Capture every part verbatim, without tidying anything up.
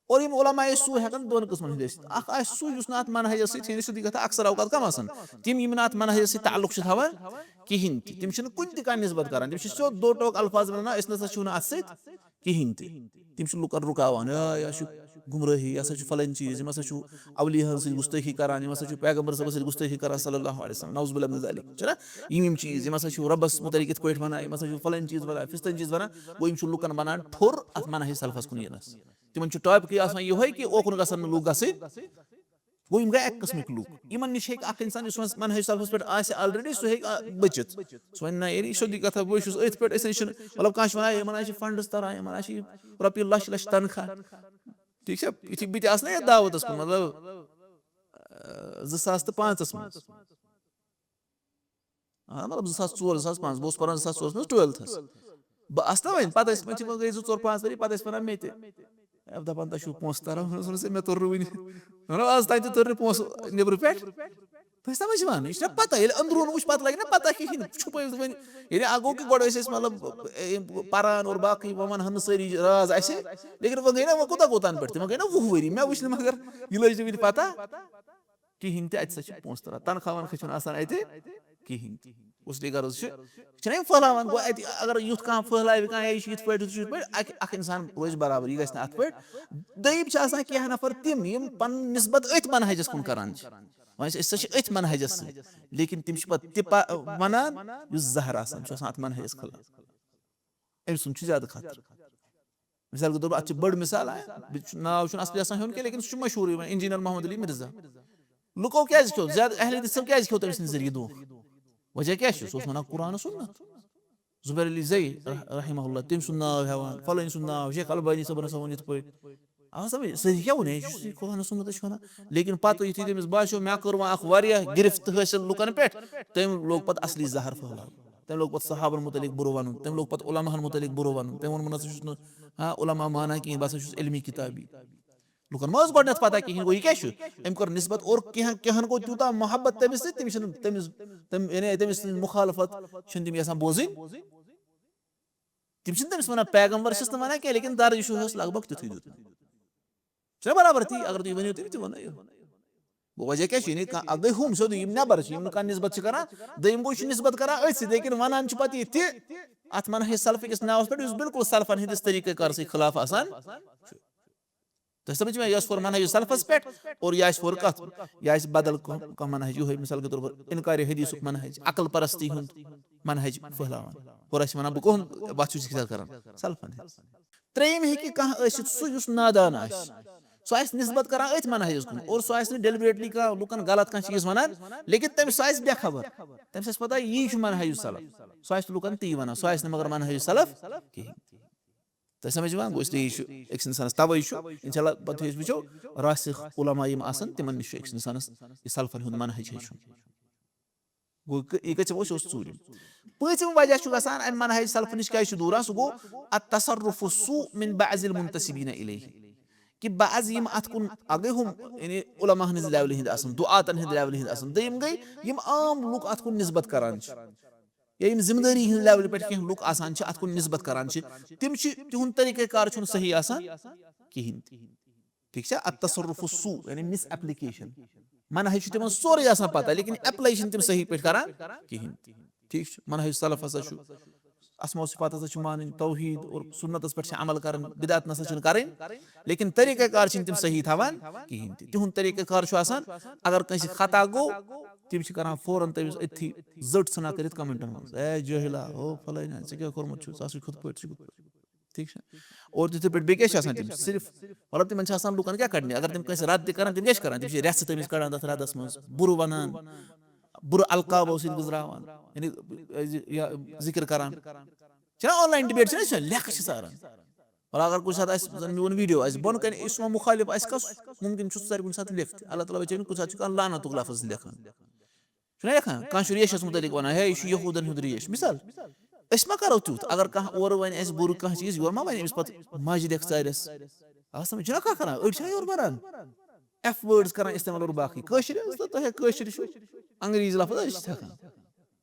اور یِم علماء سوٗ ہٮ۪کن دۄن قٕسمن ہٕنٛدۍ ٲسِتھ۔ اکھ آسہِ سُہ یُس نہٕ اتھ منہجس سۭتۍ، یعنی سیوٚدُے کتھا، اکثر اوقات کم آسان، تِم یِم نہٕ اتھ منہجس سۭتۍ تعلق چھِ تھاوان کِہینۍ تہِ، تِم چھِنہٕ کُنہِ تہِ کانٛہہ نسبت کران، تِم چھِ سیوٚد دو ٹوک الفاظ ونان، أسۍ نہ سا چھِو نہٕ اتھ سۭتۍ کِہینۍ تہِ۔ تِم چھِ لُکن رُکاوان، "آ، یہِ ہا چھُ گمرٲہی، یہِ ہسا چھُ فلٲنۍ چیٖز، یِم ہسا چھُ اولیاہن سۭتۍ گُستٲخی کران، یِم ہسا چھُ پیغمبر صٲبس سۭتۍ گُستٲخی کران صلی اللہ علیہ وسلم، نعوذ باللہ من ذالک، چھُنہ؟ یِم یِم چیٖز، یِم ہسا چھُ رۄبس متعلق یِتھ پٲٹھۍ ونان، یِم ہسا چھُ فلٲنۍ چیٖز ونان، فستٲنۍ چیٖز ونان"، گوٚو یِم چھِ لُکن ونان ٹھوٚر اتھ منہج سلفس کُن یِنس۔ تِمن چھُ ٹاپکٕے آسان یِہوے کہِ اوکُن گژھن نہٕ لُکھ گژھٕنۍ۔ گوٚو یِم گٔے اکہِ قٕسمٕکۍ لُکھ۔ یِمن نِش ہیٚکہِ اکھ انسان یُس وۄنۍ منہج سلفس پٮ۪ٹھ آسہِ already، سُہ ہیٚکہِ، آ، بٔچِتھ۔ سُہ وَنہِ، "نہ، ییٚلہِ یہِ سیوٚدُے کتھا، بہٕ چھُس أتھۍ پٮ۪ٹھ، أسۍ نِش چھُنہٕ"، مطلب کانٛہہ چھُ وَنان، "یِمن ہا چھِ funds تران، یِمن ہا چھِ یہِ رۄپیہِ لچھ لچھ تنخواہ"۔ ٹھیٖک چھا؟ یِتھُے بہٕ تہِ آسہٕ نا یتھ دعوتس کُن، مطلب، آ، زٕ ساس تہٕ پانٛژس منٛز۔ آ، مطلب، زٕ ساس ژور، زٕ ساس پانٛژھ، بہٕ اوسُس پران زٕ ساس ژورس منٛز twelfthس۔ بہٕ آسہٕ نا وۄنۍ، پتہٕ ٲسۍ، وۄنۍ چھِ، وۄنۍ گٔے زٕ ژور پانٛژھ ؤری، پتہٕ ٲسۍ ونان مےٚ تہِ، "ہے، دپان تۄہہِ چھُو پونٛسہٕ تران"، ووٚنُس، "ہے، مےٚ توٚر نہٕ وُنہِ"۔ مےٚ ووٚن، "آز تام تہِ توٚر نہٕ پونٛسہٕ نیٚبرٕ پٮ۪ٹھ"۔ تۄہہِ سمجھ یِوان؟ یہِ چھُنہ پتہ، ییٚلہِ أنٛدروٗن وٕچھ، پتہٕ لگہِ نہ پتہ کِہیٖنۍ، چھُپٲوِتھ وۄنۍ۔ یعنی اکھ گوٚو کہِ گۄڈٕ ٲسۍ أسۍ، مطلب، اے، پران اور باقٕے، وۄنۍ ونہٕ ہن نہٕ سٲری راز اسہِ، لیکن وۄنۍ گٔے نہ، وۄنۍ کوٗتاہ گوٚو تنہٕ پٮ۪ٹھ تہِ، وۄنۍ گٔے نہ وُہ ؤری، مےٚ وٕچھ نہٕ مگر یہِ لٔج نہٕ وُنہِ پتہ کِہیٖنۍ تہِ، اَتہِ سا چھِ پونٛسہٕ تران، تنخواہ ونخواہ چھُنہٕ آسان اَتہِ کِہیٖنۍ تہِ۔ اس لیے غرض چھُ، چھِنہ یِم پھٔہلاوان، گوٚو اَتہِ اگر یُتھ کانٛہہ پھٔہلاوِ کانٛہہ، ہے، یہِ چھُ یِتھ پٲٹھۍ، ہُہ چھُ یِتھ پٲٹھۍ، اَکہِ، اَکھ اِنسان روزِ برابر، یہِ گژھِ نہٕ اَتھ پٲٹھۍ۔ دوٚیِم چھِ آسان کینٛہہ نفر تِم، یِم پَنُن نسبت أتھۍ منہجَس کُن کَران چھِ۔ وۄنۍ چھِ أسۍ سا چھِ أتھۍ منہجَس سۭتۍ، لیکن تِم چھِ پَتہٕ تہِ پَ-، وَنان یُس زہر آسان چھُ آسان اَتھ منہجَس خلاف۔ أمۍ سُنٛد چھُ زیادٕ خطرٕ۔ مثال کے طور پر، اتھ چھِ بٔڑ مثال، آ، بہٕ چھُ، ناو چھُنہٕ اصلی آسان ہیوٚن کینٛہہ، لیکن سُہ چھُ مشہوٗرٕے وۄنۍ، انجینئر محمد علی مرزا۔ لُکو کیٛازِ کھیوٚو؟ زیادٕ اہل حدیثو کیٛازِ کھیوٚو تٔمۍ سٕنٛدِ ذٔریعہٕ دھوکہٕ؟ وجہ کیٛاہ چھُ؟ سُہ اوس وَنان قرآن و سُنت۔ زبیر علی زئی رح-، رحمہ اللہ، تٔمۍ سُنٛد ناو ہٮ۪وان، فلٲنۍ سُنٛد ناو، شیخ البانی صٲبن ہسا ووٚن یِتھ پٲٹھۍ۔ آ، سمجھ؟ سٲری کیٛاہ ووٚن؟ ہے، یہِ چھُ قرآن و سُنتس چھُ وَنان۔ لیکن پتہٕ یُتھُے تٔمِس باسیو، مےٚ کٔر وۄنۍ اکھ واریاہ گرفت حٲصِل لُکن پٮ۪ٹھ، تٔمۍ لوگ پتہٕ اصلی زہر پھٔہلاوُن۔ تٔمۍ لوگ پتہٕ صحابن متعلق بُرٕ وَنُن، تٔمۍ لوگ پتہٕ علماہن متعلق بُرٕ وَنُن، تٔمۍ ووٚن، "بہٕ نہ سا چھُس نہٕ، ہاں، علما مانان کِہیٖنۍ، بہٕ ہسا چھُس علمی کِتابی۔" لُکن ما ٲس گۄڈٕنٮ۪تھ پتہ کِہیٖنۍ، گوٚو یہِ کیٛاہ چھُ؟ أمۍ کوٚر نسبت، اور کینٛہہ، کینٛہن گوٚو تیوٗتاہ محبت تٔمِس سۭتۍ، تٔمِس چھِنہٕ، تٔمِس، تٔمۍ، یعنی تٔمِس سٕنٛز مخالفت چھِنہٕ تِم یژھان بوزٕنۍ۔ تِم چھِنہٕ تٔمِس وَنان پیغمبر چھِس نہٕ وَنان کینٛہہ، لیکن درجہٕ چھُ اوس لگ بگ تیُتھُے دیُتمُت۔ چھُنہ برابر تی؟ اگر تُہۍ ؤنِو، تٔمۍ تہِ ووٚنُے۔ گوٚو وجہ کیٛاہ چھُ؟ یعنی کانٛہہ، اَکھ گٔے ہُم سیوٚدُے، یِم نٮ۪بر چھِ، یِم نہٕ کانٛہہ نسبت چھِ کران، دوٚیِم گوٚو، یہِ چھُ نسبت کران أتھۍ سۭتۍ، لیکن وَنان چھُ پَتہٕ یہِ تہِ، اَتھ منہج سلف کِس ناوَس پٮ۪ٹھ، یُس بالکل سلفن ہٕنٛدِس طریٖقہ کار سۭتۍ خلاف آسان چھُ۔ تۄہہِ سمجھ چھُ مےٚ؟ یہِ آسہِ پھوٚر منہج سلفس پٮ۪ٹھ، اور یہِ آسہِ پھوٚر کَتھ؟ یہِ آسہِ بدل کانٛہہ، کانٛہہ منہج، یِہوٚے مثال کے طور پر انکار حدیثُک منہج، عقل پرستی ہُنٛد منہج پھٔہلاوان۔ اور اَسہِ وَنان، بہٕ کٕہُنٛد وَتھ چھُس اختیار کران؟ سلفن ہٕنٛز۔ ترٛیٚیِم ہیٚکہِ کانٛہہ ٲسِتھ سُہ یُس نادان آسہِ۔ سُہ آسہِ نسبت کران أتھۍ منہجس کُن، اور سُہ آسہِ نہٕ deliberately کانٛہہ لُکن غلط کانٛہہ چیٖز وَنان، لیکن تٔمِس سُہ آسہِ بے خبر۔ تٔمِس آسہِ پتہ، یی چھُ منہج سلف۔ سُہ آسہِ لُکن تی وَنان، سُہ آسہِ نہٕ مگر منہج سلف کِہیٖنۍ۔ تۄہہِ سمجھ یِوان؟ گوٚو، اس لیے یہِ چھُ أکِس اِنسانَس، تَوَے چھُ، اِنشاء اللہ، پَتہٕ یُس وٕچھو، راسِخ علماء یِم آسَن، تِمَن نِش چھُ أکِس اِنسانَس یہِ سلفَن ہُنٛد منہج ہیٚچھُن۔ گوٚو، یہِ کَتہِ چھِ وۄنۍ، یہِ اوس ژوٗرِم۔ پٲنٛژِم وجہ چھُ گژھان اَمہِ منہج سلفہٕ نِش کیٛازِ چھُ دوٗر آسان؟ سُہ گوٚو التصرف السوء من بعض المنتسبین الیہ، کہِ بعض یِم اَتھ کُن، اَکھ گٔے ہُم، یعنی علماء ہٕنٛز levelہِ ہٕنٛدۍ آسَن، دُعاتَن ہٕنٛدِ levelہِ ہٕنٛدۍ آسَن، دوٚیِم گٔے یِم عام لُکھ اَتھ کُن نسبت کران چھِ۔ یا یِم ذمہٕ دٲری ہٕنٛز levelہِ پٮ۪ٹھ کینٛہہ لُکھ آسان چھِ، اَتھ کُن نسبت کران چھِ، تِم چھِ، تِہُنٛد طریٖقہ کار چھُنہٕ صحیح آسان کِہیٖنۍ تہِ۔ ٹھیٖک چھا؟ التصرف السوء، یعنی مِس ایپلیکیشن۔ منہج چھُ تِمن سورُے آسان پتہ، لیکن apply چھِنہٕ تِم صحیح پٲٹھۍ کران کِہیٖنۍ تہِ۔ ٹھیٖک چھُ؟ منہج سلف ہسا چھُ اسماء و صفات ہسا چھُ مانٕنۍ، توحید اور سُنتس پٮ۪ٹھ چھِ عمل کرٕنۍ، بدعت نسا چھِنہٕ کرٕنۍ، لیکن طریقہ کار چھِنہٕ تِم صحیح تھاوان کِہیٖنۍ تہِ۔ تِہُنٛد طریقہ کار چھُ آسان، اگر کٲنٛسہِ خطا گوٚو، تِم چھِ کران فوراً تٔمِس أتھی زٔٹ ژھٕنا کٔرِتھ کمنٹن منٛز، "اے جٲہلا، ہو فلٲنۍ، ژےٚ کیٛاہ کوٚرمُت چھُ، ژٕ ہسا چھُکھ ہُتھ پٲٹھۍ، ژٕ چھُکھ ہُتھ پٲٹھۍ۔" ٹھیٖک چھا؟ اور تِتھے پٲٹھۍ بیٚیہِ کیٛاہ چھِ آسان تِم؟ صرف، مطلب، تِمن چھِ آسان لُکن کیٛاہ کڑنہِ؟ اگر تِم کٲنٛسہِ رد تہِ کران، تِم کیٛاہ چھِ کران؟ تِم چھِ رٮ۪ژھٕ تٔمِس کڑان تتھ ردس منٛز، بُرٕ ونان، بُرٕ القابو سۭتۍ گُزراوان، یعنی، یہِ ذکر کران۔ چھِنہ online debate چھِنہ، یہِ چھِ لیکھٕ چھِ ساران۔ اور اگر کُنہِ ساتہٕ آسہِ، زن میون video آسہِ، بۄنہٕ کنہِ یُس وۄنۍ مُخٲلِف آسہِ کس، ممکن چھُ سُہ ژَرِ کُنہِ ساتہٕ left۔ اللہ تعالیٰ بچٲوِن، کُنہِ ساتہٕ چھُ کانٛہہ لعنتُک لفظ لیکھان۔ چھُنہ لیکھان؟ کانٛہہ چھُ ریشس مُتعلق ونان، "ہے، یہِ چھُ یہوٗدن ہُنٛد ریش۔" مثال، أسۍ ما کرو تیُتھ؟ اگر کانٛہہ اورٕ ونہِ اَسہِ بُرٕ کانٛہہ چیٖز، یورٕ ما ونہِ أمِس پتہٕ ماجہِ لیکھ ژارٮ۪س؟ آ، سمجھ چھُنہ کانٛہہ کران؟ أڑۍ چھِنہ یورٕ ونان F words کران استعمال اور باقٕے۔ کٲشِر ٲسۍ تہٕ تۄہہِ کٲشِر چھُ، انگریٖزی لفظ أسۍ چھِ ہٮ۪کان۔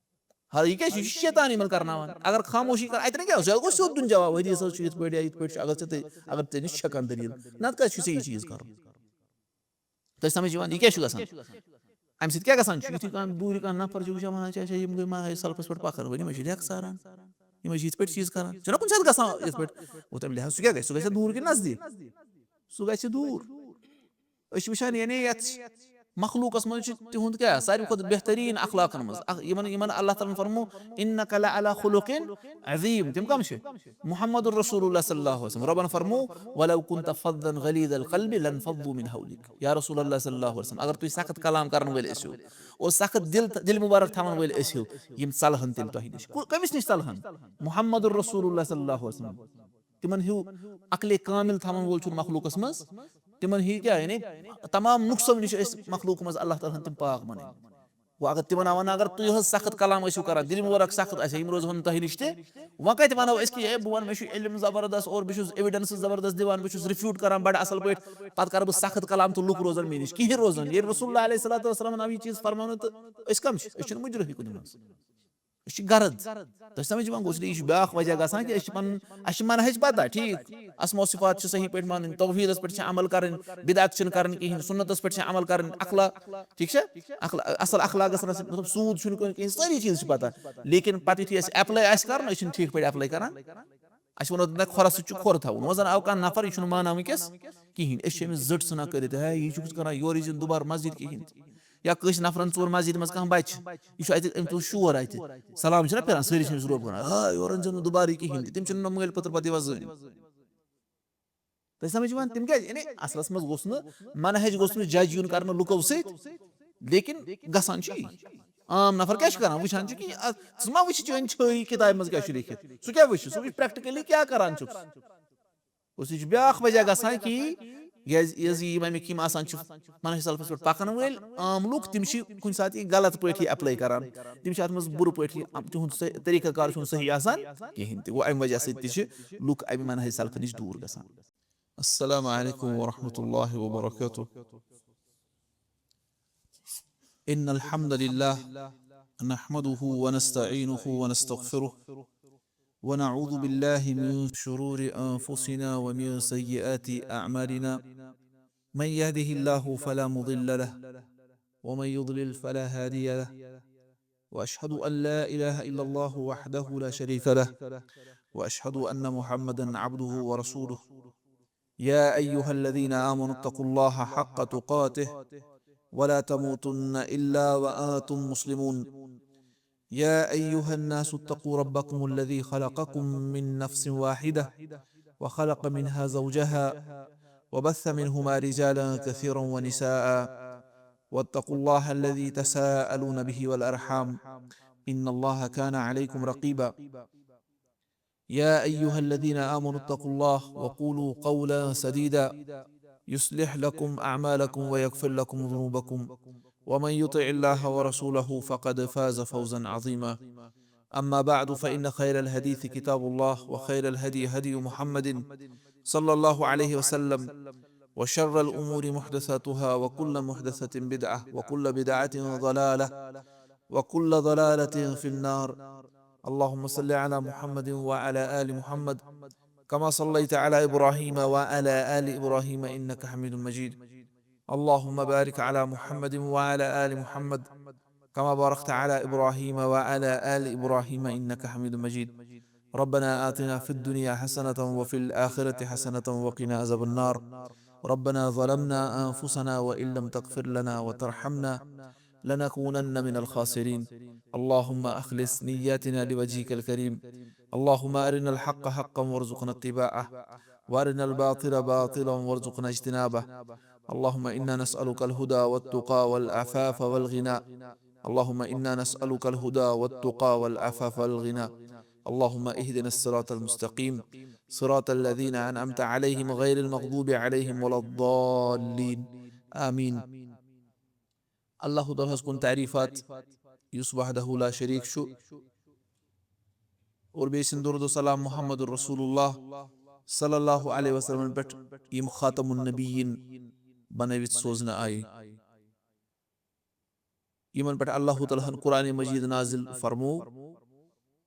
ہر یہِ کیٛاہ چھُ؟ یہِ چھُ شیطان یِمن کرناوان۔ اگر خاموشی کر، اتہِ نہٕ کیٛاہ اوس؟ یہِ گوٚو سیوٚد دیُن جواب، حدیثس چھُ یِتھ پٲٹھۍ یا یِتھ پٲٹھۍ چھُ، اگر ژےٚ تہِ، اگر ژےٚ نِش چھےٚ کانٛہہ دٔلیٖل، نتہٕ کتہِ چھُ ژےٚ یہِ چیٖز کرُن؟ تۄہہِ سمجھ یِوان، یہِ کیٛاہ چھُ گژھان؟ امہِ سۭتۍ کیٛاہ گژھان چھُ؟ یُتھُے کانٛہہ دوٗرِ کانٛہہ نفر چھُ وٕچھان، ونان چھِ، اچھا، یِم گٔے منہج سلفس پٮ۪ٹھ پکان وٲلۍ، یِمے چھِ ڈٮ۪کہٕ ساران، یِمے چھِ یِتھ پٲٹھۍ چیٖز کران، چھُنہ کُنہِ ساتہٕ گژھان یِتھ پٲٹھۍ؟ گوٚو تَمہِ لحاظ سُہ کیٛاہ گژھِ؟ سُہ گژھِ دوٗر کِنہٕ نزدیٖک؟ سُہ گژھِ دوٗر۔ أسۍ چھِ وٕچھان، یعنی یَتھ مخلوٗقَس منٛز چھِ تِہُنٛد کیٛاہ؟ ساروی کھۄتہٕ بہتریٖن اخلاقَن منٛز اَکھ، یِمَن، یِمَن اللہ تعالیٰ ہَن فرمو، "إنك لعلى خلق عظيم"۔ تِم کَم چھِ؟ محمد رسول اللہ صلی اللہ علیہ وسلم۔ رۄبَن فرمو، "ولو كنت فظا غليظ القلب لانفضوا من حولك"۔ یا رسول اللہ صلی اللہ علیہ وسلم، اگر تُہۍ سخت کلام کَرَن وٲلۍ ٲسِو اور سخت دِل، دِل مُبارک تھاوَن وٲلۍ ٲسِو، یِم ژَلہٕ ہَن تیٚلہِ تۄہہِ نِش۔ کُ-، کٔمِس نِش ژَلہٕ ہَن؟ محمد رسول اللہ صلی اللہ علیہ وسلم۔ تِمن ہیوٗ عقلِ کامل تھاوَن وول چھُنہٕ مخلوٗقس منٛز۔ تِمن ہیوٗ کیٛاہ؟ یعنی تمام نقصو نِش ٲسۍ مخلوٗق منٛز اللہ تعالیٰ ہن تِم پاک بنٲومٕتۍ۔ وۄنۍ اگر تِمن آوان، اگر تُہۍ یِہٕنٛز سخت کلام ٲسِو کران، دِلہِ مُبارک سخت آسہِ ہا، یِم روزہن نہٕ تۄہہِ نِش تہِ۔ وۄنۍ کتہِ ونو أسۍ کہِ ہے، بہٕ ونہٕ، مےٚ چھُ علم زبردست اور بہٕ چھُس evidence زبردست دِوان، بہٕ چھُس refute کران بڑٕ اصل پٲٹھۍ، پتہٕ کرٕ بہٕ سخت کلام تہٕ لُکھ روزن مےٚ نِش؟ کِہیٖنۍ روزن۔ ییٚلہِ رسول اللہ علیہ الصلوۃ والسلام آو یہِ چیٖز فرماونہٕ، تہٕ أسۍ کم چھِ؟ أسۍ چھِنہٕ مُجرمٕے کُنہِ منٛز۔ أسۍ چھِ غرض۔ تۄہہِ چھِ سمجھ یِوان؟ گوٚو، اس لیے یہِ چھُ بیٛاکھ وجہ گژھان کہِ أسۍ چھِ پنُن، اَسہِ چھِ منہج پتہ، ٹھیٖک، اسماء و صفات چھِ صحیح پٲٹھۍ مانٕنۍ، توحیٖدس پٮ۪ٹھ چھِ عمل کرٕنۍ، بدعت چھِنہٕ کرٕنۍ کِہیٖنۍ، سُنتس پٮ۪ٹھ چھِ عمل کرٕنۍ، اخلاق، ٹھیٖک چھا؟ اخلا-، اصل اخلاق گژھن آسٕنۍ، مطلب، سوٗد چھُنہٕ کُنہِ کِہیٖنۍ، سٲری چیٖز چھِ پتہ۔ لیکن پتہٕ یُتھُے اَسہِ apply آسہِ کرُن، أسۍ چھِنہٕ ٹھیٖک پٲٹھۍ apply کران۔ اَسہِ ووٚن اوترٕ، نہ، کھۄرَس سۭتۍ چھُ کھۄر تھاوُن۔ وۄنۍ زَن آو کانٛہہ نفر، یہِ چھُنہٕ مانان وٕنۍکٮ۪س کِہیٖنۍ۔ أسۍ چھِ أمِس زٔٹ ژھٕنان کٔرِتھ، ہے، یہِ چھُکھ ژٕ کَران، یورٕ یی زِ نہٕ دُبارٕ مسجد کِہیٖنۍ تہِ۔ یا کٲنٛسہِ نفرَن ژوٚر مسجدِ منٛز کانٛہہ بَچہِ، یہِ چھُ اَتہِ أمۍ تُل شور اَتہِ۔ سلام چھُنہ پھِران، سٲری چھِ أمِس روب کَران، ہے، یورٕ أنۍ زِ نہٕ دُبارٕ یہِ کِہیٖنۍ تہِ۔ تِم چھِنہٕ نہ مٲلۍ پٔتٕر پَتہٕ یِوان زٲنِتھ۔ تۄہہِ سمجھ یِوان؟ تِم کیٛازِ؟ یعنی اَصلَس منٛز گوٚژھ نہٕ منہج، گوٚژھ نہٕ judge یُن کَرنہٕ لُکو سۭتۍ، لیکن گژھان چھُ یی۔ عام نفر کیٛاہ چھُ کران؟ وٕچھان چھُ کہِ یہِ، اَ، ژٕ ما وٕچھِ چٲنۍ چھٲیی کِتابہِ منٛز کیٛاہ چھُ لیکھِتھ؟ سُہ کیٛاہ وٕچھِ؟ سُہ وٕچھِ practically کیٛاہ کران چھُکھ۔ گوٚو، سُہ چھُ بیٛاکھ وجہ گژھان کہِ یہِ، یہِ زِ یِم اَمِکۍ یِم آسان چھِ منہج سلفس پٮ۪ٹھ پکن وٲلۍ عام لُکھ، تِم چھِ کُنہِ ساتہٕ یہِ غلط پٲٹھۍ یہِ apply کران۔ تِم چھِ اَتھ منٛز بُرٕ پٲٹھۍ یہِ، تِہُنٛد صحیح، طریٖقہ کار چھُنہٕ صحیح آسان کِہیٖنۍ تہِ۔ گوٚو، اَمہِ وجہ سۭتۍ تہِ چھِ لُکھ اَمہِ منہج سلفہٕ نِش دوٗر گژھان۔ السلام عليكم ورحمة الله وبركاته. إن الحمد لله نحمده ونستعينه ونستغفره، ونعوذ بالله من شرور أنفسنا ومن سيئات أعمالنا. من يهده الله فلا مضل له، ومن يضلل فلا هادي له. وأشهد أن لا إله إلا الله وحده لا شريك له، وأشهد أن محمدا عبده ورسوله. يا أيها الذين آمنوا اتقوا الله حق تقاته ولا تموتن إلا وأنتم مسلمون. يا أيها الناس اتقوا ربكم الذي خلقكم من نفس واحدة وخلق منها زوجها وبث منهما رجالا كثيرا ونساء واتقوا الله الذي تساءلون به والأرحام إن الله كان عليكم رقيبا. يا أيها الذين آمنوا اتقوا الله وقولوا قولا سديدا يصلح لكم أعمالكم ويغفر لكم ذنوبكم ومن يطع الله ورسوله فقد فاز فوزا عظيما. أما بعد، فإن خير الحديث كتاب الله وخير الهدي هدي محمد صلى الله عليه وسلم وشر الأمور محدثاتها وكل محدثة بدعة وكل بدعة ضلالة وكل ضلالة في النار. اللهم صل على محمد وعلى آل محمد كما صليت على إبراهيم وعلى آل إبراهيم إنك حميد مجيد. اللهم بارك على محمد وعلى آل محمد كما باركت على إبراهيم وعلى آل إبراهيم إنك حميد مجيد. ربنا آتنا في الدنيا حسنة وفي الآخرة حسنة وقنا عذاب النار. ربنا ظلمنا أنفسنا وإن لم تغفر لنا وترحمنا لنكونن من الخاسرين. اللهم أخلص نياتنا لوجهك الكريم. اللهم أرنا الحق حقا وارزقنا اتباعه، وأرنا الباطل باطلا وارزقنا اجتنابه. اللهم إنا نسألك الهدى والتقى والعفاف والغنى. اللهم إنا نسألك الهدى والتقى والعفاف والغنى. اللهم اهدنا الصراط المستقيم، صراط الذين أنعمت عليهم غير المغضوب عليهم ولا الضالين. آمين. اللہ تعالیٰ ہس کُن تعریٖفات، یُس وحدہ لا شریٖک چھُ، اور بیٚیہِ سٕنٛدۍ درود و سلام محمد رسول اللہ صلی اللہ علیہ وسلم پٮ۪ٹھ، یِم خاتم النبیین بنٲوِتھ سوزنہٕ آیہِ۔ یِمن پٮ۪ٹھ اللہ تعالیٰ ہن قرآن مجید نازل فرموو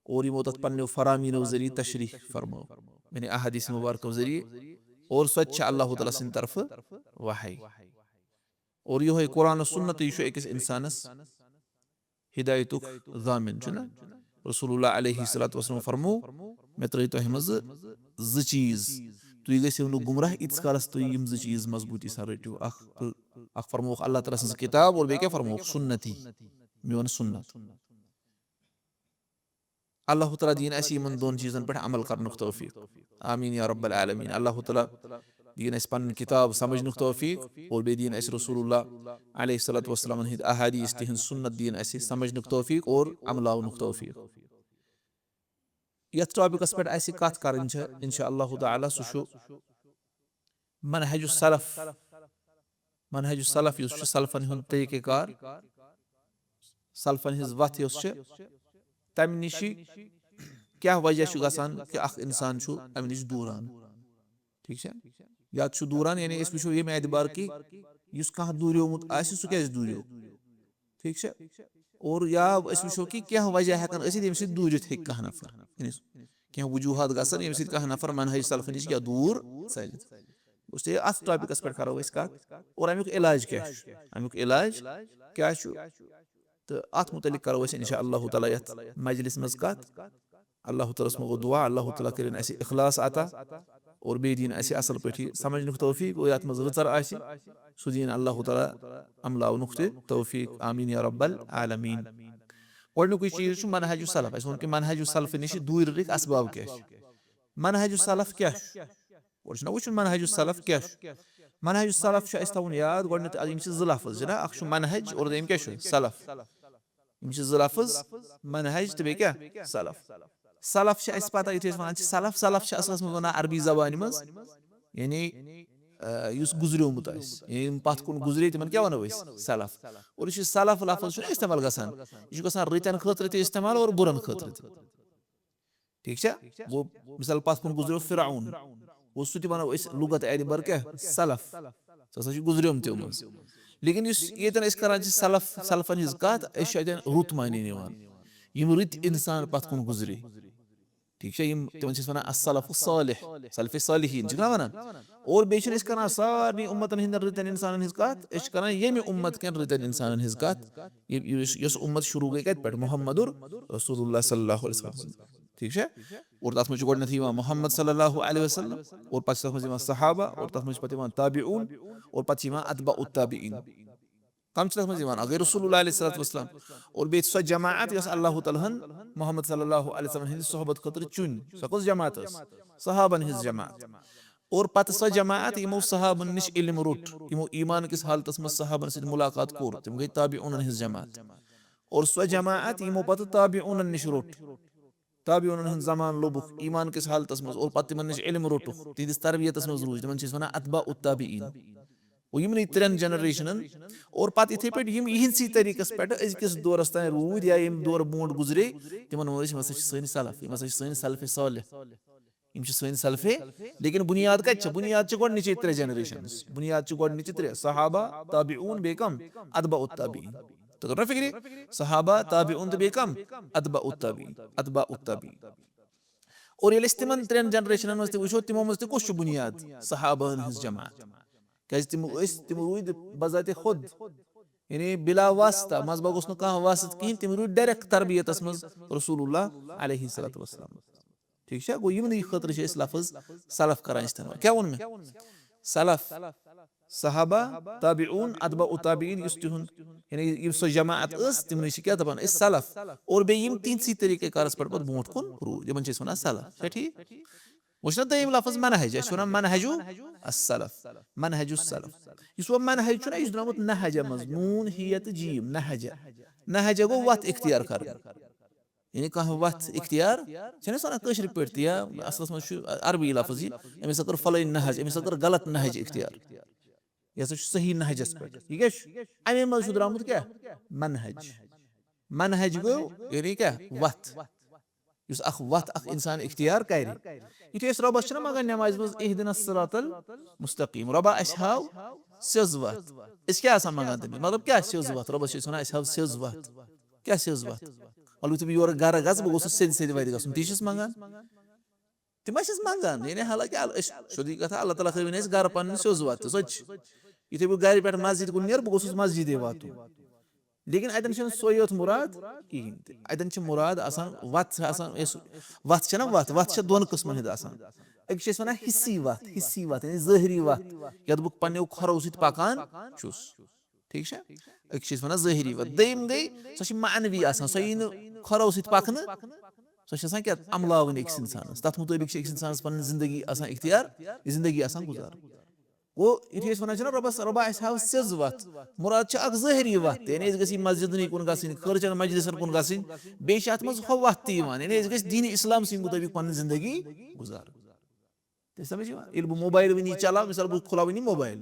اور یِمو تتھ پننیو فرامینو ذٔریعہٕ تشریح فرمٲو، یعنی احادیث مبارکو ذٔریعہٕ، اور سۄ تہِ چھِ اللہ تعالیٰ سٕنٛدِ طرفہٕ وحی۔ اور یِہوٚے قرآن و سُنت، یہِ چھُ أکِس اِنسانس ہدایتُک ضامن، چھُنہ؟ رسول اللہ علیہ الصلوۃ والسلام فرموو، مےٚ ترٲے تۄہہِ منٛز زٕ چیٖز، تُہۍ گٔژھِو نہٕ گمراہ ییٖتِس کالس تُہۍ یِم زٕ چیٖز مضبوٗطی سان رٔٹِو۔ اکھ، اکھ فرمووُکھ اللہ تعالیٰ سٕنٛز کِتاب، اور بیٚیہِ کیٛاہ فرمووُکھ؟ سُنتی، میون سُنت۔ اللہ تعالیٰ دِیِن اَسہِ یِمن دۄن چیٖزن پٮ۪ٹھ عمل کرنُک توفیٖق۔ آمیٖن یا رب العالمیٖن۔ اللہ تعالیٰ دِیِن اَسہِ پنٕنۍ کِتاب سمجھنُک توفیٖق، اور بیٚیہِ دِیِن اَسہِ رسول اللہ علیہ الصلوۃ والسلامن ہٕنٛدۍ احادیث، تِہنٛز سُنت دِیِن اَسہِ سمجھنُک توفیٖق اور عملاونُک توفیٖق۔ یتھ ٹاپکس پٮ۪ٹھ اَسہِ کتھ کرٕنۍ چھِ، انشاء اللہ تعالیٰ، سُہ چھُ منہج السلف۔ منہج السلف یُس چھُ، سلفن ہُنٛد طریٖقہ کار، سلفن ہٕنٛز وتھ یۄس چھِ، تمہِ نِش کیٛاہ وجہ چھُ گژھان کہِ اکھ انسان چھُ امہِ نِش دوٗران؟ ٹھیٖک چھا؟ یا چھُ دوٗران، یعنی أسۍ وٕچھو ییٚمہِ اعتبار کہِ یُس کانٛہہ دوٗریومُت آسہِ، سُہ کیٛازِ دوٗریو؟ ٹھیٖک چھا؟ اور یا أسۍ وٕچھو کہِ کینٛہہ وجہ ہٮ۪کن ٲسِتھ، ییٚمہِ سۭتۍ دوٗرِتھ ہیٚکہِ کانٛہہ نفر۔ یعنی کینٛہہ وجوہات گژھن، ییٚمہِ سۭتۍ کانٛہہ نفر منہج سلفہٕ نِش کیٛاہ دوٗر ژلہِ۔ اس لیے اتھ ٹاپکس پٮ۪ٹھ کرو أسۍ کتھ۔ اور امیُک علاج کیٛاہ چھُ؟ امیُک علاج کیٛاہ چھُ؟ تہٕ اتھ متعلق کرو أسۍ انشاء اللہ تعالیٰ یتھ مجلس منٛز کتھ۔ اللہ تعالیٰ ہس منٛز گوٚو دعا، اللہ تعالیٰ کٔرِن اسہِ اخلاص عطا اور بیٚیہِ دِیِن اسہِ اصل پٲٹھۍ یہِ سمجھنُک توفیٖق، اور یتھ منٛز رٕژر آسہِ، سُہ دِیِن اللہ تعالیٰ عملاونُک تہِ توفیٖق۔ آمیٖن یا رب العالمیٖن۔ گۄڈٕنیُکُے چیٖز چھُ منہج السلف۔ اسہِ ووٚن کہِ منہج السلف نِش دوٗرِ رٕکھۍ اسباب کیٛاہ چھِ؟ منہج السلف کیٛاہ چھُ؟ گۄڈٕ چھُنہ وٕچھُن منہج السلف کیٛاہ چھُ۔ منہج السلف چھُ اَسہِ تھاوُن یاد، گۄڈٕنٮ۪تھ یِم چھِ زٕ لفظ، چھِنہ؟ اکھ چھُ منہج اور دوٚیِم کیٛاہ چھُ؟ سلف۔ یِم چھِ زٕ لفظ، منہج تہٕ بیٚیہِ کیٛاہ؟ سلف۔ سلف چھِ اَسہِ پتہ، یُتھُے أسۍ وَنان چھِ سلف، سلف چھِ اَصلَس منٛز وَنان عربی زبانہِ منٛز، یعنی، آ، یُس گُزریومُت آسہِ، یعنی یِم پتھ کُن گُزرے، تِمن کیٛاہ وَنو أسۍ؟ سلف۔ اور یہِ چھُ سلف لفظ چھُنہ استعمال گژھان، یہِ چھُ گژھان رٕتٮ۪ن خٲطرٕ تہِ استعمال اور بُرن خٲطرٕ تہِ۔ ٹھیٖک چھا؟ گوٚو، مثال، پتھ کُن گُزریو فرعون، گوٚو، سُہ تہِ وَنو أسۍ لُغت اعتبار کیٛاہ؟ سلف۔ سُہ ہسا چھُ گُزریومتیو منٛز۔ لیکن یُس ییٚتٮ۪ن أسۍ کران چھِ سلف، سلفن ہٕنٛز کتھ، أسۍ چھِ اَتٮ۪ن رُت معنی نِوان۔ یِم رٕتۍ انسان پتھ کُن گُزرے۔ ٹھیٖک چھا؟ یِم، تِمن چھِ أسۍ وَنان السلف الصالح، سلف صالحین چھِکھ نا وَنان؟ اور بیٚیہِ چھِنہٕ أسۍ کران سارنٕے اُمتن ہٕنٛدٮ۪ن رٕتٮ۪ن انسانن ہٕنٛز کتھ، أسۍ چھِ کران ییٚمہِ اُمت کٮ۪ن رٕتٮ۪ن انسانن ہٕنٛز کتھ، یہِ-، یُس، یۄس اُمت شروع گٔے کتہِ پٮ۪ٹھ؟ محمد رسول اللہ صلی اللہ علیہ وسلم۔ ٹھیٖک چھا؟ اور تتھ منٛز چھُ گۄڈٕنیتھٕے یِوان محمد صلی اللہ علیہ وسلم، اور پتہٕ چھِ تتھ منٛز یِوان صحابہ، اور تتھ منٛز چھِ پتہٕ یِوان تابعون، اور پتہٕ چھِ یِوان اتباع التابعین۔ کم چھِ تتھ منٛز یِوان؟ اگر رسول اللہ علیہ الصلوۃ والسلام اور بیٚیہِ سۄ جماعت یۄس اللہ تعالیٰ ہن محمد صلی اللہ علیہ وسلم ہٕنٛدِ صحبت خٲطرٕ چُنۍ، سۄ کۄس جماعت ٲس؟ صحابن ہٕنٛز جماعت۔ اور پتہٕ سۄ جماعت یِمو صحابن نِش علم روٚٹ، یِمو ایمان کِس حالتس منٛز صحابن سۭتۍ ملاقات کوٚر، تِم گٔے تابعونن ہٕنٛز جماعت۔ اور سۄ جماعت یِمو پتہٕ تابعونن نِش روٚٹ، تابعونن ہُنٛد زمانہٕ لوٚبُکھ ایمان کِس حالتس منٛز اور پتہٕ تِمن نِش علم روٚٹُکھ، تِہنٛدِس تربیتس منٛز روٗدۍ، تِمن چھِ أسۍ ونان اتباع التابعین۔ گوٚو یِمنٕے ترٛٮ۪ن جنریشنن۔ اور پتہٕ یِتھے پٲٹھۍ یِم یِہنٛدسٕے طریٖقس پٮ۪ٹھ أزکِس دورس تام روٗدۍ یا ییٚمہِ دورٕ برونٛٹھ گُزرے، تِمن ووٚن أسۍ، یِم ہسا چھِ سٲنۍ سلف، یِم ہسا چھِ سٲنۍ سلف صالح۔ یِم چھِ سٲنۍ سلفے، لیکن بُنیاد کتہِ چھِ؟ بُنیاد چھِ گۄڈٕنِچے ترٛےٚ generations۔ بُنیاد چھِ گۄڈٕنِچہِ ترٛےٚ، صحابہ، تابعون، بیٚیہِ کم؟ اتباع التابعین۔ تۄہہِ توٚر نا فِکرِ؟ صحابہ، تابعون تہٕ بیٚیہِ کم؟ اتباع التابعین، اتباع التابعین۔ اور ییٚلہِ أسۍ تِمن ترٛٮ۪ن generationن منٛز تہِ وٕچھو، تِمو منٛز تہِ کُس چھُ بُنیاد؟ صحابہن ہٕنٛز جماعت۔ کیازِ تِم ٲسۍ، تِم روٗدۍ بذات خود، یعنی بلا واسطہ، منٛزباگ اوس نہٕ کانٛہہ واسطہٕ کِہینۍ، تِم روٗدۍ direct تربیتس منٛز رسول اللہ علیہ الصلوۃ والسلام۔ ٹھیٖک چھا؟ گوٚو، یِمنٕے خٲطرٕ چھِ أسۍ لفظ سلف کران استعمال۔ کیٛاہ ووٚن مےٚ؟ سلف، صحابہ، تابعون، اتباع التابعین، یُس تِہُنٛد، یعنی یِم سۄ جماعت ٲس، تِمنٕے چھِ کیٛاہ دپان أسۍ؟ سلف۔ اور بیٚیہِ یِم تِہنٛدسٕے طریٖقہ کارس پٮ۪ٹھ پتہٕ برونٛٹھ کُن روٗدۍ، یِمن چھِ أسۍ ونان سلف۔ چھا ٹھیٖک؟ وۄنۍ چھُنہ دوٚیِم لفظ منہج، أسۍ چھِ ونان منہج السلف، منہج السلف۔ یُس وۄنۍ منہج چھُنہ، یہِ چھُ درٛامُت نہجہ منٛز، نوٗن، ہیہ تہٕ جیم، نہجہ۔ نہجہ گوٚو وتھ اختیار کرٕنۍ۔ یعنی کانٛہہ وتھ اختیار، چھِنہٕ أسۍ وَنان کٲشِرِ پٲٹھۍ تہِ، یا اَصلَس منٛز چھُ عربی لفظ یہِ، أمۍ ہسا کٔر فلٲنۍ نہج، أمۍ ہسا کٔر غلط نہج اختیار۔ یہِ ہسا چھُ صحیح نہجَس پٮ۪ٹھ۔ یہِ کیٛاہ چھُ؟ اَمے منٛز چھُ درٛامُت کیٛاہ؟ منہج۔ منہج گوٚو یعنی کیٛاہ؟ وتھ۔ یُس اکھ وتھ اکھ انسان اختیار کرِ۔ یُتھُے أسۍ رۄبس چھِنہ منٛگان نٮ۪مازِ منٛز اہدنا الصراط المستقیم، رۄبا اَسہِ ہاو سیٚز وتھ، أسۍ کیٛاہ آسان منٛگان تٔمِس؟ مطلب کیٛاہ سیٚز وتھ؟ رۄبس چھِ أسۍ ونان اَسہِ ہاو سیٚز وتھ۔ کیٛاہ سیٚز وتھ؟ مطلب یُتھُے بہٕ یورٕ گرٕ گژھٕ، بہٕ گوٚژھُس سیٚدِ سیٚدِ وَتہِ گژھُن، تی چھِس منٛگان۔ تِم ٲسۍ أسۍ منٛگان، یعنی حالانکہ ال-، أسۍ، سیوٚدُے کتھا، اللہ تعالیٰ تھٲوِن اَسہِ گرٕ پنٕنۍ سیوٚز وتھ تہِ، سۄ تہِ چھِ۔ یُتھُے بہٕ گرِ پٮ۪ٹھ مسجد کُن نیرٕ، بہٕ گوٚژھُس مسجدے واتُن۔ لیکن اتٮ۪ن چھُنہٕ سۄے یوت مُراد کِہیٖنۍ تہِ۔ اتٮ۪ن چھِ مُراد آسان، وتھ چھِ آسان، یۄس وتھ چھےٚ نہ وتھ، وتھ چھےٚ دۄن قٕسمن ہٕنٛز آسان۔ أکِس چھِ أسۍ ونان حِصی وتھ، حِصی وتھ، یعنی ظٲہری وتھ، یتھ بہٕ پننیو کھۄرو سۭتۍ پکان چھُس۔ ٹھیٖک چھا؟ أکِس چھِ أسۍ ونان ظٲہری وتھ۔ دوٚیِم گٔے، سۄ چھِ معنوی آسان، سۄ یی نہٕ کھۄرو سۭتۍ پکنہٕ، سۄ چھِ آسان کیٛاہ؟ عملاوٕنۍ أکِس انسانس۔ تتھ مُطٲبق چھِ أکِس انسانس پنٕنۍ زندگی آسان اختیار، یہِ زندگی آسان گُزارٕنۍ۔ گوٚو، یُتھُے أسۍ ونان چھِنہ رۄبس، "رۄبا، اَسہِ ہاو سیٚز وَتھ"، مُراد چھِ اکھ ظٲہری وَتھ، یعنی أسۍ گٔژھۍ یِم مسجدنٕے کُن گژھٕنۍ، خٲرجن مجلسن کُن گژھٕنۍ، بیٚیہِ چھِ اَتھ منٛز ہۄ وَتھ تہِ یِوان، یعنی أسۍ گٔژھۍ دیٖنِ اسلام سٕنٛدۍ مُطٲبِق پنٕنۍ زندگی گُزارٕنۍ۔ تُہۍ سمجھ یِوان؟ ییٚلہِ بہٕ موبایل وٕنی چلاو، مثال، بہٕ کھُلاو وٕنی موبایل،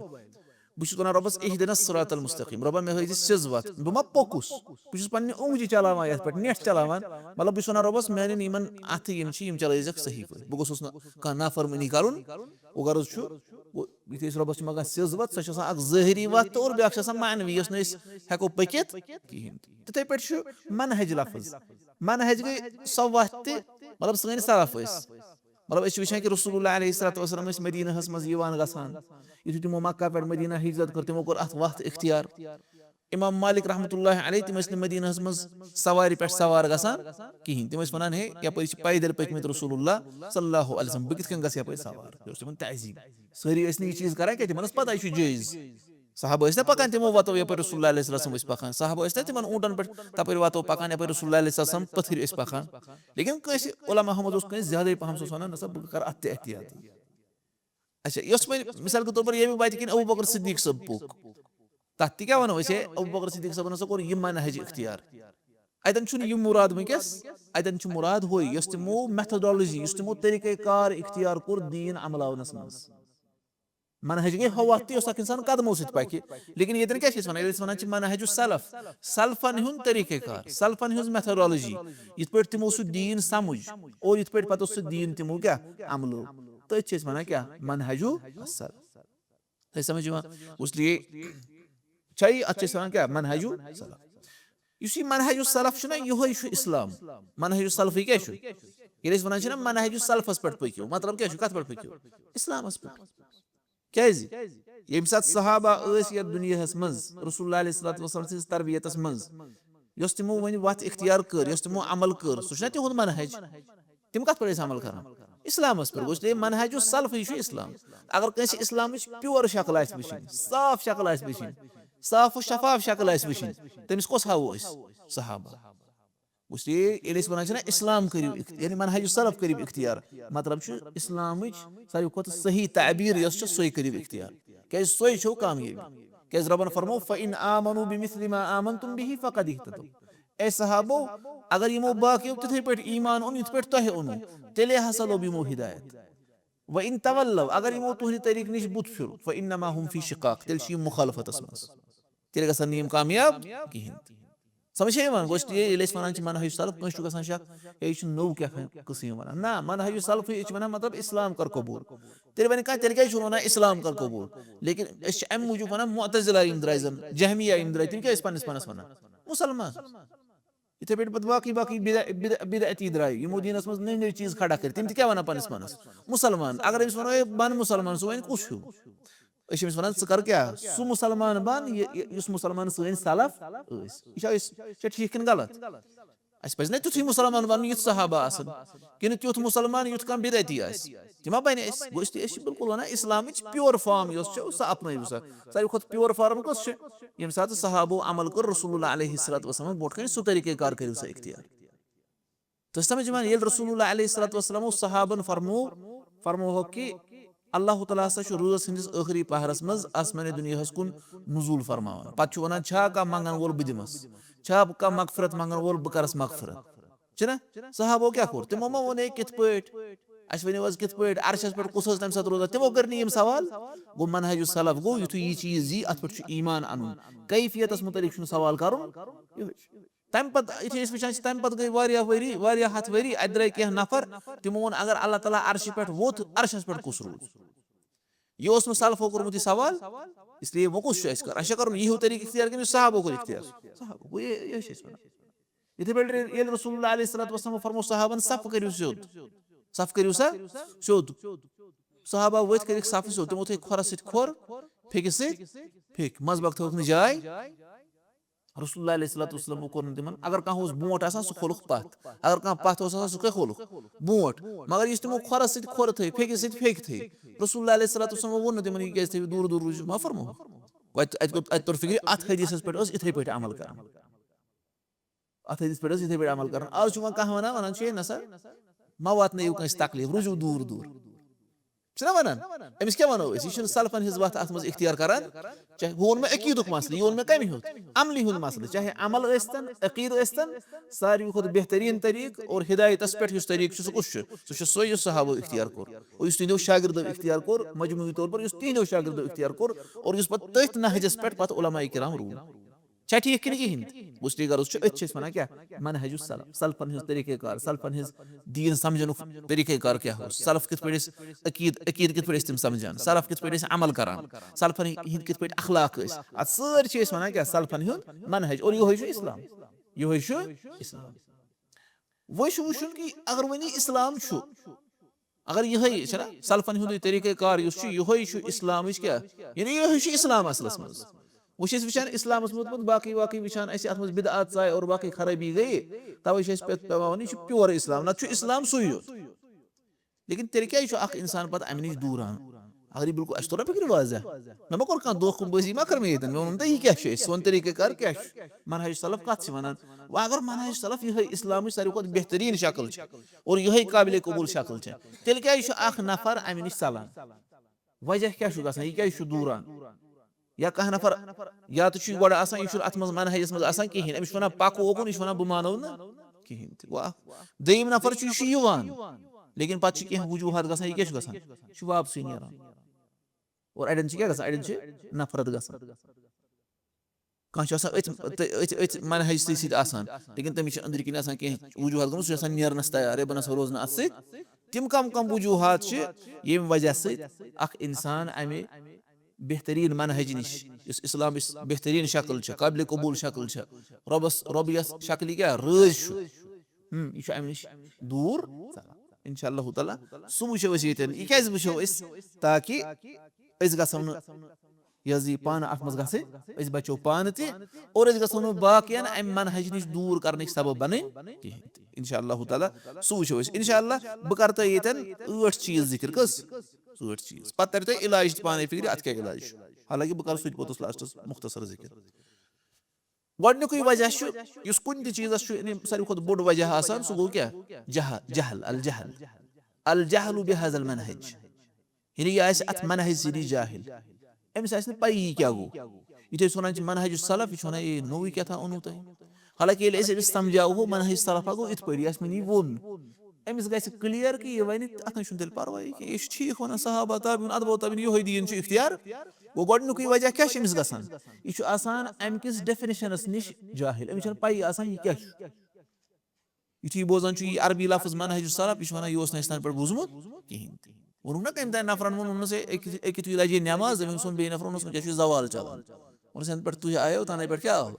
بہٕ چھُس ونان رۄبس، "اہدنا الصراط المستقیم"، رۄبا، مےٚ ہٲیزِ سیٚز وَتھ، بہٕ ما پوٚکُس؟ بہٕ چھُس پننہِ اونٛگجہِ چلاوان یتھ پٮ۪ٹھ، نٮ۪ٹ چلاوان، مطلب، بہٕ چھُس ونان رۄبس، میانٮ۪ن یِمن اَتھٕ یِم چھِ، یِم چلٲیزٮ۪کھ صحیح پٲٹھۍ، بہٕ گوٚژھُس نہٕ کانٛہہ نافرمٲنی کرُن۔ وۄنۍ غرض چھُ، گوٚو، یُتھُے أسۍ رۄبَس چھِ منٛگان سیٚز وَتھ، سۄ چھِ آسان اَکھ ظٲہری وَتھ تہٕ اور بیٛاکھ چھِ آسان معنوی، یۄس نہٕ أسۍ ہٮ۪کو پٔکِتھ کِہیٖنۍ تہِ۔ تِتھَے پٲٹھۍ چھُ منہج لفظ۔ منہج گٔے سۄ وَتھ تہِ، مطلب، سٲنۍ سلف ٲسۍ۔ مطلب، أسۍ چھِ وٕچھان کہِ رسول اللہ علیہ الصلوۃ والسلام ٲسۍ مدیٖنہَس منٛز یِوان گژھان۔ یُتھُے تِمو مکہ پٮ۪ٹھ مدیٖنہ ہجرت کٔر، تِمو کوٚر اَتھ وَتھ اختیار۔ امام مالک رحمتہ اللہ علیہ، تِم ٲسۍ نہٕ مدیٖنہَس منٛز سوارِ پٮ۪ٹھ سوار گژھان کِہیٖنۍ۔ تِم ٲسۍ وَنان، "ہے، یَپٲرۍ چھِ پیدل پٔکمٕتۍ رسول اللہ صلی اللہ علیہ وسلم، بہٕ کِتھ کٔنۍ گژھٕ یَپٲرۍ سوار؟" یہِ اوس تِمَن تہذیٖب۔ سٲری ٲسۍ نہٕ یہِ چیٖز کران کینٛہہ، تِمن ٲس پتہ یہِ چھُ جٲیِز۔ صحابہٕ ٲسۍ نہ پکان تِمو وتو یپٲرۍ رسول اللہ علیہ السلام ٲسۍ پکان، صحابہٕ ٲسۍ نہ تِمن اوٗنٹن پٮ۪ٹھ تپٲرۍ وتو پکان یپٲرۍ رسول اللہ علیہ السلام پتھٕرۍ ٲسۍ پکان۔ لیکن کٲنٛسہِ علماء منٛز اوس کٲنٛسہِ زیادے پہم، سُہ اوس ونان، "نسا بہٕ کرٕ اتھ تہِ احتیاط۔" اچھا، یۄس وۄنۍ مثال کے طور پر ییٚمہِ وتہِ کِنۍ ابو بکر صدیق صٲب پوٚک، تتھ تہِ کیٛاہ ونو أسۍ؟ ہے، ابو بکر صدیق صٲبن ہسا کوٚر یہِ منہج اختیار۔ اتٮ۪ن چھُنہٕ یہِ مُراد وٕنکیٚس، اتٮ۪ن چھُ مُراد ہُے، یۄس تِمو methodology، یُس تِمو طریٖقہ کار اختیار کوٚر دیٖن عملاونس منٛز۔ منہج گٔے ہۄ وَتھ تہِ یۄس اکھ انسان قدمو سۭتۍ پکہِ۔ لیکن ییٚتٮ۪ن کیٛاہ چھِ أسۍ وَنان؟ ییٚلہِ أسۍ وَنان چھِ منہج السلف، سلفن ہُنٛد طریٖقہ کار، سلفن ہٕنٛز methodology، یِتھ پٲٹھۍ تِمو سُہ دیٖن سمجھ اور یِتھ پٲٹھۍ پتہٕ سُہ دیٖن تِمو کیٛاہ عملو، تٔتھۍ چھِ أسۍ وَنان کیٛاہ؟ منہج السلف۔ تۄہہِ سمجھ یِوان؟ اس لیے چھا یہِ، اَتھ چھِ أسۍ وَنان کیٛاہ؟ منہج السلف۔ یُس یہِ منہج السلف چھُنہ، یِہوٚے چھُ اسلام۔ منہج السلفٕے کیٛاہ چھُ؟ ییٚلہِ أسۍ وَنان چھِنہ منہج السلفس پٮ۪ٹھ پٔکِو، مطلب کیٛاہ چھُ؟ کَتھ پٮ۪ٹھ پٔکِو؟ اسلامس پٮ۪ٹھ۔ کیٛازِ؟ ییٚمہِ ساتہٕ صحابہ ٲسۍ یتھ دُنیاہس منٛز رسول اللہ علیہ الصلوۃ والسلام سٕنٛزِ تربیتس منٛز، یۄس تِمو وۄنۍ وتھ اختیار کٔر، یۄس تِمو عمل کٔر، سُہ چھُنہ تِہُنٛد منہج؟ تِم کتھ پٮ۪ٹھ ٲسۍ عمل کران؟ اسلامس پٮ۪ٹھ۔ گوٚو، اس لیے منہج السلف یہِ چھُ اسلام۔ اگر کٲنٛسہِ اسلامٕچ pure شکل آسہِ وٕچھِنۍ، صاف شکل آسہِ وٕچھِنۍ، صاف و شفاف شکل آسہِ وٕچھِنۍ، تٔمِس کۄس ہاوو أسۍ؟ صحابہ۔ اس لیے ییٚلہِ أسۍ وَنان چھِنہ اسلام کٔرِو اخت-، یعنی منہج السلف کٔرِو اختیار، مطلب چھُ اسلامٕچ ساروی کھۄتہٕ صحیح تعبیر یۄس چھِ، سۄے کٔرِو اختیار۔ کیٛازِ سۄے چھو کامیٲبی۔ کیٛازِ رۄبن فرموو، "فَإِنْ آمَنُوا بِمِثْلِ مَا آمَنْتُمْ بِهِ فَقَدِ اهْتَدَوْا۔" اے صحابو، اگر یِمو باقیو تِتھے پٲٹھۍ ایمان اوٚن یِتھ پٲٹھۍ تۄہہِ اوٚنوُ، تیٚلے ہسا لوٚب یِمو ہدایت۔ وَإِنْ تَوَلَّوْا، اگر یِمو تُہنٛدِ طریٖقہٕ نِش بُتھ پھِر، فَإِنَّمَا هُمْ فِي شِقَاقٍ، تیٚلہِ چھِ یِم مُخالفتس منٛز، تیٚلہِ گژھن نہٕ یِم کامیاب کِہیٖنۍ تہِ۔ سمجھ چھا یِوان؟ گوٚو، اس لیے ییٚلہِ أسۍ وَنان چھِ منہج سلف، کٲنٛسہِ چھُ گژھان شک، ہے، یہِ چھُ نوٚو کیٛاہ تام قٕصہٕ یِوان وَنان۔ نہ، منہج سلف یہِ چھِ وَنان، مطلب، اسلام کر قبوٗل۔ تیٚلہِ وَنہِ کانٛہہ، تیٚلہِ کیٛازِ چھُو وَنان اسلام کر قبوٗل؟ لیکن أسۍ چھِ اَمہِ موٗجوٗب وَنان، معتزلہ یِم درٛاے زَن، جہمیہ یِم درٛاے، تِم کیٛاہ ٲسۍ پنٛنِس پانَس وَنان؟ مُسلمان۔ یِتھَے پٲٹھۍ پَتہٕ باقٕے باقٕے بدع-، بدع-، بدعتی درٛاے، یِمو دیٖنَس منٛز نٔوۍ نٔوۍ چیٖز کھڑا کٔرۍ، تِم تہِ کیٛاہ وَنان پنٛنِس پانَس؟ مُسلمان۔ اگر أمِس وَنو، "ہے، بَن مُسلمان"، سُہ وَنہِ، "کُس ہیوٗ؟" أسۍ چھِ أمِس وَنان، "ژٕ کر کیٛاہ؟ سُہ مُسلمان بَن، یہِ، یہِ، یُس مُسلمان سٲنۍ سلف ٲسۍ۔" یہِ چھا أسۍ، یہِ چھا ٹھیٖک کِنہٕ غلط؟ اَسہِ پَزِ نہ تیُتھُے مُسلمان بَنُن، یُتھ صحابہ آسَن، کِنہٕ تیُتھ مُسلمان، یُتھ کانٛہہ بدعتی آسہِ؟ تہِ ما بَنہِ اَسہِ؟ گوٚو، أسۍ تہِ، أسۍ چھِ بِلکُل وَنان، اِسلامٕچ pure form یۄس چھِ، سۄ اَپنٲیِو سا۔ ساروی کھۄتہٕ pure form کۄس چھِ؟ ییٚمہِ ساتہٕ صحابو عمل کوٚر، رسول اللہ علیہ الصلوۃ والسلام برونٛٹھ کَنہِ سُہ طریٖقہ کار کٔرِو سا اختیار۔ تُہۍ چھِو سمجھ یِوان؟ ییٚلہِ رسول اللہ علیہ الصلوۃ والسلام اوس، صحابن فرمو، فرموہکھ کہِ اللہ تعالیٰ ہسا چھُ رٲژ ہٕنٛدِس ٲخری پہرس منٛز آسمانِ دُنیاہس کُن نزول فرماوان۔ پتہٕ چھُ ونان، "چھا کانٛہہ منٛگن وول، بہٕ دِمس؟ چھا کانٛہہ مغفرت منٛگن وول، بہٕ کرس مغفرت؟" چھُنہ؟ صحابو کیٛاہ کوٚر؟ تِمو ما ووٚن، "ہے، کِتھ پٲٹھۍ؟ اَسہِ ؤنِو حظ، کِتھ پٲٹھۍ؟ عرشس پٮ۪ٹھ کُس حظ تَمہِ ساتہٕ روزان؟" تِمو کٔرۍ نہٕ یِم سوال۔ گوٚو، منہج السلف گوٚو، یُتھُے یہِ چیٖز یی، اَتھ پٮ۪ٹھ چھُ ایمان اَنُن۔ کیفیتس مُتعلق چھُنہٕ سوال کَرُن۔ یِہوٚے چھُ۔ تَمہِ پَتہٕ یُتھُے أسۍ وٕچھان چھِ، تَمہِ پَتہٕ گٔے واریاہ ؤری، واریاہ ہَتھ ؤری، اَتہِ درٛاے کینٛہہ نفر، تِمو ووٚن، اگر اللہ تعالیٰ عرشہِ پٮ۪ٹھ ووٚتھ، عرشَس پٮ۪ٹھ کُس روٗد؟ یہِ اوس نہٕ سلفو کوٚرمُت یہِ سوال، اس لیے وۄنۍ کُس چھُ اَسہِ کَرُن؟ اَسہِ چھا کَرُن یِہِو طریٖقہٕ اختیار کِنہٕ یُس صحابو کوٚر اختیار؟ صحابو گوٚو، یہِ، یہِ چھِ أسۍ وَنان۔ یِتھَے پٲٹھۍ ییٚلہِ رسول اللہ علیہ الصلوۃ والسلام فرموو صحابن، صف کٔرِو سیوٚد، صف کٔرِو سا سیوٚد۔ صحابہ ؤتھۍ، کٔرِکھ صف سیوٚد، تِمو تھٲے کھۄرس سۭتۍ کھۄر، پھیٚکِس سۭتۍ پھیٚکۍ، منٛزباگ تھٲوٕکھ نہٕ جاے۔ رسول اللہ علیہ الصلوۃ والسلام کوٚر نہٕ تِمن، اگر کانٛہہ اوس برونٛٹھ آسان، سُہ کھولُکھ پتھ، اگر کانٛہہ پتھ اوس آسان، سُہ کیٛاہ کھولُکھ؟ برونٛٹھ۔ مگر یُس تِمو کھۄرس سۭتۍ کھۄر تھٲے، پھیٚکِس سۭتۍ پھیٚکۍ تھٲے، رسول اللہ علیہ الصلوۃ والسلام ووٚن نہٕ تِمن، یہِ کیٛازِ تھٲیِو دوٗر دوٗر، روٗزِو، ما فرمووُکھ؟ وۄنۍ اَتہِ کوٚر، اَتہِ توٚر فِکرِ، اَتھ حدیثس پٮ۪ٹھ ٲس یِتھَے پٲٹھۍ عمل کران۔ اَتھ حدیث پٮ۪ٹھ ٲس یِتھَے پٲٹھۍ عمل کران۔ آز چھُ وۄنۍ کانٛہہ وَنان، وَنان چھُ، "ہے نہ سا، مہ واتنٲیِو کٲنٛسہِ تکلیٖف، روٗزِو دوٗر دوٗر۔" چھِنہ وَنان؟ أمِس کیٛاہ وَنو أسۍ؟ یہِ چھُنہٕ سلفن ہِنٛز وَتھ اَتھ منٛز اختیار کران۔ چاہے ہُہ ووٚن مےٚ عقیٖدُک مسلہٕ، یہِ ووٚن مےٚ کَمہِ ہیوٚت؟ عملی ہُنٛد مسلہٕ، چاہے عمل ٲسۍتن، عقیٖدٕ ٲسۍتن، ساروی کھۄتہٕ بہتریٖن طریٖقہٕ اور ہدایتس پٮ۪ٹھ یُس طریٖقہٕ چھُ، سُہ کُس چھُ؟ سُہ چھُ سُے، یُس صحابو اختیار کوٚر اور یُس تِہنٛدیو شاگردو اختیار کوٚر، مجموعی طور پر یُس تِہنٛدیو شاگردو اختیار کوٚر اور یُس پتہٕ تٔتھۍ نہجس پٮ۪ٹھ پتہٕ علماء کرام روٗدۍ۔ چھا ٹھیٖک کِنہٕ کِہیٖنۍ؟ گوٚو، اس لیے غرض چھُ، أتھۍ چھِ أسۍ وَنان کیٛاہ؟ منہجُ سلف، سلفن ہٕنٛز طریٖقہ کار، سلفن ہٕنٛز دیٖن سمجھنُک طریٖقہ کار کیٛاہ اوس؟ سلف کِتھ پٲٹھۍ ٲسۍ عقیٖد، عقیٖد کِتھ پٲٹھۍ ٲسۍ تِم سمجھان؟ سلف کِتھ پٲٹھۍ ٲسۍ عمل کران؟ سلفن ہٕنٛدۍ کِتھ پٲٹھۍ اخلاق ٲسۍ؟ اَتھ سٲرۍ چھِ أسۍ وَنان کیٛاہ؟ سلفن ہُنٛد منہج۔ اور یِہوٚے چھُ اسلام، یِہوٚے چھُ اسلام۔ وۄنۍ چھُ وٕچھُن کہِ اگر وۄنۍ یہِ اسلام چھُ، اگر یِہوٚے چھُنہ سلفن ہُنٛدُے طریٖقہ کار یُس چھُ، یِہوٚے چھُ اسلامٕچ کیٛاہ؟ یعنی یِہوٚے چھُ اسلام اصلس منٛز۔ وۄنۍ چھِ أسۍ وٕچھان اسلامس منٛز پتہٕ باقٕے واقٕے وٕچھان، اَسہِ اَتھ منٛز بدعات ژایہِ اور باقٕے خرٲبی گٔیے، توے چھُ اَسہِ پٮ۪تھ پٮ۪وان وَنُن، یہِ چھُ pure اسلام، نتہٕ چھُ اسلام سُے یوت۔ لیکن تیٚلہِ کیٛازِ چھُ اکھ انسان پتہٕ امہِ نِش دوٗران؟ اگر یہِ بالکل، اَسہِ توٚر نہ فِکرِ واضح؟ مےٚ ما کوٚر کانٛہہ دھوکہٕ بٲزی ما کٔر مےٚ ییٚتٮ۪ن؟ مےٚ ووٚن نہٕ تۄہہِ یہِ کیٛاہ چھُ اَسہِ، سون طریٖقہ کار کیٛاہ چھُ؟ منہج سلف کتھ چھِ ونان؟ وۄنۍ اگر منہج سلف یِہوٚے اسلامٕچ ساروی کھۄتہٕ بہتریٖن شکل چھِ اور یِہوٚے قابل قبول شکل چھِ، تیٚلہِ کیٛازِ چھُ اکھ نفر امہِ نِش ژلان؟ وجہ کیٛاہ چھُ گژھان؟ یہِ کیٛازِ چھُ دوٗران؟ یا کانٛہہ نفر، یا تہٕ چھُ یہِ گۄڈٕ آسان، یہِ چھُنہٕ اتھ منٛز منہجس منٛز آسان کِہیٖنۍ، أمِس چھُ ونان پکو اوکُن، یہِ چھُ ونان بہٕ مانو نہٕ کِہیٖنۍ تہِ۔ واہ۔ دوٚیِم نفر چھُ، یہِ چھُ یِوان، لیکن پتہٕ چھِ کینٛہہ وجوہات گژھان، یہِ کیٛاہ چھُ گژھان؟ یہِ چھُ واپسٕے نیران۔ اور اڑٮ۪ن چھِ کیٛاہ گژھان؟ اڑٮ۪ن چھِ نفرت گژھان۔ کانٛہہ چھُ آسان أتھۍ، تہٕ أتھۍ، أتھۍ منہج سۭتۍ سۭتۍ آسان، لیکن تٔمِس چھِ أنٛدرۍ کِنۍ آسان کینٛہہ وجوہات گٔمٕژ، سُہ چھُ آسان نیرنس تیار، ہے بہٕ نہ سا روزٕ نہٕ اتھ سۭتۍ۔ تِم کم کم وجوہات چھِ ییٚمہِ وجہ سۭتۍ اکھ انسان امہِ بہتریٖن منہج نِش، یُس اسلامٕچ بہتریٖن شکل چھِ، قابل قبول شکل چھِ، رۄبس، رۄب یَس شکلہِ کیٛاہ رٲضۍ چھُ، ہم، یہِ چھُ امہِ نِش دوٗر ژلان۔ انشاء اللہ تعالیٰ، سُہ وٕچھو أسۍ ییٚتٮ۪ن۔ یہِ کیٛازِ وٕچھو أسۍ؟ تاکہِ أسۍ گژھو نہٕ، یہِ حظ یہِ پانہٕ اتھ منٛز گژھٕنۍ، أسۍ بچو پانہٕ تہِ اور أسۍ گژھو نہٕ باقین امہِ منہج نِش دوٗر کرنٕکۍ سبب بنٕنۍ کِہیٖنۍ تہِ۔ انشاء اللہ تعالیٰ، سُہ وٕچھو أسۍ۔ انشاء اللہ، بہٕ کرٕ تۄہہِ ییٚتٮ۪ن ٲٹھ چیٖز ذکر۔ کٔژ؟ ٲٹھ چیٖز۔ پتہٕ ترِ تۄہہِ علاج تہِ پانے فِکرِ، اتھ کیٛاہ علاج چھُ۔ حالانکہِ بہٕ کرٕ سُہ تہِ پوٚتُس لاسٹس مختصر ذکر۔ گۄڈٕنیُکُے وجہ چھُ، یُس کُنہِ تہِ چیٖزس چھُ، یعنی ساروی کھۄتہٕ بوٚڑ وجہ آسان، سُہ گوٚو کیٛاہ؟ جہل، جہل، الجہل۔ الجہل بهذا المنهج۔ یعنی یہِ آسہِ اتھ منہج سۭتی جاہل، أمِس آسہِ نہٕ پَیی یہِ کیٛاہ گوٚو۔ یُتھُے أسۍ وَنان چھِ منہج سلف، یہِ چھُ وَنان، "اے، نوٚوُے کیٛاہ تھا اوٚنوُ تۄہہِ؟" حالانکہِ ییٚلہِ أسۍ أمِس سمجھاوہو منہج سلف ہا گوٚو یِتھ پٲٹھۍ، یہِ آسہِ مےٚ یی ووٚن، أمِس گژھِ clear کہِ یہِ وَنہِ، اَتھ نَے چھُنہٕ تیٚلہِ پَرواے کینٛہہ، یہِ چھُ ٹھیٖک وَنان، صحابہ، تابعیٖن، اتباع تابعیٖن، یِہوٚے دیٖن چھُ اختیار۔ گوٚو گۄڈٕنیُکُے وجہ کیٛاہ چھُ أمِس گژھان؟ یہِ چھُ آسان اَمہِ کِس definition نِش جاہل، أمِس چھَنہٕ پَیی آسان یہِ کیٛاہ چھُ۔ یُتھُے یہِ بوزان چھُ یہِ عربی لفظ منہج سلف، یہِ چھُ وَنان، یہِ اوس نہٕ اَسہِ تَنہٕ پٮ۪ٹھ بوٗزمُت کِہیٖنۍ تہِ۔ ووٚنُکھ نا کٔمۍ تانۍ نفرن، ووٚن، ووٚنُس، "ہے، أکِس، أکِس تُہۍ لجے نٮ۪ماز"، أمۍ ووٚن، سون بیٚیہِ نفرن، ووٚنُس، "وۄنۍ کیٛاہ چھُ زوال چلان؟" ووٚنُس، "یَنہٕ پٮ۪ٹھ تُہۍ آیو، تَنَے پٮ۪ٹھ کیٛاہ آو؟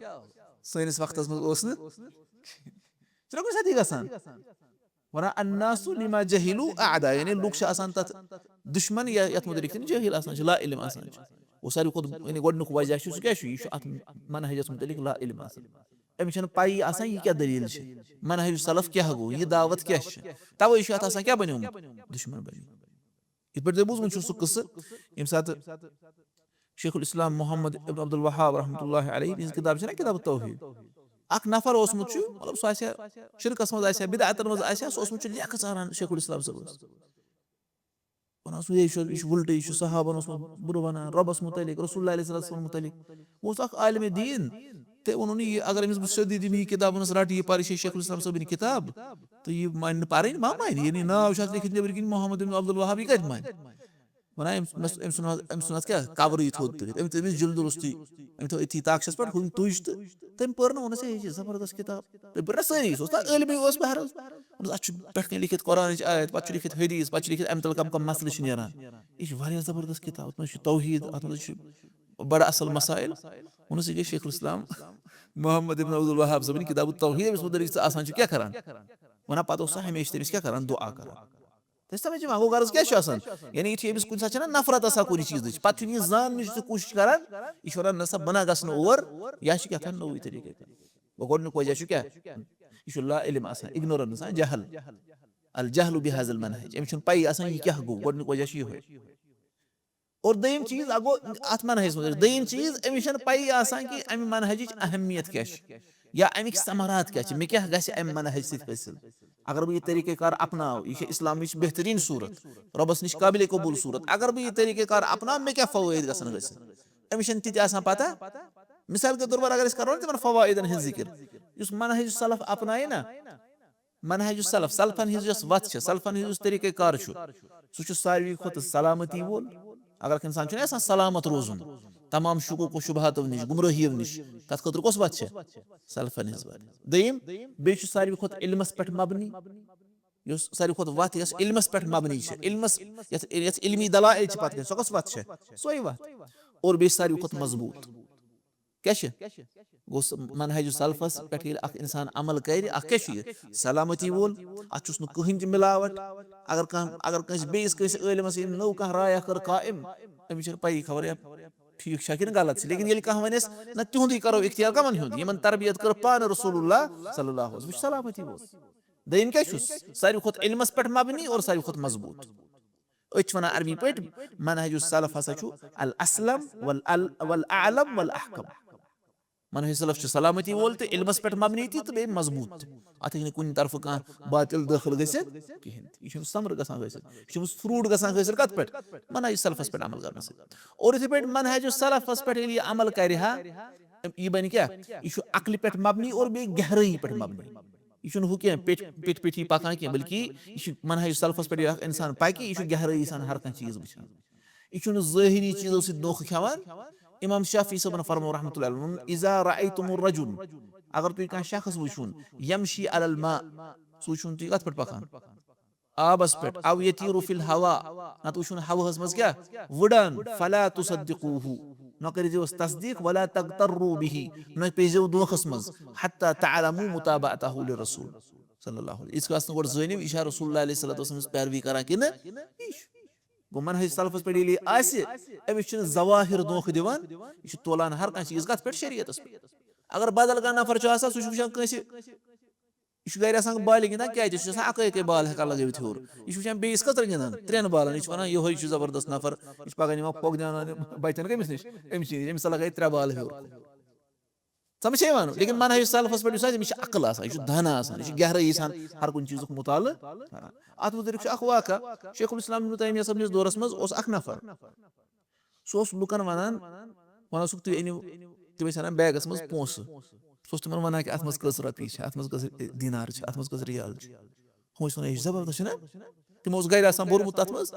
سٲنِس وقتَس منٛز اوس نہٕ۔" چھُنہ کُنہِ ساتہٕ یہِ گژھان؟ وَنان، "الناس لما جہلوا اعدا"، یعنی لُکھ چھِ آسان تَتھ دُشمن یا یَتھ مُتعلِق تِم جٲہِل آسان چھِ، لا علم آسان چھِ۔ اور ساروی کھۄتہٕ، یعنی گۄڈٕنیُک وجہ چھُ، سُہ کیٛاہ چھُ؟ یہِ چھُ اَتھ منہجَس مُتعلِق لا علم آسان۔ أمِس چھَنہٕ پَیی آسان، یہِ کیٛاہ دٔلیٖل چھِ، منہج سلف کیٛاہ گوٚو، یہِ دعوت کیٛاہ چھِ۔ تَوَے چھُ اَتھ آسان کیٛاہ بَنیومُت؟ دُشمن بَنیومُت۔ یِتھ پٲٹھۍ تۄہہِ بوٗزمُت چھُو سُہ قصہٕ، ییٚمہِ ساتہٕ شیخ الاسلام محمد ابن عبد الوہاب رحمتہ اللہ علیہ، یِہنٛز کِتاب چھِ نا کتاب التوحید، اکھ نفر اوسمُت چھُ، مطلب، سُہ آسہِ ہا شرکس منٛز، آسہِ ہا بدعتن منٛز، آسہِ ہا، سُہ اوسمُت چھُ لیکھٕ ژاران شیخ الاسلام صٲبس۔ وَنان سُہ، یے چھُ، یہِ چھُ وُلٹہٕ، یہِ چھُ صحابن اوسمُت بُرٕ وَنان، رۄبَس مُتعلِق، رسول اللہ علیہ الصلوۃ والسلام مُتعلِق۔ بہٕ اوسُس اَکھ عالمِ دیٖن، تٔمۍ ووٚنُن، یہِ اگر أمِس بہٕ سیوٚدُے دِمہٕ یہِ کِتاب، وَنَس، "رَٹ یہِ، پَر، یہِ چھےٚ شیخ الاسلام صٲبٕنۍ کِتاب"، تہٕ یہِ مانہِ نہٕ پَرٕنۍ، ما مانہِ، یعنی ناو چھُ اَتھ لیکھِتھ نیٚبرٕ کِنۍ محمد بن عبد الوہاب، یہِ کَتہِ مانہِ؟ وَنان أمۍ أمۍ سُنٛد حظ أمۍ سُنٛد حظ کیٛاہ قبرٕے تھوٚد تٔرِتھ، أمۍ تٔمِس جِلدُ روٚستُے، أمۍ تھوٚو أتھی طاقسَس پٮ۪ٹھ، ہُمۍ تُج تہٕ تٔمۍ پٔر نہٕ، ووٚنُس ہے یہِ چھِ زبردست کِتاب، تٔمۍ پٔر نہ سٲری، سُہ اوس تَتھ عٲلمٕے اوس بہرحال، ووٚنُس اَتھ چھُ پٮ۪ٹھ کَنۍ لیکھِتھ قرآنٕچ آیت، پَتہٕ چھُ لیکھِتھ حدیث، پَتہٕ چھُ لیکھِتھ اَمہِ تَل کَم کَم مسلہٕ چھِ نیران، یہِ چھِ واریاہ زبردست کِتاب، اَتھ منٛز چھُ توحیٖد، اَتھ منٛز چھُ بَڑٕ اَصٕل مسائل، ووٚنُس یہِ گٔے شیخ الاسلام محمد ابن عبد الوہاب صٲبٕنۍ کِتاب التوحیٖد، أمِس مُتعلِق ژٕ آسان چھُ کیٛاہ کران؟ وَنان پَتہٕ اوس سُہ ہمیشہِ تٔمِس کیٛاہ کران؟ دُعا کران۔ تُہۍ چھِو سَمجھ یِوان؟ گوٚو غرض کیٛاہ چھُ آسان؟ یعنی یُتھُے أمِس کُنہِ ساتہٕ چھَنہ نفرت آسان کُنہِ چیٖزٕچ، پَتہٕ چھُنہٕ یہِ زاننٕچ تہِ کوٗشِش کران، یہِ چھُ وَنان نہ سا بہٕ نہ گژھٕ نہٕ اور، یا چھُ کیٛاہ تام نوٚوُے طریٖقہٕ کران۔ گوٚو گۄڈٕنیُک وجہ چھُ کیٛاہ؟ یہِ چھُ لا علم آسان، اِگنورَنس آسان، جہل۔ الجہل بہذا المنہج، أمِس چھُنہٕ پَیی آسان یہِ کیٛاہ گوٚو، گۄڈٕنیُک وجہ چھُ یِہوٚے۔ اور دوٚیِم چیٖز، اَگو اَتھ منہج منٛز، دوٚیِم چیٖز، أمِس چھَنہٕ پَیی آسان کہِ اَمہِ منہجٕچ اہمیت کیٛاہ چھِ یا اَمِکۍ ثمرات کیٛاہ چھِ، مےٚ کیٛاہ گژھِ اَمہِ منہج سۭتۍ حٲصِل۔ اگر بہٕ یہِ طریٖقہ کار اپناو، یہِ چھِ اِسلامٕچ بہتریٖن صوٗرت، رۄبَس نِش قابلِ قبوٗل صوٗرت، اگر بہٕ یہِ طریٖقہ کار اپناو، مےٚ کیٛاہ فوٲیِد گژھن حٲصِل؟ أمِس چھَنہٕ تہِ تہِ آسان پَتہ۔ مِثال کے طور پر اگر أسۍ کَرو نا تِمَن فوائدَن ہٕنٛز ذِکِر، یُس منہج سلف اپنایہِ نا، منہج سلف، سلفن ہٕنٛز یۄس وتھ چھےٚ، سلفن ہٕنٛز یُس طریٖقہ کار چھُ، سُہ چھُ ساروی کھۄتہٕ سلامتی وول۔ اگر اکھ انسان چھُنہ یژھان سلامت روزُن تمام شکوک و شبہاتو نِش، گمرٲہیو نِش، تتھ خٲطرٕ کۄس وتھ چھےٚ؟ سلفن ہٕنٛز وتھ۔ دوٚیِم، بیٚیہِ چھُ ساروی کھۄتہٕ علمس پٮ۪ٹھ مبنی، یۄس ساروی کھۄتہٕ وتھ یۄس علمس پٮ۪ٹھ مبنی چھِ، علمس یتھ، یتھ علمی دلائل چھِ پتہٕ کِنۍ، سۄ کۄس وتھ چھےٚ؟ سۄے وتھ۔ اور بیٚیہِ ساروی کھۄتہٕ مضبوٗط۔ کیٛاہ چھِ؟ گوٚو سُہ منہج سلفس پٮ۪ٹھ ییٚلہِ اکھ انسان عمل کرِ، اکھ کیٛاہ چھُ یہِ؟ سلامتی وول۔ اتھ چھُس نہٕ کٕہٕنۍ تہِ ملاوٹ۔ اگر کانٛہہ، اگر کٲنٛسہِ بیٚیِس کٲنٛسہِ عٲلمس ییٚمۍ نٔو کانٛہہ راے اکھ کٔر قائم، أمِس چھَنہٕ پَیی خبر یا ٹھیٖک چھا کِنہٕ غلط چھِ۔ لیکن ییٚلہِ کانٛہہ وَنٮ۪س، نہ تِہُنٛدُے کرو اختیار، کمن ہُنٛد؟ یِمن تربیت کٔر پانہٕ رسول اللہ صلی اللہ علیہ وسلم، یہِ چھُ سلامتی وول۔ دوٚیِم کیٛاہ چھُس؟ ساروی کھۄتہٕ علمس پٮ۪ٹھ مبنی اور ساروی کھۄتہٕ مضبوٗط۔ أسۍ چھِ وَنان عربی پٲٹھۍ، منہج السلف ہسا چھُ الاسلم وال-، ال-، والاعلم والاحکم۔ منہج سلف چھُ سلامتی وول تہٕ علمس پٮ۪ٹھ مبنی تہِ تہٕ بیٚیہِ مضبوٗط تہِ۔ اتھ ہیٚکہِ نہٕ کُنہِ طرفہٕ کانٛہہ باطل دٲخل گٔژھِتھ کِہیٖنۍ تہِ۔ یہِ چھُنہٕ سمرٕ گژھان حٲصِل، یہِ چھُنہٕ فرٛوٗٹ گژھان حٲصِل۔ کتھ پٮ۪ٹھ؟ منہج سلفس پٮ۪ٹھ عمل کرنہٕ سۭتۍ۔ اور یِتھے پٲٹھۍ منہج سلفس پٮ۪ٹھ ییٚلہِ یہِ عمل کرِ ہا، یہِ بنہِ کیٛاہ؟ یہِ چھُ عقلہِ پٮ۪ٹھ مبنی اور بیٚیہِ گہرٲیی پٮ۪ٹھ مبنی۔ یہِ چھُنہٕ ہُہ کینٛہہ پیٚٹھۍ، پیٚٹھۍ پیٚٹھی پکان کینٛہہ، بلکہِ یہِ چھُ منہج سلفس پٮ۪ٹھ ییٚلہِ اکھ انسان پکہِ، یہِ چھُ گہرٲیی سان ہر کانٛہہ چیٖز وٕچھان۔ یہِ چھُنہٕ ظٲہری چیٖزو سۭتۍ دھوکہٕ کھٮ۪وان۔ امام شافعی صٲبن فرموو رحمتہ اللہ علیہ، ووٚنُن، "اذا رأیتم الرجل"، اگر تُہۍ کانٛہہ شخص وٕچھوُن، "یمشی علی الماء"، سُہ وٕچھُن تُہۍ کتھ پٮ۪ٹھ پکان؟ آبس پٮ۪ٹھ، "او یطیر فی الہوا"، نتہٕ وٕچھُن ہوہس منٛز کیٛاہ وٕڑان، "فلا تصدقوہ"، نہ کٔرِو تُہۍ تصدیق، "ولا تغتروا بہ"، نہ پیزیو دھوکس منٛز، "حتی تعلموا متابعتہ للرسول صلی اللہ علیہ وسلم"، ییٖتِس کالس نہٕ گۄڈٕ زٲنِو یہِ چھا رسول اللہ علیہ الصلوۃ والسلام ہٕنٛز پیروی کران کِنہٕ یہِ چھُ۔ گوٚو منہج سلفس پٮ۪ٹھ ییٚلہِ یہِ آسہِ، أمِس چھُنہٕ ظواہر دھوکہٕ دِوان، یہِ چھُ تولان ہر کانٛہہ چیٖز کتھ پٮ۪ٹھ؟ شریعتس پٮ۪ٹھ۔ اگر بدل کانٛہہ نفر چھُ آسان، سُہ چھُ وٕچھان کٲنٛسہِ، یہِ چھُ گرِ آسان بالہِ گِنٛدان، کیٛازِ؟ یہِ چھُ آسان اکٲے اکٲے بال ہٮ۪کان لگٲوِتھ ہیوٚر۔ یہِ چھُ وٕچھان بیٚیِس کٔژن گِنٛدان، ترٛٮ۪ن بالن۔ یہِ چھُ ونان، "یِہوٚے چھُ زبردست نفر، یہِ چھُ پگاہ نِوان پھۄکھ دیٛاوناونہِ بچن کٔمِس نِش؟ أمِس نِش، أمِس ہسا لگٲے ترٛےٚ بالہٕ ہیوٚر۔" سمجھ چھا یِوان؟ لیکن منہج سلفس پٮ۪ٹھ یُس آسہِ، أمِس چھِ عقل آسان، یہِ چھُ دانہٕ آسان، یہِ چھُ گہرٲیی سان ہر کُنہِ چیٖزُک مطالعہٕ کران۔ اتھ مُتعلق چھُ اکھ واقعہ، شیخ الاسلام ابن تیمیہ صٲبنِس دورس منٛز اوس اکھ نفر، سُہ اوس لُکن ونان، ونان اوسُکھ، "تُہۍ أنِو"، تِم ٲسۍ انان بیگس منٛز پونٛسہٕ، سُہ اوس تِمن ونان کہِ اتھ منٛز کٔژ رۄپیہِ چھِ، اتھ منٛز کٔژ دینار چھِ، اتھ منٛز کٔژ ریال چھِ۔ ہُم ٲسۍ وَنان، "یہِ چھُ زبردست، چھُنہ؟" تِمو اوس گرِ آسان بوٚرمُت تَتھ منٛز۔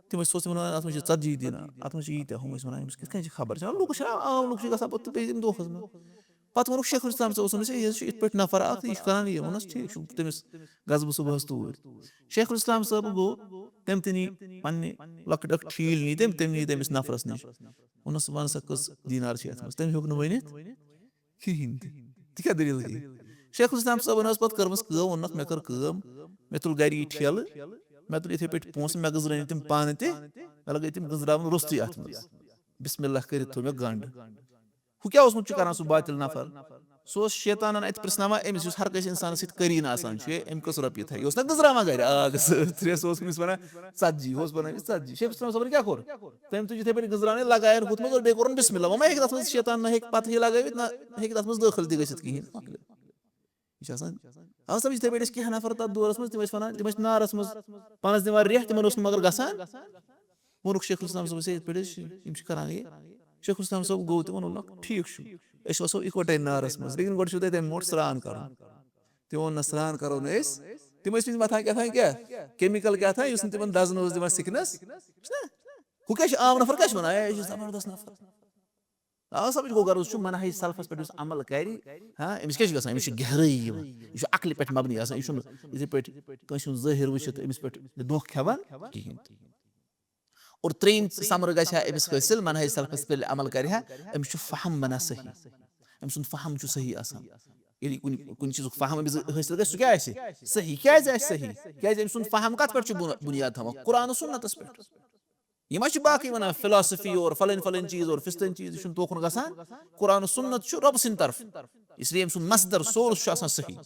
تِم ٲسۍ، سُہ اوس تِمن وَنان، "اَتھ منٛز چھِ ژَتجی دینار، اَتھ منٛز چھِ ییٖتیٛاہ۔" ہُم ٲسۍ وَنان، "أمِس کِتھ کٔنۍ چھِ خبر؟" چھِ وَنان، لُکھ چھِنہ عام لُکھ چھِ گژھان پَتہٕ تہٕ بیٚیہِ تَمہِ دۄہَس منٛز۔ پَتہٕ ووٚنُکھ شیخ الاسلام صٲبَس، ووٚنُس، "ہے، یہِ حظ چھُ یِتھ پٲٹھۍ نفر اَکھ، یہِ چھُ کَران یہِ۔" ووٚنُس، "ٹھیٖک چھُ۔" تٔمِس گژھٕ بہٕ صُبحَس توٗرۍ۔ شیخ الاسلام صٲب گوٚو، تٔمۍ تہِ نی پنٛنہِ لۄکٕٹۍ لۄکٕٹۍ ٹھیٖل نی تٔمۍ، تٔمۍ نی تٔمِس نفرَس نِش۔ ووٚنُس، "وَن سا، کٔژ دینار چھِ اَتھ منٛز؟" تٔمۍ ہیوٚک نہٕ ؤنِتھ۔ کِہیٖنۍ تہِ۔ تہِ کیٛاہ دٔلیٖل گٔے؟ شیخ الاسلام صٲبن ٲس پتہٕ کٔرمٕژ کٲم، ووٚننکھ، مےٚ کٔر کٲم، مےٚ تُل گرِ یہِ ٹھیلہٕ، مےٚ تُل یِتھے پٲٹھۍ پونٛسہٕ، مےٚ گٔنٛزرٲے نہٕ تِم پانہٕ تہِ، مےٚ لگٲے تِم گٔنٛزراوٕنۍ روٚستُے اتھ منٛز۔ بسم اللہ کٔرِتھ تھوٚو مےٚ گنٛڈ۔ ہُہ کیٛاہ اوسمُت چھُ کران سُہ باطل نفر؟ سُہ اوس شیطانن اتہِ پرٛژھناوان أمِس، یُس ہر کٲنٛسہِ انسانس سۭتۍ قریٖن آسان چھُ، ہے، أمۍ کٔژ رۄپیہِ تھایہِ؟ یہِ اوس نہ گٔنٛزراوان گرِ، آ، گٔژھ-، ترٛےٚ، سُہ اوس أمِس ونان، "ژتجی"، ہُہ اوس ونان أمِس، "ژتجی"۔ شیخ الاسلام صٲبن کیٛاہ کوٚر؟ تٔمۍ تُج یِتھے پٲٹھۍ گٔنٛزراونہِ، لگایَن ہُتھ منٛز اور بیٚیہِ کوٚرُن بسم اللہ۔ وۄنۍ ما ہیٚکہِ تَتھ منٛز شیطان، نہ ہیٚکہِ پتہٕ یہِ لگٲوِتھ، نہ ہیٚکہِ تَتھ منٛز دٲخل تہِ گٔژھِتھ کِہیٖنۍ۔ مۄکلیو۔ یہِ چھِ آسان، آ، سَمجھ یِتھے پٲٹھۍ ٲسۍ کینٛہہ نفر تَتھ دورَس منٛز، تِم ٲسۍ وَنان، تِم ٲسۍ نارَس منٛز پانَس دِوان ریٚہہ، تِمَن اوس نہٕ مگر گژھان۔ ووٚنُکھ شیخ الاسلام صٲبَس، "ہے، یِتھ پٲٹھۍ ٲسۍ یِم چھِ کران یہِ۔" شیخ الاسلام صٲب گوٚو تہٕ ووٚنُن، "ٹھیٖک چھُ، أسۍ وَسو اِکوَٹَے نارَس منٛز، لیکن گۄڈٕ چھُو تۄہہِ تَمہِ برونٛٹھ سرٛان کَرُن۔" تِمو ووٚن، "نہ، سرٛان کَرو نہٕ أسۍ۔" تِم ٲسۍ مٕتۍ مَتھان کیٛاہ تام کیٛاہ، کیمِکل کیٛاہ تام، یُس نہٕ تِمَن دَزنہٕ اوس دِوان سِکنَس، چھُنہ؟ ہُہ کیٛاہ چھُ عام نفر، کیٛاہ چھُ وَنان؟ "اے، یہِ چھُ زبردست نفر۔" آ، سمجھ گوٚو غرض چھُ، منہج سلفس پٮ۪ٹھ یُس عمل کرِ، ہاں، أمِس کیٛاہ چھُ گژھان؟ أمِس چھِ گہرٲیی یِوان، یہِ چھُ عقلہِ پٮ۪ٹھ مبنی آسان، یہِ چھُنہٕ یِتھَے پٲٹھۍ کٲنٛسہِ ہُنٛد ظٲہِر وٕچھِتھ أمِس پٮ۪ٹھ دھوکہٕ کھٮ۪وان کِہیٖنۍ تہِ۔ اور ترٛیٚیِم ثمرٕ گژھِ ہا أمِس حٲصِل، منہج سلفس پٮ۪ٹھ عمل کرِ ہا، أمِس چھُ فہم بنان صحیح، أمۍ سُنٛد فہم چھُ صحیح آسان۔ ییٚلہِ کُنہِ، کُنہِ چیٖزُک فہم أمِس حٲصِل گژھِ، سُہ کیٛاہ آسہِ صحیح؟ کیٛازِ آسہِ صحیح؟ کیٛازِ أمۍ سُنٛد فہم کَتھ پٮ۪ٹھ چھُ بُن-، بُنیاد تھاوان؟ قرآن و سُنتَس پٮ۪ٹھ۔ یِم حظ چھِ باقٕے وَنان فلاسفی اور فلٲنۍ فلٲنۍ چیٖز اور فِستٲنۍ چیٖز، یہِ چھُنہٕ توکُن گژھان۔ قرآن و سُنت چھُ رۄبہٕ سٕنٛدِ طرفہٕ، اس لیے أمۍ سُنٛد مصدر، سورس چھُ آسان صحیح۔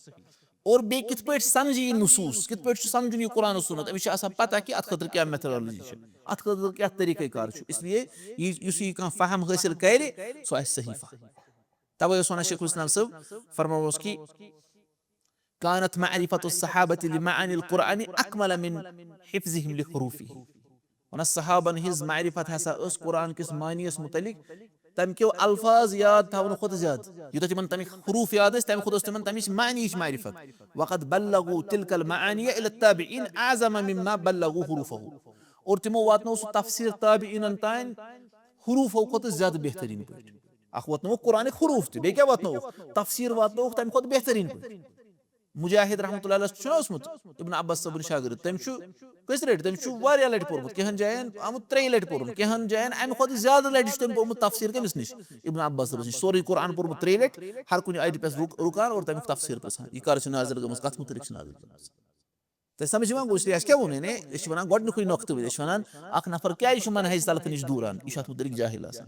اور بیٚیہِ کِتھ پٲٹھۍ سمجھِ یہِ نصوٗص، کِتھ پٲٹھۍ چھُ سمجھُن یہِ قرآن و سُنت، أمِس چھِ آسان پتہ کہِ اَتھ خٲطرٕ کیٛاہ میتھڈالجی چھِ، اَتھ خٲطرٕ کیٛاہ طریٖقہ کار چھُ۔ اس لیے یہِ، یُس یہِ کانٛہہ فہم حٲصِل کرِ، سُہ آسہِ صحیح فہم۔ توے اوس وَنان شیخ الاسلام صٲب، فرماوس کہِ، "كانت معرفة الصحابة لمعاني القرآن أكمل من حفظهم لحروفه۔" وَنان صحابن ہٕنٛز معرفت ہسا ٲس قرآن کِس معنیَس مُتعلق تَمہِ کیو الفاظ یاد تھاونہٕ کھۄتہٕ زیادٕ۔ یوٗتاہ تِمن تَمِکۍ حروٗف یاد ٲسۍ، تَمہِ کھۄتہٕ ٲس تِمن تَمِچ معنیِچ معرفت۔ "وقد بلغوا تلك المعاني إلى التابعين أعظم مما بلغوا حروفه۔" اور تِمو واتنوو سُہ تفسیٖر تابعیٖنن تام حروٗفو کھۄتہٕ زیادٕ بہتریٖن پٲٹھۍ۔ اکھ واتنووُکھ قرآنٕکۍ حروٗف تہِ، بیٚیہِ کیٛاہ واتنووُکھ؟ تفسیٖر واتنووُکھ تَمہِ کھۄتہٕ بہتریٖن پٲٹھۍ۔ مجاہد رحمتہ اللہ علیہ چھُنہ اوسمُت ابن عباس صٲبُن شاگرد، تٔمۍ چھُ کٔژِ لٹہِ؟ تٔمۍ چھُ واریاہ لٹہِ پوٚرمُت، کینٛہن جاین آمُت ترٛیٚیہِ لٹہِ پوٚرمُت، کینٛہن جاین امہِ کھۄتہٕ زیادٕ لٹہِ چھُ تٔمۍ پوٚرمُت تفسیٖر کٔمِس نِش؟ ابن عباس صٲبس نِش۔ سورُے قرآن پوٚرمُت ترٛیٚیہِ لٹہِ، ہر کُنہِ آیتہِ پٮ۪ٹھ رُک-، رُکان اور تمیُک تفسیٖر پرژھان، یہِ کر چھِ نازل گٔمٕژ، کتھ مُتعلق چھِ نازل گٔمٕژ۔ تۄہہِ سمجھ یِوان گوٚو، اس لیے اَسہِ کیٛاہ ووٚن؟ یعنی أسۍ چھِ ونان گۄڈٕنیُکُے نۄقطہٕ وۄنۍ، أسۍ چھِ ونان اکھ نفر کیٛازِ چھُ منہج سلفہٕ نِش دوٗران، یہِ چھُ اتھ مُتعلق جاہل آسان۔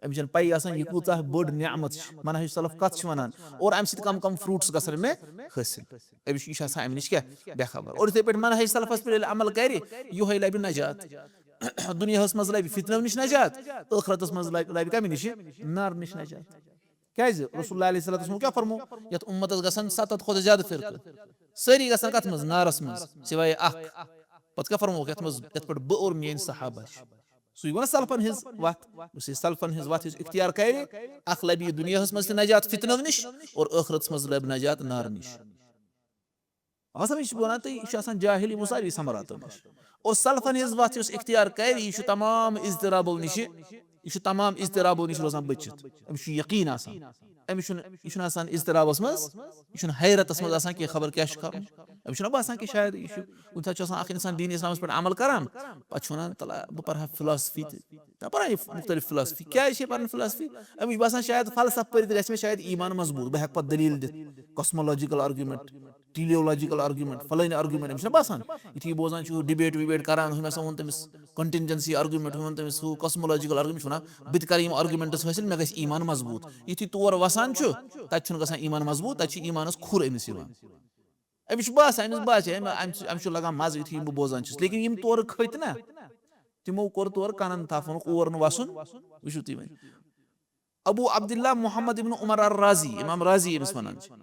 أمِس چھَنہٕ پَیی آسان، یہِ کۭژاہ بٔڑ نعمت چھِ۔ منہج سلف کَتھ چھِ وَنان؟ اور اَمہِ سۭتۍ کَم کَم fruits گژھن مےٚ حٲصِل؟ أمِس چھُ، یہِ چھُ آسان اَمہِ نِش کیٛاہ بے خبر۔ اور یِتھَے پٲٹھۍ منہج سلفَس پٮ۪ٹھ ییٚلہِ عمل کَرِ، یِہوٚے لَبہِ نجات۔ دُنیاہَس منٛز لَبہِ فِتنَو نِش نجات، ٲخرَتَس منٛز لَبہِ، لَبہِ کَمہِ نِش؟ نارٕ نِش نجات۔ کیٛازِ؟ رسول اللہ علیہ الصلوۃ والسلام کیٛاہ فرمو؟ یَتھ اُمتَس گژھن سَتَتھ کھۄتہٕ زیادٕ فرقہٕ۔ سٲری گژھن کَتھ منٛز؟ نارَس منٛز، سوائے اَکھ۔ پَتہٕ کیٛاہ فرمووُکھ؟ یَتھ منٛز، یَتھ پٮ۪ٹھ بہٕ اور میٛٲنۍ صحابہ چھِ۔ سُے گوٚو نا سلفن ہٕنٛز وَتھ۔ یُس یہِ سلفن ہٕنٛز وَتھ یُس اختیار کَرِ، اَکھ لَبہِ یہِ دُنیاہَس منٛز تہِ نجات فِتنَو نِش اور ٲخرَتَس منٛز لَبہِ نجات نارٕ نِش۔ اَوَ سَمجھ چھُس بہٕ وَنان تۄہہِ، یہِ چھُ آسان جاہِل یِمو ساروی ثمراتو نِش۔ اور سلفن ہٕنٛز وَتھ یُس اختیار کَرِ، یہِ چھُ تمام اضطرابو نِشہِ، یہِ چھُ تمام اضطرابو نِش روزان بٔچِتھ۔ أمِس چھُ یقیٖن آسان۔ أمِس چھُنہٕ، یہِ چھُنہٕ آسان اضطرابَس منٛز، یہِ چھُنہٕ حیرتَس منٛز آسان کینٛہہ، خبر کیٛاہ چھُ کَرُن۔ أمِس چھُنہ باسان کہِ شاید یہِ چھُ، کُنہِ ساتہٕ چھُ آسان اَکھ اِنسان دیٖنی اِسلامَس پٮ۪ٹھ عمل کَران، پَتہٕ چھُ وَنان، "تَلہ، بہٕ پَرٕ ہا فِلاسفی تہِ۔" دَپان ہا یہِ مُختٔلِف فِلاسفی۔ کیٛازِ چھِ یہِ پَران فِلاسفی؟ أمِس چھُ باسان شاید فلسفہٕ پٔرِتھ گژھِ مےٚ شاید ایٖمان مضبوٗط، بہٕ ہٮ۪کہٕ پَتہٕ دٔلیٖل دِتھ، cosmological argument، teleological argument، فلٲنۍ argument، أمِس چھُنہ باسان؟ یُتھُے یہِ بوزان چھُ، debate وِبیٹ کَران، ہُمۍ ہسا ووٚن تٔمِس contingency argument، ہُمۍ ووٚن تٔمِس ہُہ cosmological argument، چھُ وَنان، "بہٕ تہِ کَرٕ یِم arguments حٲصِل، مےٚ گژھِ ایٖمان مضبوٗط۔" یُتھُے تور وَسان چھُ، تَتہِ چھُنہٕ گژھان ایٖمان مضبوٗط، تَتہِ چھُ ایٖمانَس کھُر أمِس یِوان۔ أمِس چھُ باسان، أمِس باسہِ، أمۍ، أمِس، أمِس چھُ لَگان مَزٕ یُتھُے یِم بہٕ بوزان چھُس۔ لیکِن یِم تورٕ کھٔتۍ نہ، تِمو کوٚر تورٕ کَنَن تھَپھ، ووٚنُکھ، "اور نہٕ وَسُن۔" وٕچھِو تُہۍ وۄنۍ۔ ابو عبداللہ محمد ابن عمر الرازی، امام رازی ییٚمِس وَنان چھِ،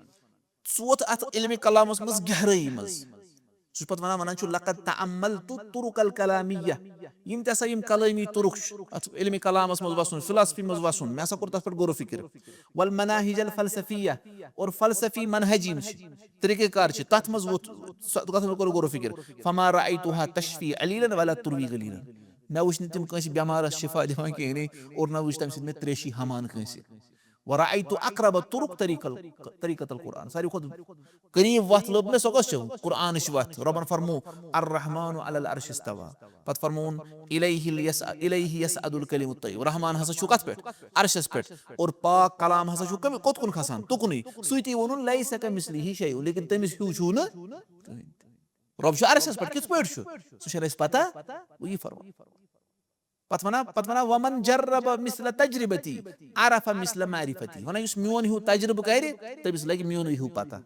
سُہ ووت اَتھ علمِ کلامَس منٛز گہرٲیی منٛز۔ سُہ چھُ پَتہٕ وَنان، وَنان چھُ، "لقد تأملت الطرق الكلامية"، یِم تہِ ہسا یِم کلٲمی طرق چھِ، اَتھ علمِ کلامَس منٛز وَسُن، فلاسفی منٛز وَسُن، مےٚ ہسا کوٚر تَتھ پٮ۪ٹھ غور و فکر۔ والمناہج الفلسفیہ، اور فلسفی منہج یِم چھِ، طریقہ کار چھِ، تَتھ منٛز ووت، سُہ، تَتھ منٛز کوٚر غور و فکر۔ فما رأيتها تشفي عليلا ولا تروي غليلا۔ مےٚ وٕچھ نہٕ تِم کٲنٛسہِ بٮ۪مارَس شفا دِوان کِہیٖنۍ اور نہ وٕچھ تَمہِ سۭتۍ مےٚ تریشی ہمان کٲنٛسہِ۔ ورأيت أقرب طرق طريق ال-، طريقة القرآن۔ ساروی کھۄتہٕ قریب وَتھ لٔب مےٚ، سۄ کۄس چھِ؟ قرآنٕچ وَتھ۔ رۄبَن فرمو، "الرحمن على العرش استوى۔" پَتہٕ فرمووُن، "إليه يس-، إليه يصعد الكلم الطيب۔" رحمان ہسا چھُ کَتھ پٮ۪ٹھ؟ عرشَس پٮ۪ٹھ۔ اور پاک کلام ہسا چھُ کَمہِ، کوٚت کُن کھسان؟ تُکنُے۔ سُے تی ووٚنُن، "ليس كمثله شيء"، لیکن تٔمِس ہیوٗ چھُو نہٕ کٕہٕنۍ تہِ۔ رۄب چھُ عرشَس پٮ۪ٹھ، کِتھ پٲٹھۍ چھُ؟ سُہ چھُنہٕ اَسہِ پَتہ، وۄنۍ یی فرماوُن۔ پتہٕ وَنان، پتہٕ وَنان، "ومن جرب مثل تجربتي عرف مثل معرفتي"، وَنان، یُس میون ہیوٗ تجربہٕ کرِ، تٔمِس لگہِ میونُے ہیوٗ پتہ۔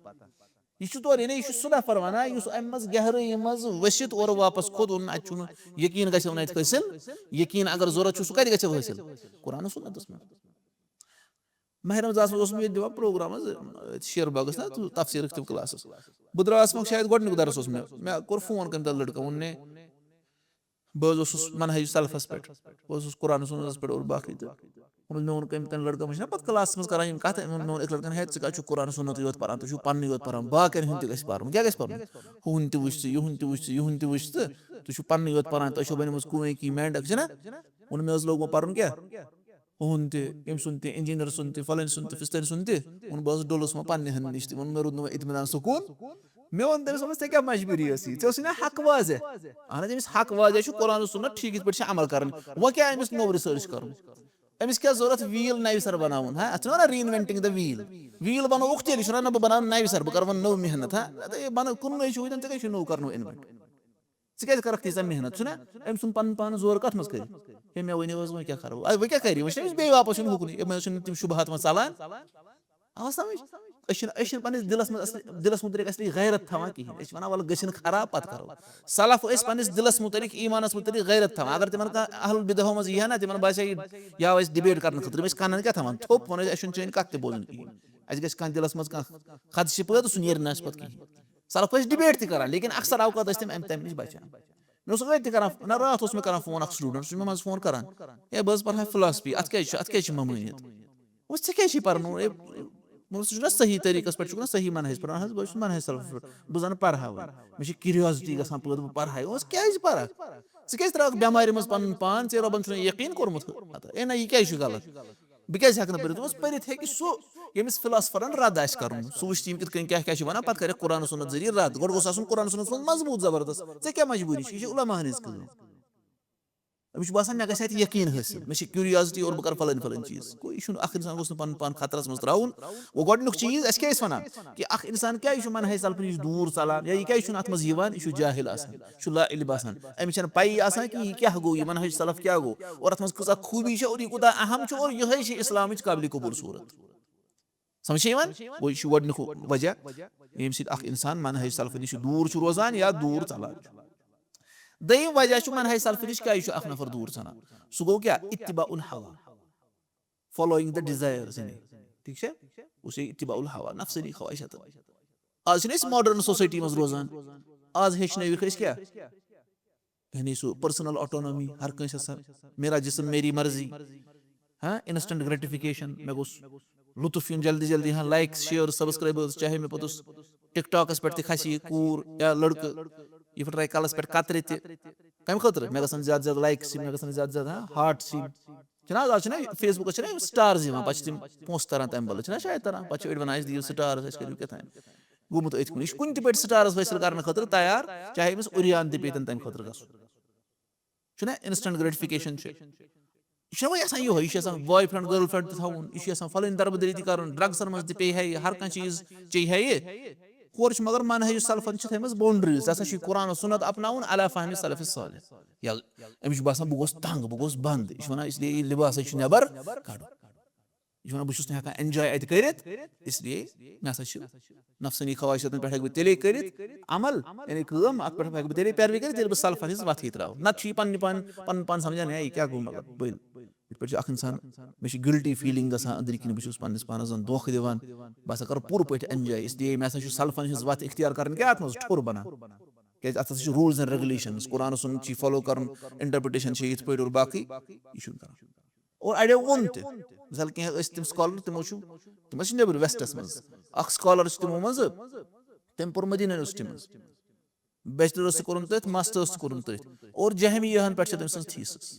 یہِ چھُ تورٕ، یعنی یہِ چھُ سُہ نفر وَنان، یُس اَمہِ منٛز گہرٲیی منٛز ؤسِتھ اورٕ واپس کھوٚت، اوٚن، اَتہِ چھُنہٕ یقیٖن گژھِ اوٚن اَتہِ حٲصِل۔ یقیٖن اگر ضوٚرتھ چھُ، سُہ کَتہِ گژھِ حٲصِل؟ قرآن و سُنتَس منٛز۔ ماہِ رمضانَس منٛز اوسُس بہٕ ییٚتہِ دِوان پروگرام حظ، أتھۍ شیر باغَس نا، تفسیٖرٕکۍ تِم کلاسز۔ بہٕ درٛاس وۄنۍ شاید گۄڈٕنیُک درس اوس مےٚ، مےٚ کوٚر فون کَمہِ دۄہ لٔڑکَن، ووٚن مےٚ، بہٕ حظ اوسُس منہج سلفس پٮ۪ٹھ، بہٕ اوسُس قرآن سُنتس پٮ۪ٹھ اور باقٕے تہٕ ووٚنُس، مےٚ ووٚن کٔمۍ تام لڑکن، وٕچھ نا پتہٕ کلاسس منٛز کران یِم کتھٕ، ووٚن، مےٚ ووٚن أکۍ لڑکن، ہے، ژٕ کتہِ چھُکھ قرآن سُنتٕے یوت پران، تُہۍ چھِو پننُے یوت پران، باقین ہُنٛد تہِ گژھِ پرُن، کیٛاہ گژھِ پرُن؟ ہُہُنٛد تہِ وٕچھ ژٕ، یِہُنٛد تہِ وٕچھ ژٕ، یِہُنٛد تہِ وٕچھ ژٕ، تُہۍ چھِو پننُے یوت پران، تۄہہِ چھو بنیمٕژ کوٗنٛگۍ کی مینڈک، چھِنہ؟ ووٚن، مےٚ حظ لوٚگ وۄنۍ پرُن کیٛاہ؟ ہُہُنٛد تہِ، أمۍ سُنٛد تہِ، انجینئر سُنٛد تہِ، فلٲنۍ سُنٛد تہِ، فستٲنۍ سُنٛد تہِ۔ ووٚن، بہٕ حظ ڈوٚلُس وۄنۍ پننہِ ہن نِش تہِ، ووٚن، مےٚ روٗد نہٕ وۄنۍ اطمینان سکوٗن۔ مےٚ ووٚن تٔمِس، ووٚنمَس، ژےٚ کیٛاہ مجبوٗری ٲسٕے؟ ژےٚ اوسُے نا حق واضح؟ اہن حظ، أمِس حق واضح چھُ، قرآن و سُنت ٹھیٖک یِتھ پٲٹھۍ چھِ عمل کرٕنۍ۔ وۄنۍ کیٛاہ أمِس نوٚو ریسرچ کرُن؟ أمِس کیٛاہ ضوٚرتھ ویٖل نَوِ سَرٕ بناوُن؟ ہا، اَتھ چھِ وَنان reinventing the wheel۔ ویٖل بَنووُکھ تیٚلہِ، یہِ چھُنہ نہ بہٕ بَناوٕ نَوِ سَرٕ، بہٕ کَرٕ وۄنۍ نٔو محنت۔ ہا، نہ تہٕ یہِ بَنٲو کُنُے چھُ وٕنہِ، ژےٚ کیٛاہ چھُے نوٚو کَرنو invent؟ ژٕ کیٛازِ کَرَکھ تیٖژاہ محنت؟ چھُنہ أمۍ سُنٛد پَنُن پان زورٕ کَتھ منٛز کٔرِتھ؟ ہے، مےٚ ؤنِو حظ، وۄنۍ کیٛاہ کَرو؟ اَدٕ وۄنۍ کیٛاہ کَرِ؟ وۄنۍ چھُنہ أمِس بیٚیہِ واپَس یُن ہُکُنٕے، أمۍ حظ چھِنہٕ تِم شُبہات وۄنۍ ژَلان۔ آو سمجھ؟ أسۍ چھِنہٕ، أسۍ چھِنہٕ پننِس دِلس منٛز اصلی، دِلس مُتعلق اصلی غیرت تھاوان کِہیٖنۍ۔ أسۍ چھِ وَنان، وَلہٕ گٔژھِن خراب، پَتہٕ کَرو۔ سلف ٲسۍ پننِس دِلس مُتعلق، ایٖمانس مُتعلق غیرت تھاوان۔ اگر تِمن کانٛہہ اہل بدعو منٛز یی ہا نا، تِمن باسہِ ہا، یہِ یا ٲسۍ ڈِبیٹ کرنہٕ خٲطرٕ، یِم ٲسۍ کَنن کیٛاہ تھاوان؟ تھوٚپ وَنو أسۍ، اَسہِ چھُنہٕ چٲنۍ کَتھ تہِ بوزُن کِہیٖنۍ۔ اَسہِ گژھِ کانٛہہ دِلس منٛز کانٛہہ خدشہٕ پٲدٕ، سُہ نیرِ نہٕ اَسہِ پَتہٕ کِہیٖنۍ۔ سلف ٲسۍ ڈِبیٹ تہِ کران، لیکن اکثر اوقات ٲسۍ تِم اَمہِ، تَمہِ نِش بچان۔ مےٚ اوس أتھۍ تہِ کران، نہ، راتھ اوس مےٚ کران فون اکھ سٹوڈنٹ، سُہ چھُ مےٚ منٛزٕ فون کران، ہے، بہٕ حظ پرہا فلاسفی، اَتھ کیٛازِ چھُ، اَتھ کیٛازِ چھِ ممٲنیت؟ وۄنۍ ژےٚ کیٛازِ چھُے پَرُن؟ اے، مطلب، ژٕ چھُکھ نا صحیح طریٖقَس پٮ۪ٹھ، چھُکھ نا صحیح منہج پَران؟ حظ، بہٕ حظ چھُس منہج سلفَس پٮ۪ٹھ، بہٕ زَن پَرہاوٕے۔ مےٚ چھِ curiosity گژھان پٲدٕ، بہٕ پَرہاوٕے۔ وۄنۍ ژٕ کیٛازِ پَرَکھ؟ ژٕ کیٛازِ ترٛاوَکھ بٮ۪مارِ منٛز پَنُن پان؟ ژےٚ رۄبَن چھُنہ یقیٖن کوٚرمُت؟ ہتا، اے نہ، یہِ کیٛازِ چھُ غلط؟ بہٕ کیٛازِ ہٮ۪کہٕ نہٕ پٔرِتھ؟ دوٚپمَس، پٔرِتھ ہیٚکہِ سُہ، ییٚمِس فلاسفرَن رد آسہِ کَرُن۔ سُہ وٕچھِ تِم کِتھ کٔنۍ کیٛاہ کیٛاہ چھِ وَنان، پَتہٕ کَرٮ۪کھ قرآن و سُنت ذٔریعہٕ رد۔ گۄڈٕ گوٚژھ آسُن قرآن و سُنت سُنٛد مضبوٗط زبردست۔ ژےٚ کیٛاہ مجبوٗری چھِ؟ یہِ چھِ علماء ہٕنٛز کٲم۔ أمِس چھُ باسان، مےٚ گژھِ اَتہِ یقیٖن حٲصِل، مےٚ چھِ curiosity اور بہٕ کَرٕ فلٲنۍ فلٲنۍ چیٖز۔ گوٚو، یہِ چھُنہٕ اَکھ اِنسان گوٚژھ نہٕ پَنُن پان خطرَس منٛز ترٛاوُن۔ وۄنۍ گۄڈٕنیُک چیٖز، أسۍ کیٛاہ ٲسۍ وَنان؟ کہِ اَکھ اِنسان کیٛازِ چھُ منہج سلفہٕ نِش دوٗر ژَلان، یا یہِ کیٛازِ چھُنہٕ اَتھ منٛز یِوان؟ یہِ چھُ جاہِل آسان، یہِ چھُ لا علم آسان۔ أمِس چھَنہٕ پَیی آسان کہِ یہِ کیٛاہ گوٚو، یہِ منہج سلف کیٛاہ گوٚو، اور اَتھ منٛز کۭژاہ خوٗبی چھےٚ، اور یہِ کوٗتاہ اہم چھُ، اور یِہوٚے چھِ اِسلامٕچ قابلِ قبوٗل صوٗرت۔ سمجھ چھےٚ یِوان؟ گوٚو، یہِ چھُ گۄڈٕنیُک وجہ، ییٚمہِ سۭتۍ اکھ انسان منہج سلفہٕ نِش دوٗر چھُ روزان یا دوٗر ژلان چھُ۔ دوٚیِم وجہ چھُ منہج سلفہٕ نِش کیٛازِ چھُ اکھ نفر دوٗر ژلان؟ سُہ گوٚو کیٛاہ؟ اتباع الہوا، following the desires، یعنی، ٹھیٖک چھا؟ گوٚو سُہ اتباع الہوا، نفسٲنی خواہشات۔ آز چھِنہٕ أسۍ modern society منٛز روزان، آز ہیٚچھنٲوِکھ أسۍ کیٛاہ؟ یعنی سُہ personal autonomy، ہر کٲنٛسہِ آسان، میرا جسم میری مرضی، ہاں، instant gratification، مےٚ گوٚژھ لطف یُن جلدی جلدی، ہاں، likes، shares، subscribers، چاہے مےٚ پوٚتُس TikTok-س پٮ۪ٹھ تہِ کھسہِ یہِ کوٗر یا لڑکہٕ، یہِ پھٕٹرایہِ کلس پٮ۪ٹھ قطرِ تہِ۔ کمہِ خٲطرٕ؟ مےٚ گژھن زیادٕ زیادٕ likes یِنۍ، مےٚ گژھن زیادٕ زیادٕ، ہاں، hearts یِنۍ۔ چھِنہٕ حظ، آز چھِنہٕ Facebook-س چھِنہٕ stars یِوان، پتہٕ چھِ تِم پونٛسہٕ تران تمہِ بدلہٕ، چھِنہٕ شاید تران، پتہٕ چھِ أڑۍ ونان، "اَسہِ دِیِو stars، اَسہِ کٔرِو کیٛاہ تام۔" گوٚمُت أتھۍ کُن۔ یہِ چھُ کُنہِ تہِ پٲٹھۍ stars حٲصِل کرنہٕ خٲطرٕ تیار، چاہے أمِس عریان تہِ پیٚیہِ تَمہِ خٲطرٕ گژھُن۔ چھُنہ instant gratification چھُ۔ یہِ چھُنہ وۄنۍ آسان یِہوٚے، یہِ چھُ آسان boyfriend girlfriend تہِ تھاوُن، یہِ چھُ آسان فلٲنۍ دربٕدٔری تہِ کَرُن، drugs-ن منٛز تہِ پیٚیہِ ہا یہِ، ہر کانٛہہ چیٖز چیٚیہِ ہا یہِ۔ ہورٕ چھُ مگر منہج سلفن چھِ تھٲیمٕژ boundaries، یہِ ہسا چھُ قرآن و سُنت اپناوُن علی فہم سلف صالح۔ یا أمِس چھُ باسان، بہٕ گوٚوُس تنگ، بہٕ گوٚوُس بند، یہِ چھُ وَنان، اس لیے یہِ لباسے چھُ نٮ۪بر کڑُن۔ یہِ چھُ وَنان، بہٕ چھُس نہٕ ہٮ۪کان enjoy اَتہِ کٔرِتھ، اس لیے مےٚ ہسا چھِ نفسٲنی خواہشاتن پٮ۪ٹھ ہٮ۪کہٕ بہٕ تیٚلے کٔرِتھ عمل، یعنی کٲم، اَتھ پٮ۪ٹھ ہٮ۪کہٕ بہٕ تیٚلے پیروی کٔرِتھ، ییٚلہِ بہٕ سلفن ہِنٛز وَتھٕے ترٛاوٕ۔ نتہٕ چھُ یہِ پننہِ پان، پنُن پان سمجھان، ہے، یہِ کیٛاہ گوٚو، مطلب، بٔلۍ۔ یِتھ پٲٹھۍ چھُ اکھ اِنسان، مےٚ چھِ guilty feeling گژھان أنٛدرۍ کِنۍ، بہٕ چھُس پننِس پانس زن دھوکہٕ دِوان، بہٕ ہسا کرٕ پوٗرٕ پٲٹھۍ enjoy، اس لیے مےٚ ہسا چھُ سلفن ہِنٛز وَتھ اختیار کرٕنۍ، کیٛاہ اَتھ منٛز ٹھوٚر بنان؟ کیٛازِ اَتھ ہسا چھِ rules and regulations، قرآن و سُنت چھِ follow کرُن، interpretation چھِ یِتھ پٲٹھۍ اور باقٕے، یہِ چھُنہٕ کرُن۔ اور اَڑیو ووٚن تہِ، مثال کینٛہہ ٲسۍ تِم scholar، تِمو چھُ، تِم ٲسۍ نیٚبرٕ west-س منٛز، اکھ scholar چھُ تِمو منٛزٕ، تٔمۍ پوٚر مدیٖنہ university منٛز، bachelorس تہِ کوٚرُن تٔتھۍ، masterس تہِ کوٚرُن تٔتھۍ، اور جہمیہن پٮ۪ٹھ چھِ تٔمۍ سٕنٛز thesis۔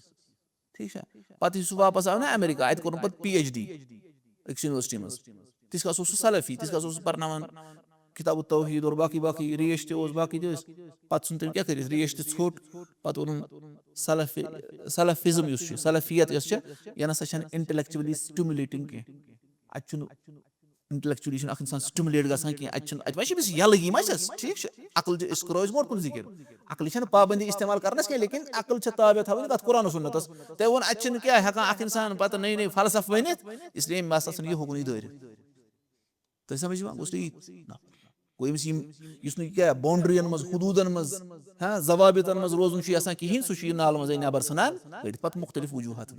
ٹھیٖک چھا؟ پتہٕ یُس سُہ واپس آو نا امریکہ، اتہِ کوٚرُن پتہٕ PhD أکِس university منٛز۔ تِژھ کالس اوس سُہ سلفی، تِژھ کالس اوس سُہ پرناوان کتاب التوحید اور باقی باقی، ریش تہِ اوس، باقی تہِ ٲسۍ۔ پتہٕ ژھُن تٔمۍ کیٛاہ کٔرِتھ، ریش تہِ ژھوٚٹ، پتہٕ ووٚنُن سلفی، سلفزم یُس چھُ، سلفیت یۄس چھےٚ، یہِ نسا چھنہٕ intellectually stimulating کینٛہہ۔ اتہِ چھُنہٕ intellectually چھُنہٕ اکھ انسان stimulate گژھان کینٛہہ، اتہِ چھُنہٕ، اتہِ ما چھِ أمِس یلہٕ، یہِ ما چھَس، ٹھیٖک چھُ، عقل چھِ، أسۍ کرو أسۍ برونٛٹھ کُن ذِکر، عقلہِ چھَنہٕ پابندی استعمال کرنس کینٛہہ، لیکن عقل چھِ تابع تھاوٕنۍ کتھ؟ قرآن و سُنتس۔ تۄہہِ ووٚن، اتہِ چھِنہٕ کیٛاہ ہٮ۪کان اکھ انسان پتہٕ نٔے نٔے فلسفہٕ ؤنِتھ، اس لیے مےٚ ہسا ژھٕن یہِ ہُکنُے دٲرِتھ۔ تۄہہِ سمجھ یِوان؟ گوٚژھ نہٕ یی۔ نہ۔ گوٚو أمِس یِم، یُس نہٕ یہِ کیٛاہ boundary-ین منٛز، حدوٗدن منٛز، ہاں، ضوابطن منٛز روزُن چھُ یژھان کِہیٖنۍ، سُہ چھُ یہِ نالہٕ منٛزٕے نٮ۪بر ژھٕنان کٔڑِتھ۔ پتہٕ مُختلف وجوٗہات۔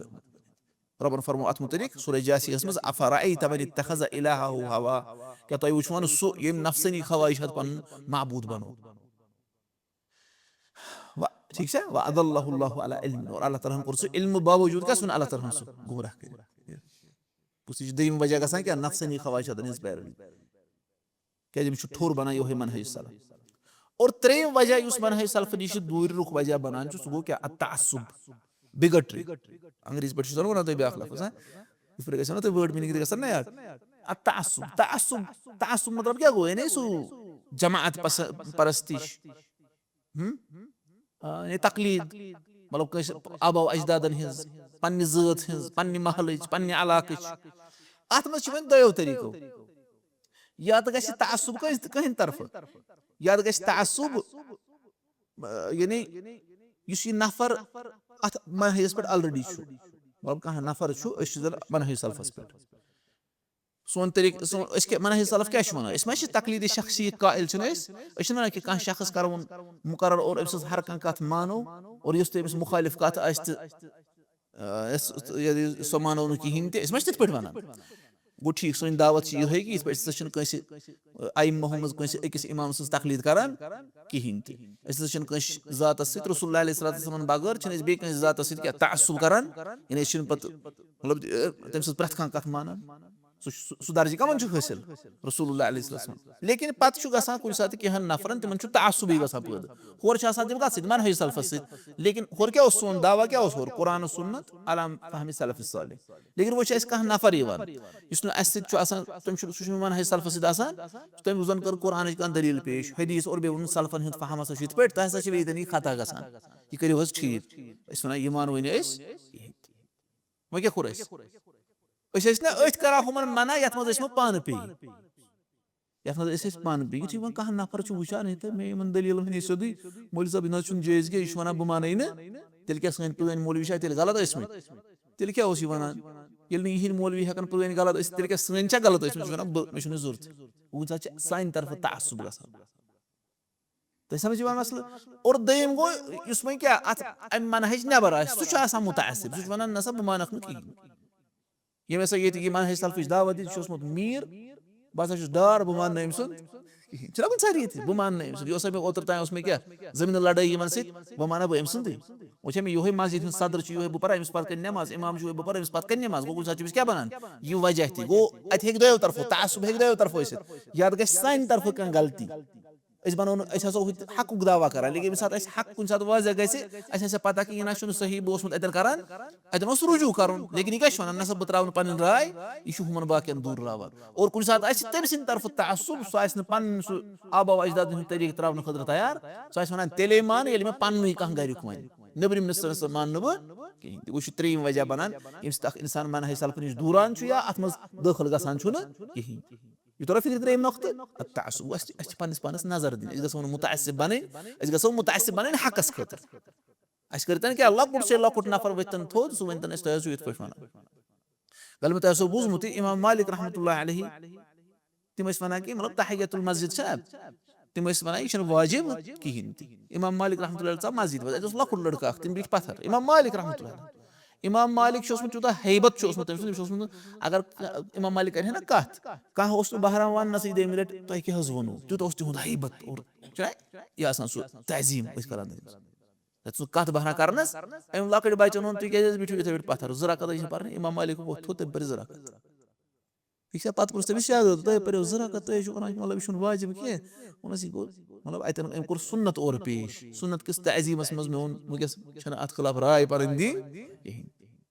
رۄبن فرموو اتھ مُتعلق سورہ جاسیس منٛز، "افرأیت من اتخذ الہہ ہوا"، کیٛاہ تۄہہِ وٕچھوٕ نہٕ سُہ، ییٚمۍ نفسٲنی خواہشات پنُن معبوٗد بنوو؟ و-، ٹھیٖک چھا؟ "واضلہ اللہ علی علم"، اور اللہ تعالیٰ ہن کوٚر سُہ علمہٕ باوجوٗد کیٛاہ ژھُن اللہ تعالیٰ ہن سُہ گمراہ کٔرِتھ۔ کُس یہِ چھُ دوٚیِم وجہ گژھان کیٛاہ؟ نفسٲنی خواہشاتن ہٕنٛز پیروی۔ کیٛازِ أمِس چھُ ٹھوٚر بنان یِہوٚے منہج سلف۔ اور ترٛیٚیِم وجہ یُس منہج سلف نِش دوٗرِ رُخ وجہ بنان چھُ، سُہ گوٚو کیٛاہ؟ التعصب، bigotry۔ انگریزی پٲٹھۍ چھُ سَر وَنان تۄہہِ بیٛاکھ لفظ، ہاں؟ یِتھ پٲٹھۍ گژھِ نا تۄہہِ word meaning تہِ گژھن نا یاد۔ التعصب، تعصب، تعصب مطلب کیٛاہ گوٚو؟ یعنی سُہ جماعت پس-، پرستش۔ ہم؟ آ، یعنی تقلید، مطلب کٲنٛسہِ آبا و اجدادن ہٕنٛز، پننہِ ذٲژ ہٕنٛز، پننہِ محلٕچ، پننہِ علاقٕچ۔ اتھ منٛز چھِ وۄنۍ دۄیو طریٖقو۔ یا تہٕ گژھِ تعصب کٲنٛسہِ تہِ، کٕہٕنۍ طرفہٕ، یا تہٕ گژھِ تعصب، آ، یعنی یُس یہِ نفر اتھ منہجس پٮ۪ٹھ already چھُ، مطلب کانٛہہ نفر چھُ، أسۍ چھِ زن منہج سلفس پٮ۪ٹھ۔ سون طریٖقہٕ، سون، أسۍ کیٛاہ، منہج سلف کیٛاہ چھِ وَنان؟ أسۍ ما چھِ تقلیٖدِ شخصی قائل چھِنہٕ أسۍ؟ أسۍ چھِنہٕ وَنان کہِ کانٛہہ شخص کَرون مُقرر اور أمۍ سٕنٛز ہر کانٛہہ کَتھ مانو اور یُس تہِ أمِس مُخٲلِف کَتھ آسہِ تہٕ، آ، أسۍ، یہِ، سۄ مانو نہٕ کِہیٖنۍ تہِ۔ أسۍ ما چھِ تِتھ پٲٹھۍ وَنان؟ گوٚو ٹھیٖک، سٲنۍ دعوت چھِ یِہوٚے کہِ یِتھ پٲٹھۍ أسۍ ہسا چھِنہٕ کٲنٛسہِ، آ، ائمہ منٛز کٲنٛسہِ أکِس اِمام سٕنٛز تقلیٖد کَران کِہیٖنۍ تہِ۔ أسۍ ہسا چھِنہٕ کٲنٛسہِ ذاتَس سۭتۍ، رسول اللہ علیہ الصلوۃ والسلام بغٲر چھِنہٕ أسۍ بیٚیہِ کٲنٛسہِ ذاتَس سۭتۍ کیٛاہ تعصب کَران، یعنی أسۍ چھِنہٕ پَتہٕ مطلب، تٔمۍ سٕنٛز پرٛٮ۪تھ کانٛہہ کَتھ مانان۔ سُہ چھُ، سُہ، سُہ درجہِ کَمَن چھُ حٲصِل؟ رسول اللہ علیہ السلام۔ لیکن پَتہٕ چھُ گژھان کُنہِ ساتہٕ کینٛہَن نفرَن، تِمَن چھُ تعصُبٕے گژھان پٲدٕ۔ ہورٕ چھُ آسان تِم کَتھ سۭتۍ، منہج سلفَس سۭتۍ۔ لیکن ہورٕ کیٛاہ اوس سون دعویٰ، کیٛاہ اوس ہورٕ؟ قرآن و سنت علی فہم سلف صالح۔ لیکن وۄنۍ چھُ اَسہِ کانٛہہ نفر یِوان، یُس نہٕ اَسہِ سۭتۍ چھُ آسان، تٔمۍ چھُ، سُہ چھُنہٕ منہج سلفَس سۭتۍ آسان، تٔمۍ زَن کٔر قرآنٕچ کانٛہہ دٔلیٖل پیش، حدیث اور بیٚیہِ ووٚنُن سلفَن ہُنٛد فہم ہسا چھُ یِتھ پٲٹھۍ، تۄہہِ ہسا چھِ ییٚتٮ۪ن یہِ خطا گژھان، یہِ کٔرِو حظ ٹھیٖک۔ أسۍ وَنان، یہِ مانوٕے نہٕ أسۍ کِہیٖنۍ۔ وۄنۍ کیٛاہ کوٚر اَسہِ؟ أسۍ ٲسۍ نہ أتھۍ کران ہُمن منع، یَتھ منٛز أسۍ وۄنۍ پانہٕ پیٚیہِ۔ یَتھ منٛز أسۍ ٲسۍ پانہٕ پیٚیہِ۔ یُتھُے وۄنۍ کانٛہہ نفر چھُ وٕچھان، ہے تہٕ مےٚ یِمن دٔلیٖلن ہٕنٛدِ سیوٚدُے، مولوی صٲب، یہِ نہ حظ چھُنہٕ جٲیِز کینٛہہ، یہِ چھُ وَنان، بہٕ مانَے نہٕ، تیٚلہِ کیٛاہ سٲنۍ پرٛٲنۍ مولوی چھا تیٚلہِ غلط ٲسۍمٕتۍ؟ تیٚلہِ کیٛاہ اوس یہِ وَنان؟ ییٚلہِ نہٕ یِہِنٛدۍ مولوی ہٮ۪کن پرٛٲنۍ غلط ٲسِتھ، تیٚلہِ کیٛاہ سٲنۍ چھا غلط ٲسۍمٕتۍ؟ یہِ چھُ وَنان، بہٕ، مےٚ چھُنہٕ ضوٚرتھٕے۔ وۄنۍ ساتہٕ چھِ سانہِ طرفہٕ تعصب گژھان۔ تۄہہِ سمجھ یِوان مسلہٕ؟ اور دوٚیِم گوٚو، یُس وۄنۍ کیٛاہ اَتھ اَمہِ منہج نٮ۪بر آسہِ، سُہ چھُ آسان متعصب، سُہ چھُ وَنان، "نہ سا، بہٕ مانَکھ نہٕ کِہیٖنۍ۔ ییٚمۍ ہسا ییٚتہِ یہِ منہج سلفٕچ دعوت دِژ، یہِ چھُ اوسمُت میٖر، بہٕ ہسا چھُس ڈار، بہٕ مانہٕ نہٕ أمۍ سُنٛد کِہیٖنۍ۔" چھُنہ کُنہِ ساتہٕ ییٚتہِ، "بہٕ مانہٕ نہٕ أمۍ سُنٛد۔" یہِ اوسا مےٚ اوترٕ تام، اوس مےٚ کیٛاہ، زٔمیٖنہٕ لڑٲے یِمن سۭتۍ، وۄنۍ مانہٕ بہٕ أمۍ سُنٛدٕے۔ وۄنۍ چھےٚ مےٚ یِہوٚے مسجد ہُنٛد صدر چھُ یِہوٚے، بہٕ پَرٕ أمِس پَتہٕ کَنہِ نٮ۪ماز، اِمام چھُ یِہوٚے، بہٕ پَرٕ أمِس پَتہٕ کَنہِ نٮ۪ماز۔ گوٚو کُنہِ ساتہٕ چھُ أمِس کیٛاہ بَنان؟ یہِ وجہ تہِ گوٚو، اَتہِ ہیٚکہِ دۄیو طرفو، تعصب ہیٚکہِ دۄیو طرفو ٲسِتھ۔ یا تہٕ گژھِ سانہِ طرفہٕ کانٛہہ غلطی۔ أسۍ بنو نہٕ، أسۍ ہسا ہُتہِ حقُک دعویٰ کران، لیکن ییٚمہِ ساتہٕ اَسہِ حق کُنہِ ساتہٕ واضح گژھِ، اَسہِ آسہِ پتہ کہِ یہِ نہ چھُنہٕ صحیح، بہٕ اوسمُت اَتٮ۪ن کران، اَتٮ۪ن اوس رجوع کرُن، لیکن یہِ کیٛاہ چھُ وَنان؟ نہ سا، بہٕ ترٛاوٕ نہٕ پنٕنۍ راے، یہِ چھُ ہُمن باقین دوٗر راوان۔ اور کُنہِ ساتہٕ آسہِ تٔمۍ سٕنٛدِ طرفہٕ تعصب، سُہ آسہِ نہٕ پنُن سُہ آبا و اجدادن ہُنٛد طریٖقہٕ ترٛاونہٕ خٲطرٕ تیار، سُہ آسہِ وَنان، "تیٚلے مانہٕ، ییٚلہِ مےٚ پننُے کانٛہہ گرِکۍ وَنہِ، نیٚبرِم نہٕ سا، سا مانہٕ نہٕ بہٕ کِہیٖنۍ تہِ۔" وۄنۍ چھُ ترٛیٚیِم وجہ بنان، ییٚمہِ سۭتۍ اکھ انسان منہج سلفہٕ نِش دوٗران چھُ یا اَتھ منٛز دٲخل گژھان چھُنہٕ کِہیٖنۍ۔ یہِ توٚرا فِکرِ ترٛیٚیِم نۄقطہٕ؟ التعصب۔ اَسہِ تہِ، اَسہِ چھِ پنٛنِس پانَس نظر دِنۍ۔ أسۍ گژھو نہٕ مُتعصب بَنٕنۍ، أسۍ گژھو مُتعصب بَنٕنۍ حقَس خٲطرٕ۔ اَسہِ کٔرۍتَن کیٛاہ؟ لۄکُٹ سے لۄکُٹ نفر ؤتھۍتَن تھوٚد، سُہ ؤنۍتَن اَسہِ، "تۄہہِ حظ چھُو یِتھ پٲٹھۍ وَنان۔" غالباً تۄہہِ آسیو بوٗزمُتٕے، امام مالک رحمتہ اللہ علیہ، تِم ٲسۍ وَنان کہِ، مطلب، تحیت المسجد چھِ نہ، تِم ٲسۍ وَنان، یہِ چھُنہٕ واجب کِہیٖنۍ تہِ۔ امام مالک رحمتہ اللہ علیہ ژاو مسجد منٛز، اَتہِ اوس لۄکُٹ لٔڑکہٕ اَکھ، تِم بیٖٹھۍ پَتھر۔ امام مالک رحمتہ اللہ علیہ، امام مالک چھُ اوسمُت، تیوٗتاہ ہیبت چھُ اوسمُت تٔمۍ سُنٛد، تٔمِس چھُ اوسمُت، اگر امام مالک کرِ ہے نا کتھ، کانٛہہ اوس نہٕ بہران وننَسٕے دوٚیمہِ لٹہِ، "تۄہہِ کیٛاہ حظ ووٚنوٕ؟" تیوٗتاہ اوس تِہُنٛد ہیبت اور چھُنہ یہِ آسان سُہ تعظیٖم أسۍ کران تٔمِس۔ تَتہِ سُہ کتھ بہران کرنَس، أمۍ لۄکٕٹۍ بچن ووٚن، "تُہۍ کیٛازِ حظ بِہِو یِتھَے پٲٹھۍ پَتھر؟ زٕ رکعت ٲسۍ نہٕ پرنہِ؟" امام مالک ووٚتھ تھوٚد، تٔمۍ پٔرۍ زٕ رکعت۔ یہِ چھا پتہٕ پرُژھ تٔمِس شاگرد، "تۄہہِ پٔرِو زٕ رکعت، تُہۍ چھِو وَنان، مطلب، یہِ چھُنہٕ واجب کینٛہہ؟" ووٚنُس، یہِ گوٚو، مطلب، اَتٮ۪ن أمۍ کوٚر سُنت اورٕ پیش۔ سُنت کِس تعظیٖمَس منٛز مےٚ ووٚن، وٕنکیٚس چھَنہٕ اَتھ خلاف راے پَنٕنۍ دِنۍ کِہیٖنۍ۔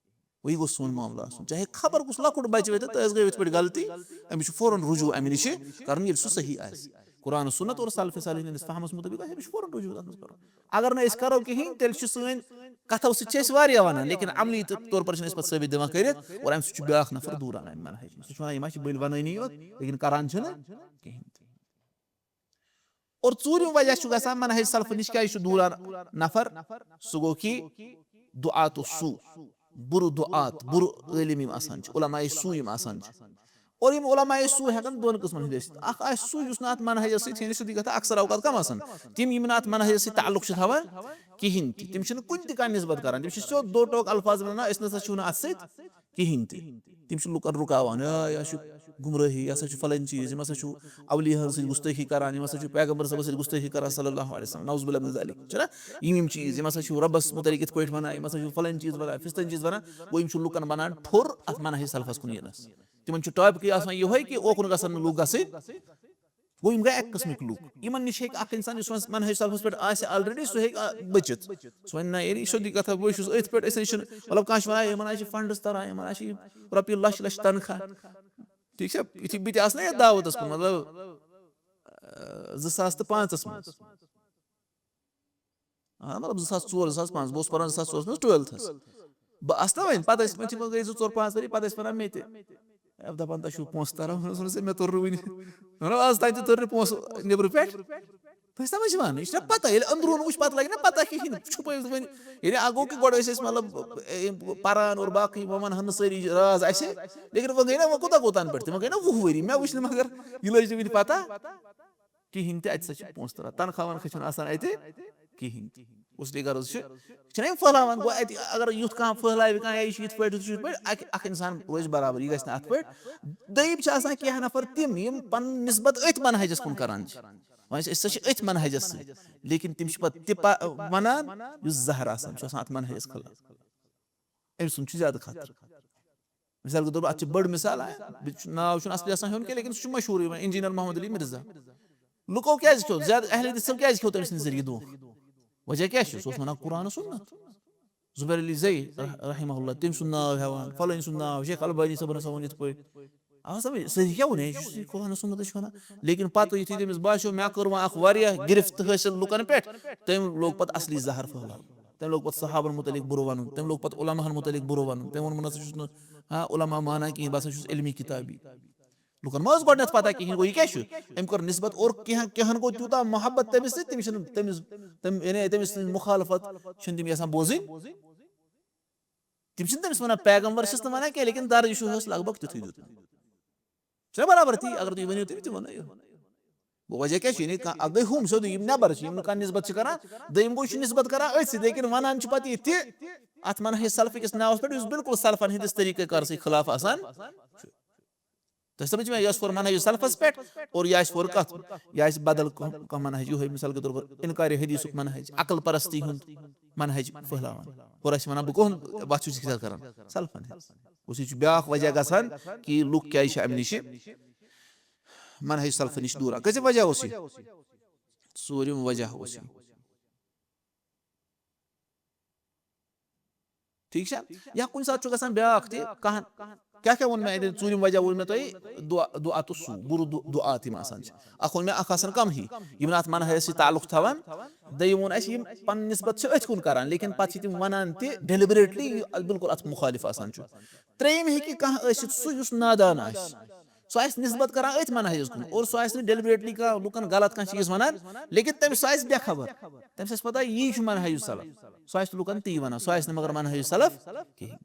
وۄنۍ گوٚو سون معاملہٕ آسُن۔ چاہے خبر کُس لۄکُٹ بَچہٕ وَتہِ، تۄہہِ حظ گٔیو یِتھ پٲٹھۍ غلطی، أمِس چھُ فوراً رجوع اَمہِ نِشہِ کَرُن، ییٚلہِ سُہ صحیح آسہِ۔ قرآن و سُنت اور سلف صالحین ہٕنٛدِس فہمَس مُطٲبِق آسہِ، أمِس چھُ فوراً رجوع تَتھ منٛز کَرُن۔ اگر نہٕ أسۍ کَرو کِہیٖنۍ، تیٚلہِ چھُ سٲنۍ کَتھو سۭتۍ چھِ أسۍ واریاہ وَنان، لیکن عملی تہٕ طور پر چھِنہٕ أسۍ پَتہٕ ثٲبت دِوان کٔرِتھ، اور اَمہِ سۭتۍ چھُ بیٛاکھ نفر دوٗر اَنان اَمہِ منہج نِش۔ سُہ چھُ وَنان، یِم ہا چھِ بٔلۍ وَنٲنی یوت، لیکن کَران چھِنہٕ کِہیٖنۍ تہِ۔ اور ژوٗرِم وجہ چھُ گژھان منہج سلفہٕ نِش کیٛازِ چھُ دوٗران نفر، سُہ گوٚو کہِ دُعات السوء، بُرٕ دُعات، بُرٕ عٲلِم یِم آسان چھِ، علماء سوء یِم آسان چھِ۔ اور یِم علماء سوء ہٮ۪کن دۄن قٕسمن ہٕنٛدۍ ٲسِتھ۔ اکھ آسہِ سُے یُس نہٕ اتھ منہجس سۭتۍ، یعنی سیوٚدُے کتھا، اکثر اوقات کم آسان، تِم یِم نہٕ اتھ منہجس سۭتۍ تعلق چھِ تھاوان کِہینۍ تہِ، تِم چھِنہٕ کُنہِ تہِ کانٛہہ نسبت کران، تِم چھِ سیوٚد دو ٹوک الفاظ ونان، "أسۍ نسا چھِو نہٕ اتھ سۭتۍ کِہینۍ تہِ۔" تِم چھِ لُکن رُکاوان، "ہے، یہِ ہا چھُ گمرٲہی، یہِ ہسا چھُ فلٲنۍ چیٖز، یِم ہسا چھِو اولیاہن سۭتۍ گُستٲخی کران، یِم ہسا چھِو پیغمبر صٲبس سۭتۍ گُستٲخی کران صلی اللہ علیہ وسلم، نعوذ باللہ من ذالک۔" چھُنہ یِم، یِم چیٖز، یِم ہسا چھِو رۄبس متعلق یِتھ پٲٹھۍ ونان، یِم ہسا چھِو فلٲنۍ چیٖز ونان، فستٲنۍ چیٖز ونان، گوٚو یِم چھِ لُکن ونان ٹھوٚر اتھ منہج سلفس کُن یِنس۔ تِمن چھُ ٹاپکٕے آسان یِہوٚے کہِ اوکُن گژھن نہٕ لُکھ گژھٕنۍ۔ گوٚو، یِم گٔے اَکہِ قٕسمٕکۍ لُکھ۔ یِمن نِش ہیٚکہِ اکھ اِنسان، یُس وۄنۍ منہج سلفس پٮ۪ٹھ آسہِ already، سُہ ہیٚکہِ، آ، بٔچِتھ۔ سُہ وَنہِ، نہ، یعنی یہِ چھِ سیوٚدُے کتھا، بہٕ چھُس أتھۍ پٮ۪ٹھ، أسۍ ہے چھِنہٕ، مطلب، کانٛہہ چھُ وَنان، یِمن حظ چھِ فنڈٕس تران، یِمن حظ چھِ یِم رۄپیہِ لچھ لچھ تنخواہ۔ ٹھیٖک چھا؟ یُتھُے بہٕ تہِ آسہٕ نا یَتھ دعوتس کُن، مطلب، آ، زٕ ساس تہٕ پانٛژس منٛز۔ آ، مطلب، زٕ ساس ژور، زٕ ساس پانٛژھ، بہٕ اوسُس پران زٕ ساس ژورس منٛز twelfthس۔ بہٕ آسہٕ نا وۄنۍ، پتہٕ ٲسۍ، وۄنۍ تہِ گٔے زٕ ژور پانٛژھ ؤری، پتہٕ ٲسۍ ونان مےٚ تہِ، "اے، دپان، تۄہہِ چھُو پونٛسہٕ تران؟" ووٚنُس، "ہے، مےٚ توٚر نہٕ وُنہِ۔" مےٚ ووٚن، "از تام تہِ توٚر نہٕ پونٛسہٕ نیٚبرٕ پٮ۪ٹھ۔" تۄہہِ سمجھ یِوان؟ یہِ چھُنہ پتہ، ییٚلہِ أنٛدروٗن وٕچھ، پتہٕ لگہِ نہ پتہ کِہیٖنۍ۔ چھُپٲوِتھ وۄنۍ، یعنی اکھ گوٚو کہِ گۄڈٕ ٲسۍ أسۍ، مطلب، اے، پران اور باقٕے، وۄنۍ ونہٕ ہن نہٕ سٲری راز اسہِ، لیکن وۄنۍ گٔے نہ، وۄنۍ کوٗتاہ گوٚو تنہٕ پٮ۪ٹھ تہِ؟ وۄنۍ گٔے نہ وُہ ؤری، مےٚ وٕچھ نہٕ مگر یہِ لٔج نہٕ وُنہِ پتہ کِہیٖنۍ تہِ، اَتہِ سا چھِ پونٛسہٕ تران، تنخواہ ونخواہ چھُنہٕ آسان اَتہِ کِہیٖنۍ تہِ۔ اس لیے غرض چھُ، چھُنہ یِم پھٔہلاوان، گوٚو اَتہِ اگر یُتھ کانٛہہ پھٔہلاوِ کانٛہہ، یا یہِ چھُ یِتھ پٲٹھۍ، ہُتھ چھُ یِتھ پٲٹھۍ، اَکہِ، اَکھ اِنسان روزِ برابر، یہِ گژھِ نہٕ اَتھ پٲٹھۍ۔ دوٚیِم چھِ آسان کینٛہہ نفر تِم، یِم پنُن نسبت أتھۍ منہجس کُن کران چھِ۔ وۄنۍ چھِ أسۍ سا چھِ أتھۍ منہجس سۭتۍ، لیکن تِم چھِ پتہٕ تہِ پا-، ونان، یُس زہر آسان چھُ آسان اَتھ منہجس خلاف۔ أمۍ سُنٛد چھُ زیادٕ خطرٕ۔ مثال کے طور پر، اتھ چھِ بٔڑ مثال، آ، بہٕ چھُ، ناو چھُنہٕ اصلی آسان ہیوٚن کینٛہہ، لیکن سُہ چھُ مشہوٗر یِوان، انجینئر محمد علی مرزا۔ لُکو کیازِ کھیوٚو؟ زیادٕ اہل حدیثو کیازِ کھیوٚو تٔمۍ سٕنٛدِ ذٔریعہٕ دھوکہٕ؟ وجہ کیٛاہ چھُ؟ سُہ اوس وَنان قرآن و سُنت۔ زبیر علی زئی رح-، رحمہ اللہ، تٔمۍ سُنٛد ناو ہٮ۪وان، فلٲنۍ سُنٛد ناو، شیخ البانی صٲبن ہسا ووٚن یِتھ پٲٹھۍ۔ آ، سمجھ؟ سٲری کیٛاہ وَنان؟ یہِ چھُ قرآن و سُنتس چھُ وَنان۔ لیکن پتہٕ یُتھُے تٔمِس باسیو، مےٚ کٔر وۄنۍ اکھ واریاہ گرفت حٲصِل لُکن پٮ۪ٹھ، تٔمۍ لوگ پتہٕ اصلی زہر پھٔہلاوُن۔ تٔمۍ لوگ پتہٕ صحابن متعلق بُرٕ وَنُن، تٔمۍ لوگ پتہٕ علماہن متعلق بُرٕ وَنُن، تٔمۍ ووٚن، "بہٕ نہ سا چھُس نہٕ، ہاں، علماء مانان کِہیٖنۍ، بہٕ ہسا چھُس علمی کتابی۔" لُکن ما ٲس گۄڈٕنٮ۪تھ پتہ کِہیٖنۍ، گوٚو یہِ کیٛاہ چھُ؟ أمۍ کوٚر نسبت، اور کینٛہہ، کینٛہن گوٚو تیوٗتاہ محبت تٔمِس سۭتۍ، تٔمِس چھِنہٕ، تٔمِس، تٔمۍ، یعنی تٔمِس سٕنٛز مخالفت چھِنہٕ تِم یژھان بوزٕنۍ۔ تِم چھِنہٕ تٔمِس وَنان، پیغمبر چھِس نہٕ وَنان کینٛہہ، لیکن درجہٕ چھُ اوس لگ بگ تیُتھُے دیُتمُت۔ چھُنہ برابر تی؟ اگر تُہۍ ؤنِو، تٔمۍ تہِ ووٚنُے۔ گوٚو وجہ کیٛاہ چھُ؟ یعنی کانٛہہ، اَکھ گٔے ہُم سیوٚدُے، یِم نٮ۪بر چھِ، یِم نہٕ کانٛہہ نسبت چھِ کران، دوٚیِم گوٚو، یہِ چھُ نسبت کران أتھۍ سۭتۍ، لیکن وَنان چھُ پَتہٕ یہِ تہِ اَتھ منہج سلفہٕ کِس ناوَس پٮ۪ٹھ، یُس بالکل سلفن ہٕنٛدِس طریٖقہ کار سۭتۍ خلاف آسان چھُ۔ تۄہہِ سمجھ مےٚ؟ یہِ آسہِ پوٚر منہج سلفس پٮ۪ٹھ، اور یہِ آسہِ پوٚر کَتھ، یہِ آسہِ بدل کانٛہہ، کانٛہہ منہج، یِہوٚے مثال کے طور پر انکار حدیثُک منہج، عقل پرستی ہُنٛد منہج پھٔہلاوان۔ اور آسہِ وَنان، بہٕ کُہُنٛد وَتھ چھُس اِختیار کران؟ سلفن ہٕنٛز۔ گوٚو، یہِ چھُ بیٛاکھ وجہ گژھان کہِ یہِ لُکھ کیٛازِ چھِ اَمہِ نِش منہج سلفہٕ نِش دوٗر۔ کٔژِم وجہ اوس یہِ؟ ژوٗرِم وجہ اوس یہِ۔ ٹھیٖک چھا؟ یا کُنہِ ساتہٕ چھُ گژھان بیٛاکھ تہِ، کانٛہہ، کیٛاہ کیٛاہ ووٚن مےٚ اَتہِ؟ ژوٗرِم وجہ ووٚن مےٚ تۄہہِ، دُعا، دُعا تہٕ سوٗ، بُرٕ دُ-، دُعا تِم آسان چھِ۔ اَکھ ووٚن مےٚ، اَکھ آسان کَمٕے، یِم نہٕ اَتھ منہجس سۭتۍ تعلق تھاوان۔ دوٚیِم ووٚن اَسہِ، یِم پَنٕنۍ نسبت چھِ أتھۍ کُن کران، لیکن پَتہٕ چھِ تِم وَنان تہِ deliberately، یہِ بالکل اَتھ مُخالِف آسان چھُ۔ ترٛیٚیِم ہیٚکہِ کانٛہہ ٲسِتھ سُہ، یُس نادان آسہِ۔ سُہ آسہِ نسبت کران أتھۍ منہجس کُن، اور سُہ آسہِ نہٕ deliberately کانٛہہ لُکن غلط کانٛہہ چیٖز ونان، لیکن تٔمِس، سُہ آسہِ بے خبر، تٔمِس آسہِ پتہ، یی چھُ منہج سلف۔ سُہ آسہِ لُکن تی ونان، سُہ آسہِ نہٕ مگر منہج سلف کِہیٖنۍ۔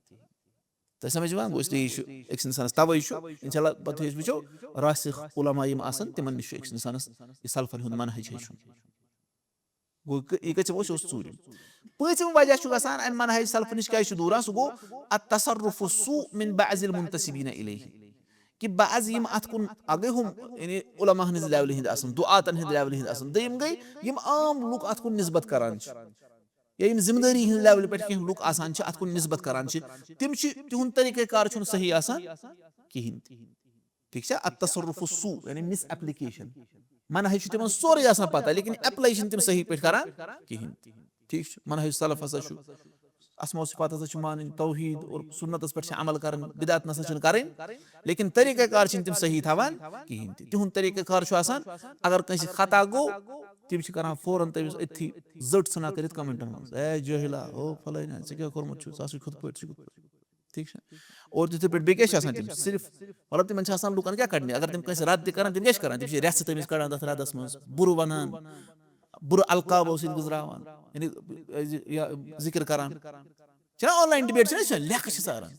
تۄہہِ سمجھ یِوان؟ گوٚو، اس لیے یہِ چھُ أکِس انسانس، توے چھُ، انشاءاللہ، پتہٕ یُس وٕچھو، راسخ علماء یِم آسان، تِمن نِش چھُ أکِس انسانس یہِ سلفن ہُنٛد منہج ہیٚچھُن۔ گوٚو، یہِ کٔژِم اوس؟ یہِ اوس ژوٗرِم۔ پٲنٛژِم وجہ چھُ گژھان اَمہِ منہج سلفہٕ نِش کیٛازِ چھُ دوٗر آسان؟ سُہ گوٚو التصرف السوء من بعض المنتسبین الیہ، کہِ بعض یِم اَتھ کُن، اَکھ گٔے ہُم، یعنی علماء ہٕنٛز levelہِ ہٕنٛدۍ آسان، دُعاتن ہٕنٛدۍ levelہِ ہٕنٛدۍ آسان، دوٚیِم گٔے یِم عام لُکھ اَتھ کُن نسبت کران چھِ، یا یِم ذمہٕ دٲری ہٕنٛز levelہِ پٮ۪ٹھ کینٛہہ لُکھ آسان چھِ، اَتھ کُن نسبت کران چھِ، تِم چھِ، تِہُنٛد طریٖقہ کار چھُنہٕ صحیح آسان کِہیٖنۍ تہِ۔ ٹھیٖک چھا؟ التصرف السوء، یعنی مس ایپلیکیشن۔ منہج چھُ تِمن سورُے آسان پتہ، لیکن ایپلاے چھِنہٕ تِم صحیح پٲٹھۍ کران کِہیٖنۍ تہِ۔ ٹھیٖک چھُ؟ منہج سلف ہسا چھُ، اسماء و صفات ہسا چھُ مانٕنۍ، توحید اور سُنتس پٮ۪ٹھ چھِ عمل کرٕنۍ، بدعت نسا چھِنہٕ کرٕنۍ۔ لیکن طریقہ کار چھِنہٕ تِم صحیح تھاوان کِہیٖنۍ تہِ۔ تِہُنٛد طریقہ کار چھُ آسان، اگر کٲنٛسہِ خطا گوٚو، تِم چھِ کران فوراً تٔمِس أتھی زٔٹ ژھٕنا کٔرِتھ کمنٹن منٛز، "اے جٲہلا، او فلٲنۍ، ژےٚ کیٛاہ کوٚرمُت چھُ؟ ژٕ ہسا چھُکھ ہُتھ پٲٹھۍ، ژٕ چھُکھ ہُتھ پٲٹھۍ۔" ٹھیٖک چھا؟ اور تِتھے پٲٹھۍ بیٚیہِ کیٛاہ چھِ آسان تِم؟ صرف، مطلب، تِمن چھِ آسان لُکن کیٛاہ کڑنہِ؟ اگر تِم کٲنٛسہِ رد تہِ کران، تِم کیٛاہ چھِ کران؟ تِم چھِ رٮ۪ژھٕ تٔمِس کڑان تتھ ردس منٛز، بُرٕ ونان، بُرٕ القابو سۭتۍ گُزراوان، یعنی، یہِ ذکر کران۔ چھِنہ online debate چھِنہ أسۍ وٕچھان، لیکھٕ چھِ ژاران۔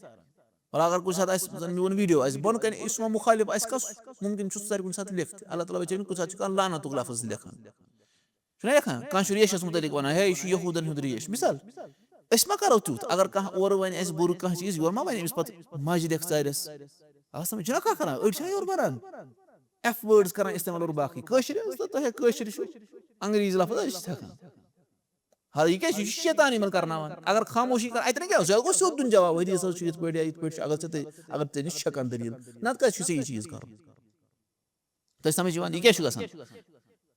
ولا اگر کُنہِ ساتہٕ آسہِ، زن میون video آسہِ، بۄنہٕ کنہِ یُس مےٚ مُخالف آسہِ کس، ممکن چھُ سُہ ژارِ کُنہِ ساتہٕ left۔ اللہ تعالیٰ بچٲیِن، کُنہِ ساتہٕ چھُ کانٛہہ لعنتُک لفظ لیکھان۔ چھُنہ لیکھان، کانٛہہ چھُ ریشس مُتعلِق ونان، "ہے، یہِ چھُ یہوٗدن ہُنٛد ریش۔" مثال، أسۍ ما کرو تیُتھ؟ اگر کانٛہہ اورٕ ونہِ اَسہِ بُرٕ کانٛہہ چیٖز، یورٕ ما ونہِ أمِس پتہٕ ماجہِ لیکھ ژارٮ۪س؟ اَوٕ سمجھ، چھُنہ کانٛہہ کران؟ أڑۍ چھِنہ یورٕ ونان، F words کران استعمال اورٕ باقٕے۔ کٲشِر ٲسۍ تہٕ تۄہہِ کٲشِر چھُ، انگریٖزۍ لفظ أسۍ چھِ ہٮ۪کان۔ ہا، یہِ کیٛاہ چھُ؟ یہِ چھُ شیطان یِمن کرناوان۔ اگر خاموشی کر، اتہِ نہٕ کیٛاہ، ژےٚ گوٚو سیوٚد دیُن جواب، حدیث حظ چھُ یِتھ پٲٹھۍ یا یِتھ پٲٹھۍ چھُ، اگر ژےٚ تہِ، اگر ژےٚ نِش چھےٚ کانٛہہ دٔلیٖل، نتہٕ کتہِ چھُ ژےٚ یہِ چیٖز کرُن؟ تۄہہِ سمجھ یِوان، یہِ کیٛاہ چھُ گژھان؟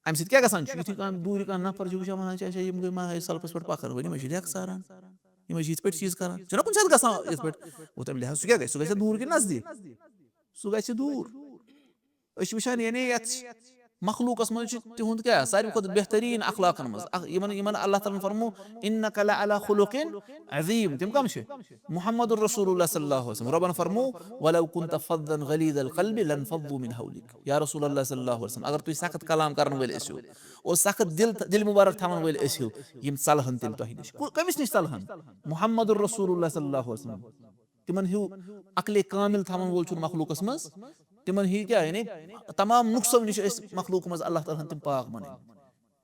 امہِ سۭتۍ کیٛاہ گژھان چھُ؟ یُتھُے کانٛہہ دوٗرِ کانٛہہ نفر چھُ وٕچھان، ونان چھِ، اچھا، یِم گٔے منہج سلفس پٮ۪ٹھ پکان وٲلۍ، یِمے چھِ لیکہٕ ساران، یِمے چھِ یِتھ پٲٹھۍ چیٖز کران، چھُنہ کُنہِ ساتہٕ گژھان یِتھ پٲٹھۍ؟ گوٚو تمہِ لحاظ سُہ کیٛاہ گژھِ؟ سُہ گژھِ دوٗر کِنہٕ نزدیٖک؟ سُہ گژھِ دوٗر۔ أسۍ چھِ وٕچھان، یعنی یتھ مخلوقس منٛز چھِ تِہُنٛد کیٛاہ ساروی کھۄتہٕ بہتریٖن اخلاقن منٛز اکھ، یِمن، یِمن اللہ تعالیٰ ہن فرمو، "انک لعلی خلق عظیم"، تِم کم چھِ؟ محمد رسول اللہ صلی اللہ علیہ وسلم۔ رۄبن فرمو، "ولو کنت فظا غلیظ القلب لانفضوا من حولک"۔ یا رسول اللہ صلی اللہ علیہ وسلم، اگر تُہۍ سخت کلام کرن وٲلۍ ٲسِو اور سخت دل، دل مبارک تھاون وٲلۍ ٲسِو، یِم ژلہن تیٚلہِ تۄہہِ نِش۔ کو-، کٔمِس نِش ژلہن؟ محمد رسول اللہ صلی اللہ علیہ وسلم۔ تِمن ہیوٗ عقلِ کامل تھاوَن وول چھُنہٕ مخلوٗقس منٛز۔ تِمن ہیوٗ کیٛاہ؟ یعنی تمام نقصو نِش ٲسۍ مخلوٗق منٛز اللہ تعالیٰ ہن تِم پاک بنٲومٕتۍ۔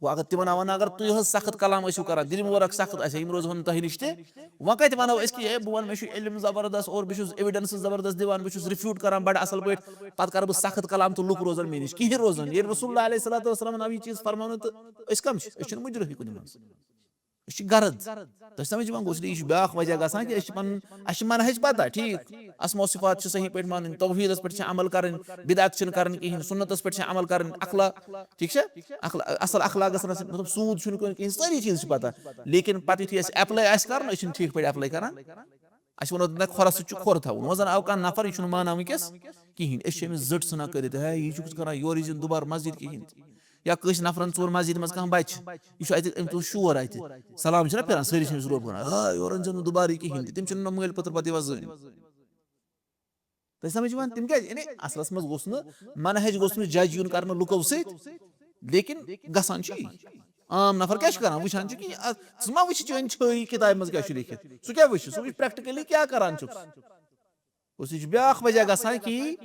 وۄنۍ اگر تِمن آوان، اگر تُہۍ حظ سخت کلام ٲسِو کران، دِلہِ مُبارک سخت آسہِ ہا، یِم روزہن تۄہہِ نِش تہِ۔ وۄنۍ کتہِ ونو أسۍ کہِ ہے، بہٕ ونہٕ، مےٚ چھُ علم زبردست اور بہٕ چھُس evidence زبردست دِوان، بہٕ چھُس refute کران بڑٕ اصل پٲٹھۍ، پتہٕ کرٕ بہٕ سخت کلام تہٕ لُکھ روزن مےٚ نِش؟ کِہیٖنۍ روزن۔ ییٚلہِ رسول اللہ علیہ الصلوۃ والسلامن آو یہِ چیٖز فرماونہٕ، تہٕ أسۍ کم چھِ؟ أسۍ چھِنہٕ مُجرمٕے کُنہِ منٛز۔ أسۍ چھِ غرض۔ تۄہہِ سمجھ یِوان؟ گوٚو، اس لیے یہِ چھُ بیٛاکھ وجہ گژھان کہِ أسۍ چھِ پنُن، اَسہِ چھِ منہج پتہ، ٹھیٖک، اسماء و صفات چھِ صحیح پٲٹھۍ مانٕنۍ، توحیٖدس پٮ۪ٹھ چھِ عمل کرٕنۍ، بدعت چھِنہٕ کرٕنۍ کِہیٖنۍ، سُنتس پٮ۪ٹھ چھِ عمل کرٕنۍ، اخلاق، ٹھیٖک چھا؟ اخلا-، اصل اخلاق گژھن آسٕنۍ، مطلب سوٗد چھُنہٕ کُنہِ کِہیٖنۍ، سٲری چیٖز چھِ پتہ۔ لیکن پتہٕ یُتھُے اَسہِ apply آسہِ کرُن، أسۍ چھِنہٕ ٹھیٖک پٲٹھۍ apply کران۔ اَسہِ ووٚن اوترٕ، نہ، کھۄرس سۭتۍ چھُ کھۄر تھاوُن۔ وۄنۍ زن آو کانٛہہ نفر، یہِ چھُنہٕ مانان وٕنکیٚس کِہیٖنۍ، أسۍ چھِ أمِس زٔٹ ژھٕنان کٔرِتھ، ہے، یہِ چھُکھ ژٕ کران، یورٕ یی زِ نہٕ دُبارٕ مسجد کِہیٖنۍ تہِ۔ یا کٲنٛسہِ نفرن ژور مسجد منٛز کانٛہہ بچہِ، یہِ چھُ اتہِ، أمۍ تُل شور اتہِ، سلام چھُنہ پھِران، سٲری چھِ أمِس روب کران، ہا، یورٕ أنۍ زٮ۪و نہٕ دُبارٕ یہِ کِہیٖنۍ تہِ۔ تِم چھِنہٕ یِم مٲلۍ پٔتھر پتہٕ یِوان زٲنۍ۔ تۄہہِ سمجھ یِوان؟ تِم کیٛازِ؟ یعنی اصلس منٛز گوٚژھ نہٕ منہج، گوٚژھ نہٕ judge یُن کرنہٕ لُکو سۭتۍ، لیکن گژھان چھُ یی۔ عام نفر کیٛاہ چھُ کران؟ وٕچھان چھُ کہِ یہِ، اتھ، ژٕ ما وٕچھِ چٲنۍ چھٲیی کِتابہِ منٛز کیٛاہ چھُ لیکھِتھ؟ سُہ کیٛاہ وٕچھِ؟ سُہ وٕچھِ practically کیٛاہ کران چھُکھ۔ گوٚو، یہِ چھُ بیٛاکھ وجہ گژھان کہِ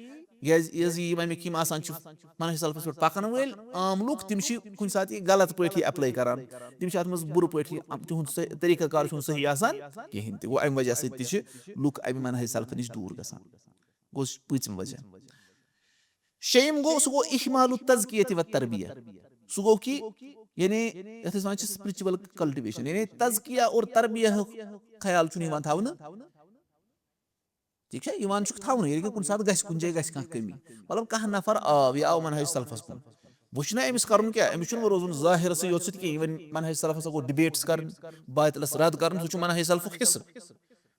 یہِ، یہِ زِ یِم اَمِکۍ یِم آسان چھِ، منہج سلفس پٮ۪ٹھ پکن وٲلۍ عام لُکھ، تِم چھِ کُنہِ ساتہٕ یہِ غلط پٲٹھۍ یہِ apply کران، تِم چھِ اتھ منٛز بُرٕ پٲٹھۍ یہِ، تِہُنٛد سہ-، طریٖقہ کار چھُنہٕ صحیح آسان کِہیٖنۍ تہِ۔ گوٚو، امہِ وجہ سۭتۍ تہِ چھِ لُکھ امہِ منہج سلفہٕ نِش دوٗر گژھان۔ گوٚو، سُہ پوٗژِم وجہ۔ شیٚیِم گوٚو، سُہ گوٚو اہمال التزکیہ و تربیہ۔ سُہ گوٚو کہِ، یعنی، یتھ أسۍ ونان چھِ spiritual cultivation، یعنی تزکیہ اور تربیہ ہُک خیال چھُنہٕ یِوان تھاونہٕ۔ ٹھیٖک چھا؟ یِوان چھُکھ تھاونہٕ، ییٚلہِ کہِ کُنہِ ساتہٕ گژھِ، کُنہِ جایہِ گژھِ کانٛہہ کٔمی۔ مطلب، کانٛہہ نفر آو، یہِ آو منہج سلفس کُن۔ وۄنۍ چھُنہ أمِس کرُن کیٛاہ؟ أمِس چھُنہٕ وۄنۍ روزُن ظٲہرسٕے یوت سۭتۍ کینٛہہ، یِوان منہج سلفس گوٚو debates کرٕنۍ، باطلس رد کرُن، سُہ چھُ منہج سلفُک حصہٕ۔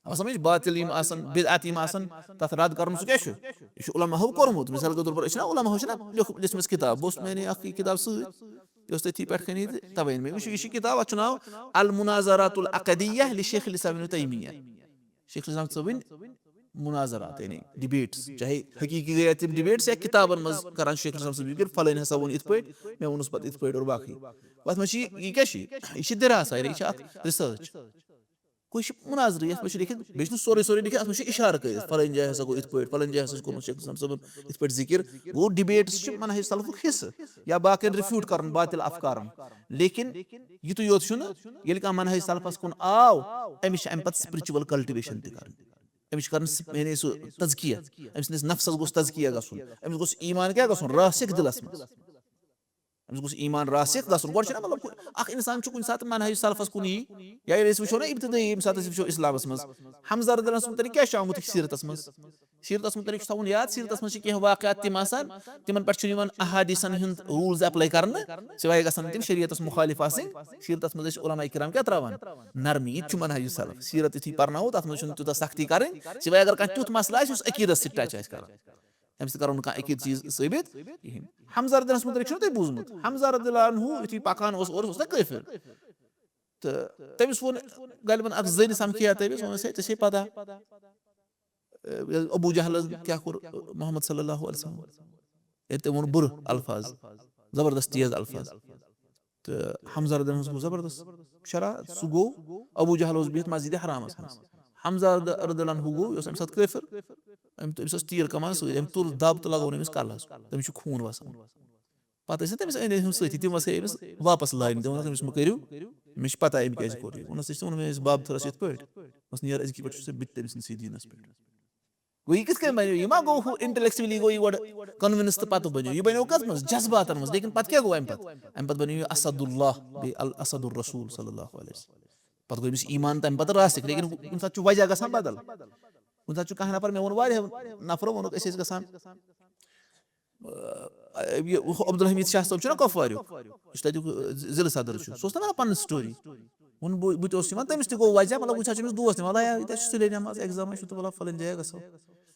اَوٕ سمجھ، باطل یِم آسن، بدعت یِم آسن، تتھ رد کرُن، سُہ کیٛاہ چھُ؟ یہِ چھُ علماہو کوٚرمُت۔ مثال کے طور پر، أسۍ چھِنہ علماہو چھِنہ لیوٚکھ-، لیٚچھمٕژ کِتاب، بہٕ اوسُس، مےٚ اَنے اکھ یہِ کِتاب سۭتۍ، یہِ اوس تٔتھی پٮ۪ٹھ کَنی تہٕ توے أنۍ مےٚ۔ وٕچھِو، یہِ چھِ کِتاب، اَتھ چھُ ناو المناظرات العقدیہ لشیخ الاسلام ابن تیمیہ۔ شیخ الاسلام صٲبٕنۍ مناظرات، یعنی debates، چاہے حقیٖقی گٔے تِم debates یا کِتابن منٛز کران شیخ الاسلام صٲب ذِکر، فلٲنۍ ہسا ووٚن یِتھ پٲٹھۍ، مےٚ ووٚنُس پتہٕ یِتھ پٲٹھۍ اور باقٕے۔ اَتھ منٛز چھِ یہِ، یہِ کیٛاہ چھِ یہِ؟ یہِ چھِ دِراسہ، یعنی یہِ چھِ اَتھ research۔ کُنہِ چھِ مناظرٕ، یَتھ منٛز چھُ لیکھِتھ، بیٚیہِ چھُنہٕ سورُے سورُے لیکھِتھ، اَتھ منٛز چھُ اِشارٕ کٔرِتھ، فلٲنۍ جایہِ ہسا گوٚو یِتھ پٲٹھۍ، فلٲنۍ جایہِ ہسا چھُ کوٚرمُت شیخ الاسلام صٲبن یِتھ پٲٹھۍ ذِکر۔ گوٚو، debates چھِ منہج سلفُک حصہٕ، یا باقین refute کرُن باطل افکارن۔ لیکن یِتُے یوت چھُنہٕ، ییٚلہِ کانٛہہ منہج سلفس کُن آو، أمِس چھِ اَمہِ پتہٕ spiritual cultivation تہِ کرٕنۍ۔ أمِس چھِ کرٕنۍ سپ-، یعنی سُہ تزکیہ، أمۍ سٕنٛدِس نفسس گوٚژھ تزکیہ گژھُن، أمِس گوٚژھ ایمان کیٛاہ گژھُن؟ راسخ دِلس منٛز۔ أمِس گوٚژھ ایمان راسخ گژھُن۔ گۄڈٕ چھُنہ، مطلب، اکھ انسان چھُ کُنہِ ساتہٕ منہج سلفس کُن یی، یا ییٚلہِ أسۍ وٕچھو نہ، ابتدٲیی ییٚمہِ ساتہٕ أسۍ وٕچھو اسلامس منٛز، حمزہ رضی اللہ عنہ سُنٛد مُتعلق کیٛاہ چھُ آمُت یہِ سیٖرتس منٛز؟ سیٖرتس مُتعلق چھُ تھاوُن یاد، سیٖرتس منٛز چھِ کینٛہہ واقعات تِم آسان، تِمن پٮ۪ٹھ چھُنہٕ یِوان احادیثن ہُنٛد rules apply کرنہٕ، سوائے گژھن نہٕ تِم شریعتس مُخالف آسٕنۍ۔ سیٖرتس منٛز ٲسۍ علماء کرام کیٛاہ تراوان؟ نرمی۔ یہِ تہِ چھُ منہج سلف۔ سیٖرت یُتھُے پرناوو، تتھ منٛز چھُنہٕ تیوٗتاہ سختی کرٕنۍ، سوائے اگر کانٛہہ تیُتھ مسلہٕ آسہِ یُس عقیدس سۭتۍ touch آسہِ کران۔ تَمہِ سۭتۍ کرو نہٕ کانٛہہ عقیٖدٕ چیٖز ثٲبِت کِہیٖنۍ۔ حمزہ رضی اللہ عنہس مُتعلق چھُنہٕ تۄہہِ بوٗزمُت؟ حمزہ رضی اللہ عنہ یُتھُے پکان اوس اورٕ، اوس نہ کٲفِر۔ تہٕ تٔمِس ووٚن غالباً اکھ زٔنۍ سمکھے یا تٔمِس، ووٚنُس، "ہے، ژےٚ چھے پتہ، اے، ابو جہلن کیٛاہ کوٚر محمد صلی اللہ علیہ وسلم؟" ییٚلہِ تٔمۍ ووٚن بُرٕ الفاظ، زبردست تیز الفاظ۔ تہٕ حمزہ رضی اللہ عنہس گوٚو زبردست شرارت۔ سُہ گوٚو، ابو جہل اوس بِہِتھ مسجد حرامس منٛز۔ حمزہ رضی اللہ عنہ گوٚو، یہِ اوس اَمہِ ساتہٕ کٲفِر۔ أمۍ، أمِس ٲس تیٖر کمان سۭتۍ، أمۍ تُل دب تہٕ لگوو أمِس کلس۔ تٔمِس چھُ خوٗن وسان۔ پتہٕ ٲسۍ نہٕ تٔمِس أنٛدۍ أنٛدۍ ہُم سۭتی، تِم وسے أمِس واپس لاینہِ۔ تِمن ووٚنُکھ، "أمِس مہٕ کٔرِو، مےٚ چھِ پتہ أمۍ کیٛازِ کوٚر یہِ۔" ووٚنُس، "ژےٚ چھُ ووٚنمُت مےٚ أمِس باب تھٔرس یِتھ پٲٹھۍ؟" دوٚپُس، "نیر أزکی پٮ۪ٹھ چھُ سُہ بہٕ تہِ تٔمۍ سٕنٛدسٕے دیٖنس پٮ۪ٹھ۔" گوٚو، یہِ کِتھ کٔنۍ بَنیو؟ یہِ ما گوٚو ہُہ intellectually گوٚو یہِ گۄڈٕ convince تہٕ پَتہٕ بَنیو؟ یہِ بَنیو کَتھ منٛز؟ جذباتَن منٛز۔ لیکِن پَتہٕ کیٛاہ گوٚو اَمہِ پَتہٕ؟ اَمہِ پَتہٕ بَنیو یہِ اسد اللہ، بیٚیہِ الاسد الرسول صلی اللہ علیہ وسلم۔ پَتہٕ گوٚو أمِس ایٖمان تَمہِ پَتہٕ راسِخ، لیکِن کُنہِ ساتہٕ چھُ وجہ گژھان بدل۔ کُنہِ ساتہٕ چھُ کانٛہہ نفر، مےٚ ووٚن واریاہو نفرو، ووٚنُکھ، أسۍ ٲسۍ گژھان، آ، یہِ عبدالحمید شاہ صٲب چھُنہ کۄپواریُک، یُس تَتیُک، آ، ضلعہٕ صدر چھُ، سُہ اوس نہ وَنان پَنٕنۍ story۔ ووٚن بہٕ، بہٕ تہِ اوسُس یِوان، تٔمِس تہِ گوٚو وجہ، مطلب، وٕچھان چھُ أمِس دوس نِوان، وَلہٕ ہے، ییٚتہِ چھُ سُلے نٮ۪ماز، exam چھُ، تہٕ وَلہٕ فَلٲنۍ جایہِ گژھو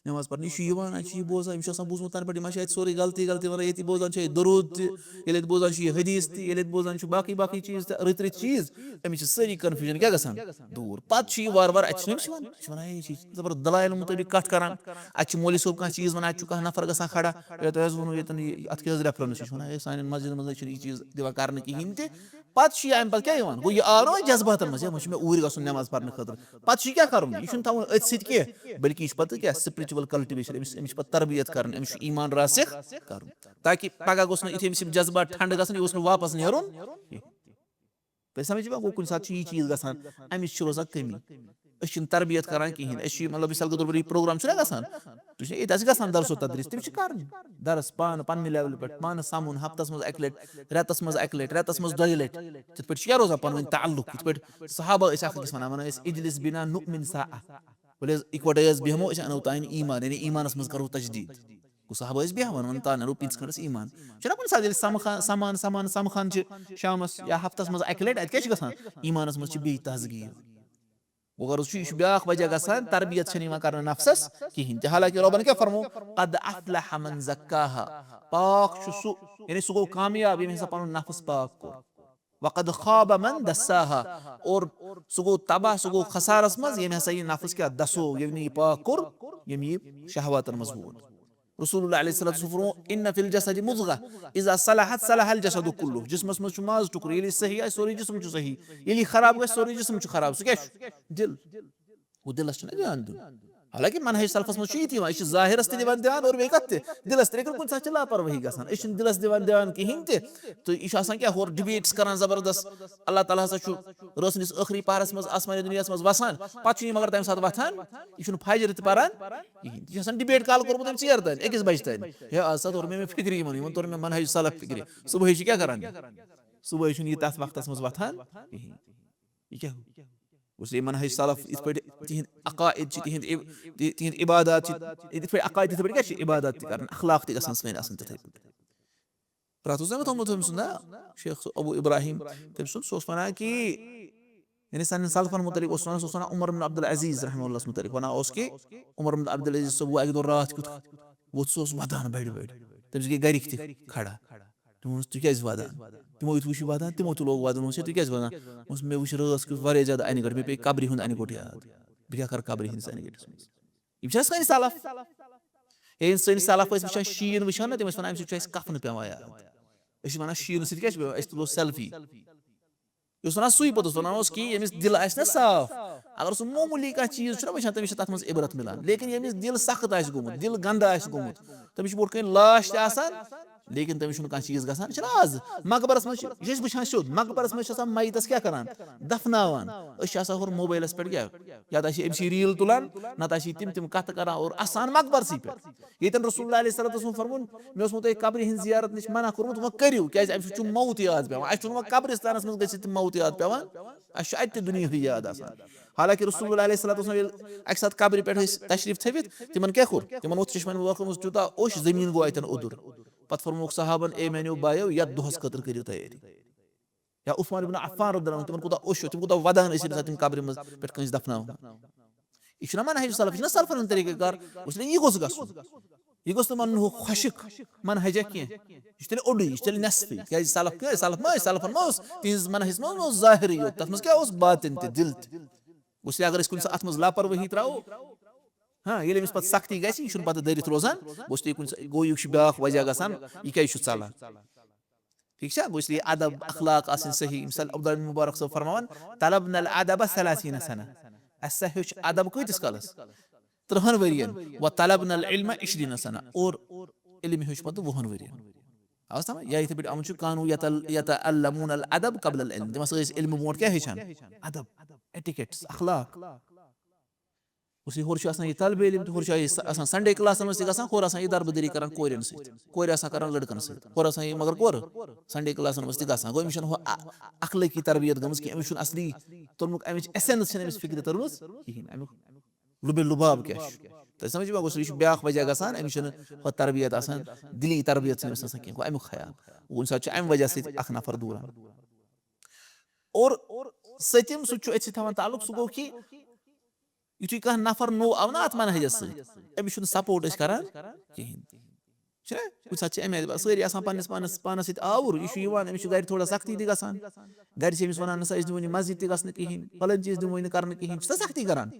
نٮ۪ماز پَرنہِ۔ یہِ چھُ یِوان، اَتہِ چھُ یہِ بوزان، أمِس چھُ آسان بوٗزمُت تَنہٕ پٮ۪ٹھ، یہِ ما چھُ اَتہِ سورُے غلطی غلطی وَنان، ییٚتہِ بوزان چھُ یہِ دروٗد تہِ، ییٚلہِ ییٚتہِ بوزان چھُ یہِ حدیث تہِ، ییٚلہِ ییٚتہِ بوزان چھُ باقٕے باقٕے چیٖز تہِ، رٕتۍ رٕتۍ چیٖز، أمِس چھِ سٲری confusion کیٛاہ گژھان؟ دوٗر۔ پَتہٕ چھُ یہِ وارٕ وارٕ، اَتہِ چھُنہٕ أمِس یِوان، یہِ چھُ وَنان، ہے، یہِ چھِ زبر دلایل مُطٲبِق کَتھ کَران۔ اَتہِ چھُ مولوی صٲب کانٛہہ چیٖز وَنان، اَتہِ چھُ کانٛہہ نفر گژھان کھڑا، ہے، تۄہہِ حظ ووٚنوُ ییٚتٮ۪ن یہِ، اَتھ کیٛاہ حظ reference؟ یہِ چھُ وَنان، ہے، سانٮ۪ن مسجدن منٛز نہ چھُنہٕ یہِ چیٖز دِوان کرنہٕ کِہیٖنۍ تہِ۔ پَتہٕ چھُ یہِ اَمہِ پَتہٕ کیٛاہ یِوان؟ گوٚو، یہِ آو نہ وۄنۍ جذباتَن منٛز، ہے، وۄنۍ چھُ مےٚ اوٗرۍ گژھُن نٮ۪ماز پَرنہٕ خٲطرٕ۔ پَتہٕ چھُ یہِ کیٛاہ کَرُن؟ یہِ چھُنہٕ تھاوُن أتھۍ سۭتۍ کینٛہہ، بلکہِ یہِ چھُ پَتہٕ کیٛاہ؟ Spiritual cultivation، أمِس، أمِس چھِ پَتہٕ تربیت کَرٕنۍ، أمِس چھُ ایٖمان راسِخ کَرُن، تاکہِ پَگاہ گوٚژھ نہٕ یُتھُے أمِس یِم جذبات ٹھنٛڈٕ گژھن، یہِ گوٚژھ نہٕ واپَس نیرُن کینٛہہ۔ تۄہہِ سمجھ یِوان؟ گوٚو، کُنہِ ساتہٕ چھُ یہِ چیٖز گژھان، اَمِچ چھِ روزان کٔمی۔ أسۍ چھِنہٕ تربیت کران کِہیٖنۍ۔ أسۍ چھِ، مطلب، مثال کے طور پر یہِ program چھُنہ گژھان، تُہۍ چھِو، ییٚتہِ آسہِ گژھان درس و تدریٖس، تِم چھِ کرٕنۍ۔ درس پانہٕ پننہِ level پٮ۪ٹھ، پانہٕ سَمُن، ہفتس منٛز اَکہِ لٹہِ، رٮ۪تس منٛز اَکہِ لٹہِ، رٮ۪تس منٛز دۄیہِ لٹہِ۔ تِتھ پٲٹھۍ چھُ کیٛاہ روزان پنٕنۍ تعلق؟ یِتھ پٲٹھۍ صحابہ ٲسۍ اکھ أکِس وَنان، وَنان ٲسۍ، "اجلس بنا نؤمن ساعة"، ؤلِو حظ، اِکوٹے حظ بیٚہمو، أسۍ اَنو تانۍ ایٖمان، یعنی ایٖمانس منٛز کرو تجدیٖد۔ گوٚو، صحابہ ٲسۍ بیٚہوان، وَنان، "تانۍ اَنو پِنٛژٕ کھنٛڈَس ایٖمان۔" چھُنہ کُنہِ ساتہٕ ییٚلہِ سَمکھان، سَمان، سَمان، سَمکھان چھِ شامَس یا ہفتَس منٛز اَکہِ لَٹہِ، اَتہِ کیٛاہ چھِ گژھان؟ ایٖمانَس منٛز چھِ بیٚیہِ تازگی یِوان۔ گوٚو، غرض چھُ، یہِ چھُ بیٛاکھ وجہ گژھان، تربیت چھَنہٕ یِوان کرنہٕ نفسَس کِہیٖنۍ تہِ۔ حالانکہِ رۄبَن کیٛاہ فرموو؟ "قد افلح من زکاها"، پاک چھُ سُہ، یعنی سُہ گوٚو کامیاب، ییٚمۍ ہسا پَنُن نفس پاک کوٚر۔ "وقد خاب من دساها"، اور سُہ گوٚو تباہ، سُہ گوٚو خسارس منٛز، ییٚمۍ ہسا یہِ نفس کیٛاہ دسوو، ییٚمۍ نہٕ یہِ پاک کوٚر، ییٚمۍ یہِ شہواتن منٛز ووت۔ رسول اللہ علیہ الصلوۃ والسلام فرموو، "ان فی الجسد مضغہ، اذا صلحت صلح الجسد کلہ"، جسمس منٛز چھُ ماز ٹُکرٕ، ییٚلہِ یہِ صحیح آسہِ، سورُے جسم چھُ صحیح، ییٚلہِ یہِ خراب گژھِ، سورُے جسم چھُ خراب۔ سُہ کیٛاہ چھُ؟ دِل۔ گوٚو، دِلس چھُنہ دیان دیُن۔ حالانکہِ منہج سلفس منٛز چھُ یہِ تہِ یِوان، أسۍ چھِ ظٲہرس تہِ دِوان دیان اور بیٚیہِ کتھ تہِ؟ دِلس تہِ۔ لیکن کُنہِ ساتہٕ چھِ لاپروٲہی گژھان، أسۍ چھِنہٕ دِلس دِوان دیان کِہیٖنۍ تہِ۔ تہٕ یہِ چھُ آسان کیٛاہ، ہورٕ debates کران زبردست، اللہ تعالیٰ ہسا چھُ رٲژ ہٕنٛدِس ٲخری پہرس منٛز آسمانہِ دُنیاہس منٛز وسان، پتہٕ چھُنہٕ یہِ مگر تمہِ ساتہٕ وۄتھان، یہِ چھُنہٕ فجر تہِ پران کِہیٖنۍ۔ یہِ چھُ آسان debate کال کوٚرمُت أمۍ ژیر تانۍ، أکِس بجہِ تانۍ۔ ہے، آز ہسا توٚر مےٚ، مےٚ فکرِ یِمن، یِمن توٚر مےٚ منہج سلف فکرِ۔ صبحٲے چھُ کیٛاہ کران یہِ؟ صبحٲے چھُنہٕ یہِ تتھ وقتس منٛز وۄتھان کِہیٖنۍ۔ یہِ کیٛاہ گوٚو؟ گوٚژھ یہِ منہج سلف، یِتھ پٲٹھۍ تِہِنٛدۍ عقائد چھِ، تِہِنٛدۍ عب-، تہِ-، تِہِنٛدۍ عبادات چھِ، یِتھ پٲٹھۍ عقائد، تِتھ پٲٹھۍ کیٛاہ چھِ عبادات تہِ کران، اخلاق تہِ گژھن سٲنۍ آسٕنۍ تِتھَے پٲٹھۍ۔ پرٛٮ۪تھ اوس نہ مےٚ تھوٚومُت تٔمۍ سُنٛد ناو، شیخ ابو ابراہیم، تٔمۍ سُنٛد، سُہ اوس وَنان کہِ، یعنی سانٮ۪ن سلفن متعلق اوس وَنان، سُہ اوس وَنان عمر بن عبدالعزیز رحمہ اللہس متعلق، وَنان اوس کہِ عمر بن عبدالعزیز صٲب گوٚو اَکہِ دۄہ راتھ کیُتھ ووٚتھ، سُہ اوس وَدان بَڑِ بَڑِ، تٔمِس گٔے گَرِکۍ تہِ کھڑا۔ تِمو ووٚنُس، "تُہۍ کیٛازِ وَدان؟" تِمو یُتھ وٕچھ یہِ وَدان، تِمو تہِ لوگ وَدُن، ووٚنُس، "ہے، تُہۍ کیٛازِ وَدان؟" ووٚنُس، "مےٚ وٕچھ رٲژ کیُتھ واریاہ زیادٕ اَنہِ گٔٹ، مےٚ پیٚیہِ قبرِ ہُنٛد اَنہِ گوٚٹ یاد۔ بہٕ کیٛاہ کَرٕ قبرِ ہِنٛدِس اَنہِ گٔٹِس منٛز؟" یِم چھِ اَسہِ سٲنۍ سلف۔ ییٚلہِ سٲنۍ سلف ٲسۍ وٕچھان شیٖن وٕچھان نہ، تِم ٲسۍ وَنان، "اَمہِ سۭتۍ چھُ اَسہِ کفنہٕ پٮ۪وان یاد، أسۍ چھِ وَنان شیٖنہٕ سۭتۍ کیٛاہ چھُ پٮ۪وان، أسۍ تُلو selfie۔" یہِ اوس وَنان سُے پوٚتُس، وَنان اوس کہِ ییٚمِس دِل آسہِ نہ صاف، اگر سُہ معموٗلی کانٛہہ چیٖز چھُنہ وٕچھان، تٔمِس چھِ تَتھ منٛز عبرت مِلان۔ لیکن ییٚمِس دِل سخت آسہِ گوٚمُت، دِل گنٛدٕ آسہِ گوٚمُت، تٔمِس چھُ برونٛٹھ کَنہِ لاش تہِ آسان، لیکن تٔمِس چھُنہٕ کانٛہہ چیٖز گژھان۔ یہِ چھِنہ آز مقبرَس منٛز چھِ، یہِ چھِ أسۍ وٕچھان سیوٚد، مقبرَس منٛز چھِ آسان میتَس کیٛاہ کَران؟ دفناوان۔ أسۍ چھِ آسان ہورٕ موبایلَس پٮ۪ٹھ کیٛاہ؟ یا تہٕ آسہِ أمۍ سٕے reel تُلان، نَتہٕ آسہِ یہِ تِم تِم کَتھٕ کَران اور اَسان مقبرسٕے پٮ۪ٹھ۔ ییٚتٮ۪ن رسول اللہ علیہ الصلوۃ والسلام فرمووُن، "مےٚ اوسمو تۄہہِ قبرِ ہِنٛز زیارت نِش منع کوٚرمُت، وۄنۍ کٔرِو، کیٛازِ اَمہِ سۭتۍ چھُ موت یاد پٮ۪وان۔ اَسہِ چھُنہٕ وۄنۍ قبرِستانَس منٛز گٔژھِتھ تہِ موت یاد پٮ۪وان، اَسہِ چھُ اَتہِ تہِ دُنیاہٕے یاد آسان۔" حالانکہِ رسول اللہ علیہ الصلوۃ والسلام ییٚلہِ اَکہِ ساتہٕ قبرِ پٮ۪ٹھ ٲسۍ تشریٖف تھٲوِتھ، تِمَن کیٛاہ کوٚر؟ تِمَن ووٚتھ چشمَن ووٚتھ منٛز تیوٗتاہ اوٚش، زٔمیٖن گوٚو اَتٮ۪ن اوٚدُر۔ پَتہٕ فرمووُکھ صحابَن، "اے میٛانیو بایو، یَتھ دۄہَس خٲطرٕ کٔرِو تیٲری۔" یا عثمان ابن عفان رضی اللہ عنہ، تِمَن کوٗتاہ اوٚش اوس، تِم کوٗتاہ وَدان ٲسۍ ییٚمہِ ساتہٕ تِم قبرِ منٛز پٮ۪ٹھ کٲنٛسہِ دفناوان۔ یہِ چھُنہ منہج سلف، یہِ چھُنہ سلفن ہُنٛد طریٖقہ کار۔ اس لیے یہِ گوٚژھ گژھُن۔ یہِ گوٚژھ نہٕ وَنُن ہُہ خۄشک منہجہ کینٛہہ۔ یہِ چھُ تیٚلہِ اوٚڑُے، یہِ چھُ تیٚلہِ نٮ۪صفٕے۔ کیٛازِ سلف کیٛاہ؟ سلف ما ٲسۍ، سلفن ما اوس، تِہنٛزِ منہجس منٛز ما اوس ظٲہرٕے یوت، تَتھ منٛز کیٛاہ اوس باطن تہِ، دِل تہِ؟ اس لیے اگر أسۍ کُنہِ ساتہٕ اَتھ منٛز لاپروٲہی ترٛاوو، ہاں، ییٚلہِ أمِس پَتہٕ سختی گژھِ، یہِ چھُنہٕ پَتہٕ دٔرِتھ روزان، گوٚو اس لیے کُنہِ سا-، گوٚو یہِ چھُ بیٛاکھ وجہ گژھان، یہِ کیٛازِ چھُ ژَلان؟ ٹھیٖک چھا؟ گوٚو اس لیے ادب، اخلاق آسٕنۍ صحیح۔ مثال عبداللہ بن مبارک صٲب فرماوان، "طلبنا الادب ثلاثین سنہ"، اَسہِ سا ہیوٚچھ ادب کۭتِس کالس؟ ترٕہن ؤرین۔ "وطلبنا العلم عشرین سنہ"، اور علم ہیوٚچھ پتہٕ وُہن ؤرین۔ آو سمجھ؟ یا یِتھے پٲٹھۍ آمُت چھُ، "کانوا یتل-، یتعلمون الادب قبل العلم"، تِم ہسا ٲسۍ علمہٕ برونٛٹھ کیٛاہ ہیٚچھان؟ ادب، etiquettes، اخلاق۔ گوٚو سُہ ہورٕ چھُ آسان یہِ طالبہِ علم تہٕ ہورٕ چھُ یہِ آسان سنڈے کلاسن منٛز تہِ گژھان، ہورٕ آسان یہِ دربہٕ دٔری کران کورٮ۪ن سۭتۍ، کورِ آسان کران لڑکن سۭتۍ، ہورٕ آسان یہِ مگر کورٕ سنڈے کلاسن منٛز تہِ گژھان۔ گوٚو أمِس چھُنہٕ ہُہ ا- اخلٲقی تربیت گٔمٕژ کینٛہہ، أمِس چھُنہٕ اصلی توٚرمُت، اَمِچ ایسنس چھَنہٕ أمِس فکرِ تٔرمٕژ کِہیٖنۍ، اَمیُک لُبِ لُباب کیٛاہ چھُ۔ تۄہہِ سمجھ ما گوٚو، یہِ چھُ بیٛاکھ وجہ گژھان، أمِس چھُنہٕ ہۄ تربیت آسان، دِلی تربیت چھَنہٕ أمِس آسان کینٛہہ، گوٚو اَمیُک خیال۔ گوٚو کُنہِ ساتہٕ چھُ اَمہِ وجہ سۭتۍ اکھ نفر دوٗران۔ اور سٔتِم، سُہ تہِ چھُ أتھۍ سۭتۍ تھاوان تعلق، سُہ گوٚو کہِ یُتھُے کانٛہہ نفر نوٚو آو نا اَتھ منہجس سۭتۍ، أمِس چھُنہٕ سپورٹ أسۍ کران کِہیٖنۍ۔ چھُنہ؟ کُنہِ ساتہٕ چھِ اَمہِ آیہِ دَپان، سٲری آسان پنٛنِس پانَس، پانَس سۭتۍ آوُر، یہِ چھُ یِوان، أمِس چھُ گَرِ تھوڑا سختی تہِ گژھان، گَرِ چھِ أمِس وَنان، "نہ سا، أسۍ دِمو نہٕ مسجد تہِ گژھنہٕ کِہیٖنۍ، فلٲنۍ چیٖز دِمو نہٕ کرنہٕ کِہیٖنۍ"، چھُ سا سختی کران۔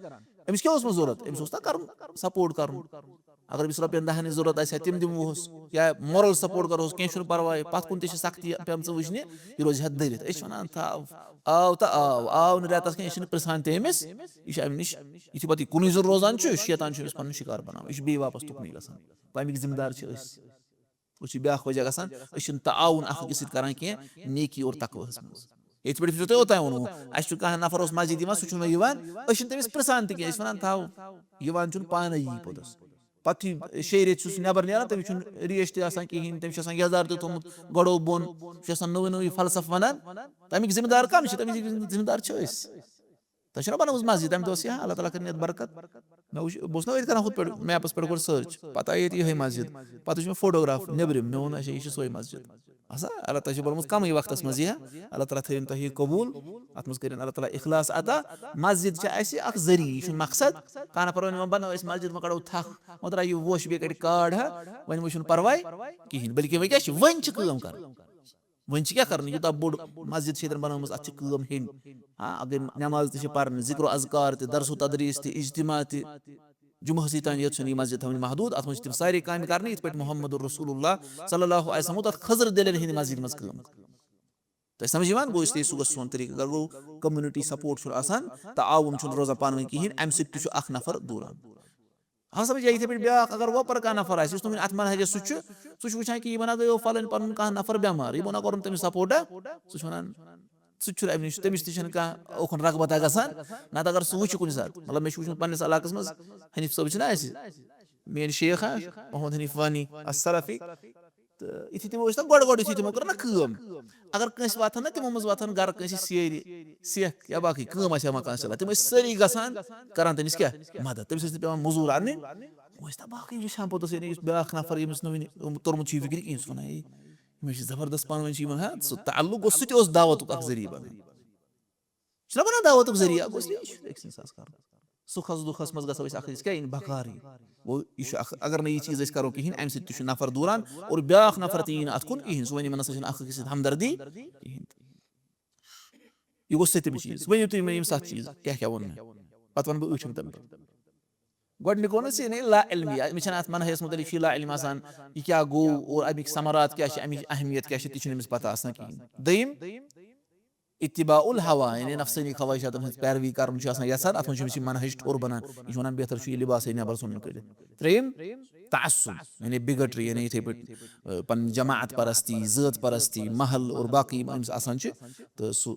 أمِس کیٛاہ اوس وۄنۍ ضوٚرَتھ؟ أمِس اوس نا کَرُن، سپورٹ کَرُن۔ اگر أمِس رۄپیَن دَہَن ہٕنٛز ضوٚرَتھ آسہِ ہا، تِم دِموس، یا مورل سپورٹ کَرہوس، کینٛہہ چھُنہٕ پَرواے، پَتھ کُن تہِ چھِ سختی پیٚمژٕ وٕچھنہِ، یہِ روزِ ہا دٔرِتھ۔ أسۍ چھِ وَنان، تھاو، آو تہٕ آو، آو نہٕ رٮ۪تَس کینٛہہ، أسۍ چھِنہٕ پرٛژھان تہِ أمِس، یہِ چھُ اَمہِ نِش، یُتھُے پَتہٕ یہِ کُنُے زوٚن روزان چھُ، شیطان چھُ أمِس پَنُن شِکار بَناوان، یہِ چھُ بیٚیہِ واپَس تُکنُے گژھان۔ اَمِکۍ ذمہٕ دار چھِ أسۍ۔ أسۍ چھِ بیٛاکھ وجہ گژھان، أسۍ چھِنہٕ تعاوُن اَکھ أکِس سۭتۍ کَران کینٛہہ نیکی اور تقواہَس منٛز۔ یِتھ پٲٹھۍ چھُ تۄہہِ اوٚتام ووٚنمُت، اَسہِ چھُ کانٛہہ نفر اوس مسجد یِوان، سُہ چھُنہٕ وۄنۍ یِوان، أسۍ چھِنہٕ تٔمِس پرٛژھان تہِ کینٛہہ، أسۍ چھِ وَنان، تھاو، یِوان چھُنہٕ پانَے یی پوٚتُس۔ پَتہٕ یُتھُے شیٚیہِ ریٚتۍ چھُ سُہ نٮ۪بَر نیران، تٔمِس چھُنہٕ ریش تہِ آسان کِہیٖنۍ، تٔمِس چھُ آسان یَزار تہِ تھوٚمُت گۄڈو بۄن، سُہ چھُ آسان نوٚوُے نوٚوُے فلسفہٕ وَنان۔ تَمِکۍ ذمہٕ دار کَم چھِ؟ تَمِکۍ ذمہٕ دار چھِ أسۍ۔ تۄہہِ چھُنہ بَنٲومٕژ مسجد، تَمہِ دۄہ ٲس یہِ، اللہ تعالیٰ کٔرِنۍ یَتھ برکت۔ مےٚ وٕچھ، بہٕ اوسُس نہ أتھۍ کران ہُتھ پٲٹھۍ، میپَس پٮ۪ٹھ گۄڈٕ سٔرٕچ، پَتہٕ آیہِ ییٚتہِ یِہوٚے مسجد، پَتہٕ وٕچھ مےٚ فوٹوگراف نیٚبرِم، مےٚ ووٚن، اچھا، یہِ چھِ سۄے مسجد۔ اَسا، اللہ تعالیٰ چھِ بَنٲومٕژ کَمٕے وقتَس منٛز یہِ، اللہ تعالیٰ تھٲیِن تۄہہِ یہِ قبوٗل، اَتھ منٛز کٔرِنۍ اللہ تعالیٰ اخلاص عطا۔ مسجد چھِ اَسہِ اَکھ ذٔریعہٕ، یہِ چھُنہٕ مقصد۔ کانٛہہ نفر وَنہِ، وۄنۍ بَنٲو أسۍ مسجد، وۄنۍ کَڑو تھَکھ، وۄنۍ ترٛاو یہِ ووش بیٚیہِ کَڑِ کاڈ، ہا، وۄنۍ وٕچھُن پَرواے کِہیٖنۍ، بلکہِ وۄنۍ کیٛاہ چھِ، وۄنۍ چھِ کٲم کَرٕنۍ۔ وۄنۍ چھِ کیٛاہ کَرُن؟ یوٗتاہ بوٚڑ مسجد چھِ ییٚتٮ۪ن بَنٲومٕژ، اَتھ چھِ کٲم ہیٚنۍ۔ ہاں، اگر نٮ۪ماز تہِ چھِ پَرٕنۍ، ذِکر و اذکار تہِ، درس و تدریٖس تہِ، اجتماع تہِ، جمعہ سٕے تام یوت چھَنہٕ یہِ مسجد تھاوٕنۍ محدوٗد، اَتھ منٛز چھِ تِم سارے کامہِ کَرنہِ، یِتھ پٲٹھۍ محمد رسول اللہ صلی اللہ علیہ وسلم تَتھ خضر دِلٮ۪ن ہِنٛدِ مسجد منٛز کٲم۔ تۄہہِ سمجھ یِوان؟ گوٚو اس لیے سُہ گوٚژھ سون طریٖقہٕ، اگر گوٚو community support چھُنہٕ آسان، تعاوُن چھُنہٕ روزان پانہٕ ؤنۍ کِہیٖنۍ، اَمہِ سۭتۍ تہِ چھُ اَکھ نفر دوٗران۔ ہاں، سمجھ آیہِ؟ یِتھَے پٲٹھۍ بیٛاکھ، اگر وۄپَر کانٛہہ نفر آسہِ، یُس نہٕ وٕنہِ اَتھ منہجَس سُہ چھُ، سُہ چھُ وٕچھان کہِ یِمَن ہا گٔیو فَلٲنۍ پَنُن کانٛہہ نفر بٮ۪مار، یِمو نہ کوٚرُن تٔمِس سپورٹا، سُہ چھُ وَنان، سُہ تہِ چھُنہٕ اَمہِ نِش، تٔمِس تہِ چھَنہٕ کانٛہہ اوکُن رغبتا گژھان۔ نَتہٕ اگر سُہ وٕچھِ کُنہِ ساتہٕ، مطلب، مےٚ چھُ وٕچھمُت پنٛنِس علاقَس منٛز، حنیٖف صٲب چھِنہ اَسہِ، میٛٲنۍ شیخ ہا، محمد حنیٖف وانی السلفی، تہٕ یُتھُے تِمو ٲسۍ نا گۄڈٕ گۄڈٕ یُتھُے تِمو کٔر نا کٲم، اگر کٲنٛسہِ واتہٕ ہن نا، تِمو منٛز واتہٕ ہن گرٕ کٲنٛسہِ سیرِ، سیٚکھ یا باقٕے کٲم آسہِ ہا مکان صٲبَس، تِم ٲسۍ سٲری گژھان، کران تٔمِس کیٛاہ؟ مدد۔ تٔمِس ٲسۍ نہٕ پٮ۪وان موٚزوٗر اَنٕنۍ۔ وۄنۍ ٲسۍ تَباہ کٔرِتھ وٕچھان پوٚتُس، یعنی یُس بیٛاکھ نفر، ییٚمِس نہٕ وٕنہِ توٚرمُت چھُ یہِ فِکرِ کِہیٖنۍ، سُہ وَنان، "ہے، یِم ٲسۍ زبردست پانہٕ ؤنۍ چھِ یِمَن"، ہا، سُہ تعلق گوٚو، سُہ تہِ اوس دعوتُک اکھ ذٔریعہٕ بَنان۔ چھُنہ بَنان دعوتُک ذٔریعہٕ، گوٚو اس لیے یہِ چھُ أکۍ سٕنٛدِ ساز کَرُن۔ سُکھَس دُکھَس منٛز گژھو أسۍ اَکھ أکِس کیٛاہ یِن بکار یِن۔ گوٚو یہِ چھُ اَکھ، اگر نہٕ یہِ چیٖز أسۍ کَرو کِہیٖنۍ، اَمہِ سۭتۍ تہِ چھُ نفر دوٗران اور بیٛاکھ نفر تہِ یی نہٕ اَتھ کُن کِہیٖنۍ، سُہ وَنہِ یِمَن نہ سا چھِنہٕ اَکھ أکِس سۭتۍ ہمدردی کِہیٖنۍ تہِ۔ یہِ گوٚو سٔتِم چیٖز۔ ؤنِو تُہۍ مےٚ یِم سَتھ چیٖز، کیٛاہ کیٛاہ ووٚن مےٚ؟ پَتہٕ وَنہٕ بہٕ ٲٹھِم تَمہِ پَتہٕ۔ گۄڈٕنیُک ووٚن اَسہِ، یعنی لا علمی، مےٚ چھَنہٕ اَتھ منہجَس مُتعلِق چھُ یہِ لا علم آسان، یہِ کیٛاہ گوٚو اور اَمِکۍ ثمرات کیٛاہ چھِ، اَمِچ اہمیت کیٛاہ چھِ، تہِ چھُنہٕ أمِس پَتہ آسان کِہیٖنۍ۔ دوٚیِم، اتباع الہویٰ، یعنی نفسٲنی خواہشاتن ہٕنٛز پیروی کرُن چھُ آسان یژھان، اتھ منٛز چھُ أمِس یہِ منہج ٹھوٚر بنان۔ یہِ چھُ ونان، بہتر چھُ یہِ لباسے نٮ۪بر ژھُنُن کٔڑِتھ۔ ترٛیٚیِم، تعصب، یعنی bigotry، یعنی یِتھے پٲٹھۍ، آ، پنٕنۍ جماعت پرستی، ذٲژ پرستی، محل اور باقٕے یِم أمِس آسان چھِ، تہٕ سُہ،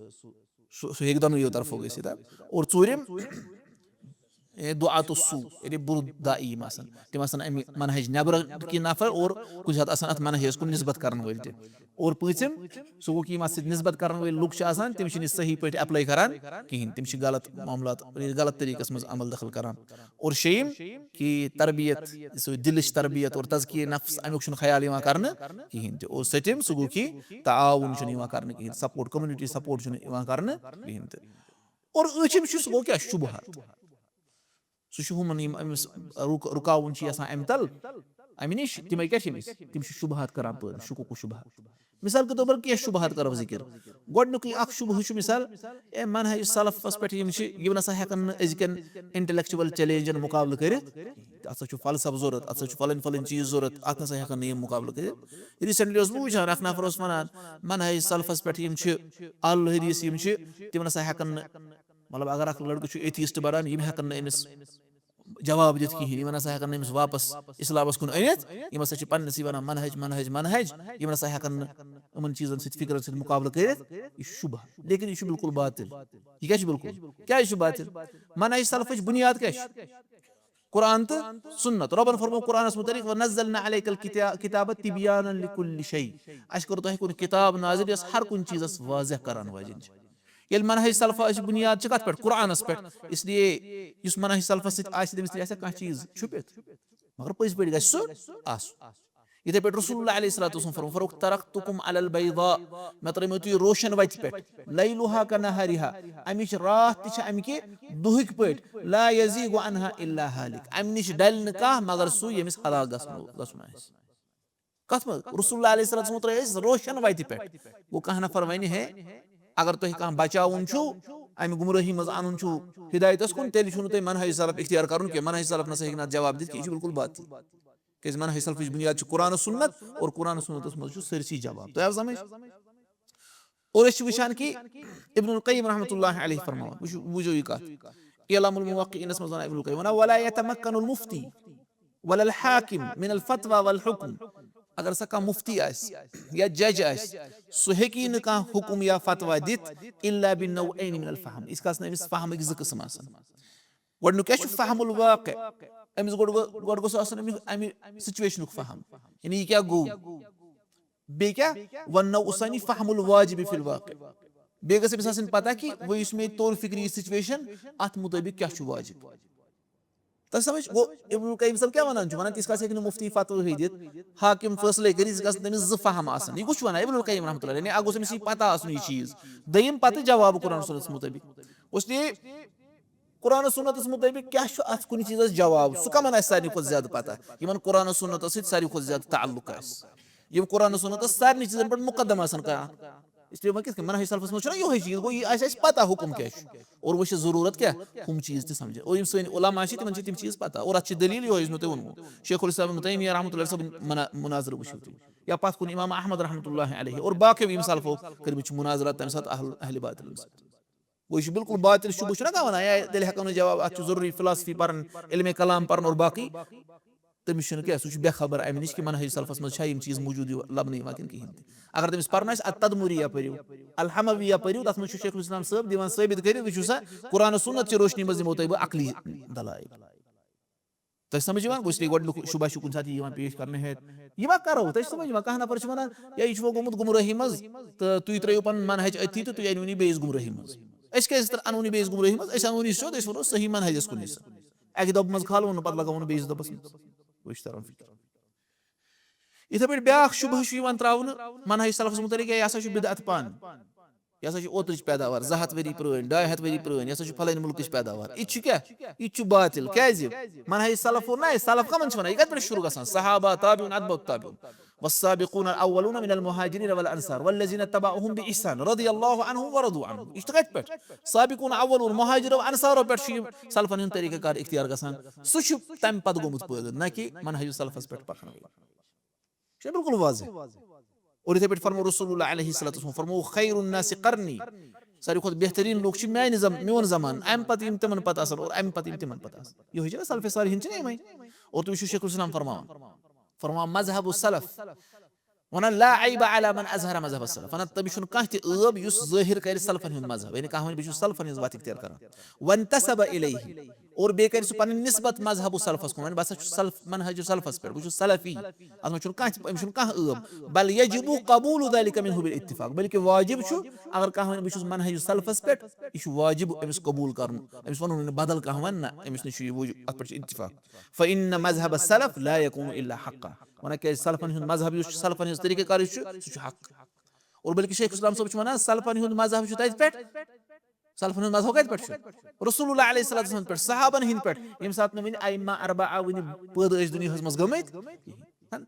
سُہ، سُہ ہیٚکہِ دۄنوٕیو طرفو گٔژھِتھ۔ اور ژوٗرِم، اے، دعاة السوء، یعنی بُرٕ دعا یِم آسان، تِم آسان اَمہِ منہج نٮ۪برٕ کِنۍ نفر اور کُنہِ ساتہٕ آسان اَتھ منہجس کُن نسبت کرن وٲلۍ تہِ۔ اور پٲنٛژِم، سُہ گوٚو کہِ یِم اَتھ سۭتۍ نسبت کرن وٲلۍ لُکھ چھِ آسان، تِم چھِنہٕ یہِ صحیح پٲٹھۍ apply کران کِہیٖنۍ، تِم چھِ غلط معاملات، غلط طریٖقس منٛز عمل دخل کران۔ اور شیٚیِم، کہِ تربیت، سُہ دِلٕچ تربیت اور تزکیہ نفس، اَمیُک چھُنہٕ خیال یِوان کرنہٕ کِہیٖنۍ تہِ۔ اور سٔتِم، سُہ گوٚو کہِ تعاوُن چھُنہٕ یِوان کرنہٕ کِہیٖنۍ، support، community support چھُنہٕ یِوان کرنہٕ کِہیٖنۍ تہِ۔ اور ٲٹھِم چھُ، سُہ گوٚو کیٛاہ؟ شُبہات۔ سُہ چھُ ہُمَن، یِم أمِس رُک-، رُکاوُن چھِ یَژھان اَمہِ تَل، اَمہِ نِش، تِمَے کیٛاہ چھِ أمِس؟ تِم چھِ شُبہات کران پٲدٕ، شُکوٗک و شُبہات۔ مثال کے طور پر کینٛہہ شُبہات کرو ذِکِر۔ گۄڈٕنیُکُے اکھ شُبہٕ چھُ مثال، اے، منہج سلفَس پٮ۪ٹھ یِم چھِ، یِم نہ سا ہٮ۪کَن نہٕ أزکٮ۪ن intellectual challengeن مُقابلہٕ کٔرِتھ۔ اَتھ سا چھُ فلسفہٕ ضوٚرَتھ، اَتھ سا چھُ فلٲنۍ فلٲنۍ چیٖز ضوٚرَتھ، اَتھ نہ سا ہٮ۪کَن نہٕ یِم مُقابلہٕ کٔرِتھ۔ Recently اوسُس بہٕ وٕچھان، اکھ نفر اوس وَنان، منہج سلفَس پٮ۪ٹھ یِم چھِ، اہل الحدیث یِم چھِ، تِم نہ سا ہٮ۪کَن نہٕ، مطلب، اگر اکھ لڑکہٕ چھُ atheist بنان، یِم ہٮ۪کن نہٕ أمِس جواب دِتھ کِہیٖنۍ، یِم نہ سا ہٮ۪کن نہٕ أمِس واپس اسلامس کُن أنِتھ، یِم ہسا چھِ پننِسٕے ونان، منہج، منہج، منہج، یِم نہ سا ہٮ۪کن نہٕ یِمن چیٖزن سۭتۍ، فکرن سۭتۍ مقابلہٕ کٔرِتھ۔ یہِ چھُ شبہ، لیکن یہِ چھُ بالکل باطل۔ یہِ کیٛاہ چھُ بالکل؟ کیٛازِ چھُ باطل؟ منہج سلفٕچ بُنیاد کیٛاہ چھِ؟ قرآن تہٕ سنت۔ رۄبن فرموو قرآنس متعلق، "ونزلنا علیک الکتا-، کتاب تبیانا لکل شیء"، اسہِ کوٚر تۄہہِ کُن کتاب نازل یۄس ہر کُنہِ چیٖزس واضح کرن واجیٚنۍ چھِ۔ ییٚلہِ منہج سلفس بُنیاد چھِ کتھ پٮ۪ٹھ؟ قرآنس پٮ۪ٹھ۔ اس لیے یُس منہج سلفس سۭتۍ آسہِ، تٔمِس تہِ آسہِ کانٛہہ چیٖز چھُپِتھ، مگر پٔزۍ پٲٹھۍ گژھِ سُہ آسُن۔ یِتھے پٲٹھۍ رسول اللہ علیہ الصلوۃ والسلام فرموو، "فرق ترکتکم علی البیضاء"، مےٚ ترٲیمو تُہۍ روشن وتہِ پٮ۪ٹھ، "لیلہا کنہارہا"، امِچ راتھ تہِ چھِ امہِ کہِ دُہٕکۍ پٲٹھۍ، "لا یزیغ عنہا الا ہالک"، امہِ نِش ڈلہِ نہٕ کانٛہہ مگر سُہ ییٚمِس ہلاک گژھُن، گژھُن آسہِ۔ کتھ منٛز؟ رسول اللہ علیہ الصلوۃ والسلام ترٲے أسۍ روشن وتہِ پٮ۪ٹھ۔ گوٚو کانٛہہ نفر ونہِ ہے، اگر تۄہہِ کانٛہہ بچاوُن چھُ، امہِ گمرٲہی منٛز انُن چھُ ہدایتس کُن، تیٚلہِ چھُنہٕ تۄہہِ منہج سلف اختیار کرُن کینٛہہ۔ منہج سلف نسا ہیٚکہِ نہٕ اتھ جواب دِتھ کینٛہہ، یہِ چھُ بالکل باطل۔ کیازِ منہج سلفٕچ بُنیاد چھِ قرآن و سنت، اور قرآن و سنتس منٛز چھُ سٲرسٕے جواب۔ تۄہہِ آو سمجھ؟ اور أسۍ چھِ وٕچھان کہِ ابن القیم رحمۃ اللہ علیہ فرماوان، وٕچھِو، بوٗزِو یہِ کتھ، اعلام الموقعینس منٛز ونان ابن القیم ونان، "ولا یتمکن المفتی ولا الحاکم من الفتوی والحکم"، اگر سا کانٛہہ مفتی آسہِ یا جج آسہِ، سُہ ہیٚکی نہٕ کانٛہہ حکم یا فتویٰ دِتھ، "الا بنوعین من الفہم"، یِتھ کالس نہٕ أمِس فہمٕکۍ زٕ قٕسم آسن۔ گۄڈٕنیُک کیٛاہ چھُ؟ فہم الواقع۔ أمِس گۄڈٕ گوٚو، گۄڈٕ گوٚژھ آسُن أمِس اَمہِ سچویشنُک فہم، یعنی یہِ کیٛاہ گوٚو، بیٚیہِ کیٛاہ؟ وَننو اُسانی فہم الواجب فی الواقع۔ بیٚیہِ گٔژھ أمِس آسٕنۍ پتہ کہِ وۄنۍ یُس مےٚ توٚر فِکرِ یہِ سچویشن، اَتھ مُطٲبِق کیٛاہ چھُ واجب۔ تۄہہِ سمجھ گوٚو؟ ابن القیم صٲب کیٛاہ وَنان چھُ؟ وَنان، تِژھ کالس ہیٚکہِ نہٕ مُفتی فتوی دِتھ، حاکم فٲصلے کٔرِتھ، یِتھ کالس نہٕ تٔمِس زٕ فہم آسن۔ یہِ کُس چھُ وَنان؟ ابن القیم رحمۃ اللہ علیہ، یعنی اَکھ گوٚژھ أمِس یہِ پتہ آسُن یہِ چیٖز، دوٚیِم پتہٕ جواب قرآن سنتس مُطٲبِق۔ اس لیے قرآن و سنتس مطٲبق کیٛاہ چھُ اتھ کُنہِ چیٖزس جواب؟ سُہ کمن آسہِ سارنٕے کھۄتہٕ زیادٕ پتہ؟ یِمن قرآن و سنتس سۭتۍ ساروی کھۄتہٕ زیادٕ تعلق آسہِ، یِم قرآن و سنتس سارنٕے چیٖزن پٮ۪ٹھ مقدم آسن کران۔ اس لیے وۄنۍ کِتھ کٔنۍ؟ منہج سلفس منٛز چھُنہ یِہوٚے چیٖز، گوٚو یہِ آسہِ اَسہِ پتہ حُکم کیٛاہ چھُ اور وۄنۍ چھِ ضروٗرت کیٛاہ؟ ہُم چیٖز تہِ سمجھن۔ اور یِم سٲنۍ علما چھِ، تِمن چھِ تِم چیٖز پتہ، اور اتھ چھِ دلیٖل یِہوٚے، یُس مےٚ تۄہہِ ووٚنمُو، شیخ الاسلام ابن تیمیہ رحمۃ اللہ صٲبُن منا-، مناظرٕ وٕچھِو تُہۍ، یا پتھ کُن امام احمد رحمۃ اللہ علیہ اور باقیو یِم سلفو کٔرمٕتۍ چھِ مناظرات تمہِ ساتہٕ اہل، اہل باطلن سۭتۍ۔ گوٚو، یہِ چھُ بالکل باطل شبہٕ، چھُنہ کانٛہہ وَنان، یا تیٚلہِ ہٮ۪کو نہٕ جواب، اَتھ چھُ ضروٗری فلاسفی پَرُن، علمِ کلام پَرُن اور باقٕے۔ تٔمِس چھُنہٕ کینٛہہ، سُہ چھُ بے خبر اَمہِ نِش کہِ منہج سلفَس منٛز چھا یِم چیٖز موٗجوٗد یِوان، لَبنہٕ یِوان کِنہٕ کِہیٖنۍ تہِ۔ اگر تٔمِس پَرُن آسہِ، التدمریہ پٔرِو، الحمویہ پٔرِو، تَتھ منٛز چھُ شیخ الاسلام صٲب دِوان ثٲبِت کٔرِتھ، وٕچھِو سا، قرآن و سنت چہِ روشنی منٛز دِمو تۄہہِ بہٕ عقلی دلائل۔ تۄہہِ سمجھ یِوان؟ گوٚو، اس لیے گۄڈٕنیُک شُبہ چھُ کُنہِ ساتہٕ یِوان پیش کرنہٕ ہیٚتھ۔ یہِ ما کرو؟ تۄہہِ چھُ سمجھ یِوان؟ کانٛہہ نفر چھُ ونان، یا یہِ چھُ وۄنۍ گوٚمُت گمرٲہی منٛز، تہٕ تُہۍ ترٲیِو پنُن منہج أتھی تہٕ تُہۍ أنِو یہِ بیٚیِس گمرٲہی منٛز۔ أسۍ کیٛازِ تر-، انون یہِ بیٚیِس گمرٲہی منٛز؟ أسۍ انون یہِ سیوٚد، أسۍ وَنو صحیح منہجس کُن یہِ سا۔ اَکہِ دۄبہٕ منٛز کھالو نہٕ، پتہٕ لگاوو نہٕ بیٚیِس دۄبس منٛز۔ گوٚو، یہِ چھُ تران فِکرِ۔ یِتھے پٲٹھۍ بیٛاکھ شُبہٕ چھُ یِوان ترٛاونہٕ منہج سلفس متعلق، یا یہِ ہسا چھُ بدعت پانہٕ۔ یہِ ہسا چھِ اوترٕچ پیداوار، زٕ ہَتھ ؤری پرٛٲنۍ، ڈاے ہَتھ ؤری پرٛٲنۍ، یہِ ہسا چھُ فلٲنۍ مُلکٕچ پیداوار۔ یہِ تہِ چھُ کیٛاہ؟ یہِ تہِ چھُ باطل۔ کیٛازِ؟ منہج سلف ووٚن نہ، سلف کمن چھِ ونان؟ یہِ کتہِ پٮ۪ٹھ شروع گژھان؟ صحابہ، تابعون، اتباع تابعون۔ والسابقون الاولون من المهاجرين والانصار والذين اتبعوهم باحسان رضي الله عنهم ورضوا عنه۔ یہِ چھُ کتہِ پٮ۪ٹھ؟ سابقون اولون، مہاجرو انصارو پٮ۪ٹھ چھُ یہِ سلفن ہُنٛد طریقہ کار اختیار گژھان۔ سُہ چھُ تمہِ پتہٕ گوٚمُت پٲدٕ، نہ کہِ منہج سلفس پٮ۪ٹھ پکنہٕ۔ چھُ بالکل واضح۔ اور یِتھے پٲٹھۍ فرموو رسول اللہ علیہ الصلوۃ والسلام، فرموو، "خیر الناس قرنی"، ساروی کھۄتہٕ بہتریٖن لوٗکھ چھِ میانہِ زم-، میون زمانہٕ، امہِ پتہٕ یِم تِمن پتہٕ آسن اور امہِ پتہٕ یِم تِمن پتہٕ آسن۔ یِہوٚے چھُنہ سلفِ صالحین چھِنہ یِمے۔ اور تُہۍ وٕچھِو شیخ الاسلام فرماوان، فرماوان، "مذہب السلف"، ونان، "لا عیب علی من اظہر مذہب السلف"، ونان، تٔمِس چھُنہٕ کانٛہہ تہِ عٲب یُس ظٲہِر کرِ سلفن ہُنٛد مذہب، یعنی کانٛہہ ونہِ، "بہٕ چھُس سلفن ہٕنٛز وتھ اختیار کران"۔ وانتسب الیہ، اور بیٚیہِ کرِ سُہ پنٕنۍ نسبت مذہب سلفس کُن، وَنہِ بہٕ ہسا چھُس سلف، منہج سلفس پٮ۪ٹھ، بہٕ چھُس سلفی، اتھ منٛز چھُنہٕ کانٛہہ تہِ، أمِس چھُنہٕ کانٛہہ عٲب۔ بل یجب قبول ذلک منہ بالاتفاق، بلکہ واجب چھُ، اگر کانٛہہ ونہِ بہٕ چھُس منہج سلفس پٮ۪ٹھ، یہِ چھُ واجب أمِس قبول کرُن، أمِس ونُن نہٕ بدل کانٛہہ ونہِ نہ، أمِس نِش چھُ یہِ وجوب، اتھ پٮ۪ٹھ چھُ اتفاق۔ فإن مذہب السلف لا یکون الا حقا، ونان کیازِ سلفن ہُنٛد مذہب یُس چھُ، سلفن ہٕنٛز طریقہ کار یُس چھُ، سُہ چھُ حق۔ اور بلکہ شیخ الاسلام صٲب چھُ ونان، سلفن ہُنٛد مذہب چھُ تتہِ پٮ۪ٹھ، سلفن ہُنٛد مذہب کتہِ پٮ۪ٹھ چھُ؟ رسول اللہ علیہ الصلوۃ والسلام پٮ۪ٹھ، صحابن ہٕنٛدۍ پٮ۪ٹھ، ییٚمہِ ساتہٕ نہٕ وٕنہِ ائمہ اربعہ وٕنہِ پٲدٕ ٲسۍ دُنیاہس منٛز گٔمٕتۍ کِہیٖنۍ۔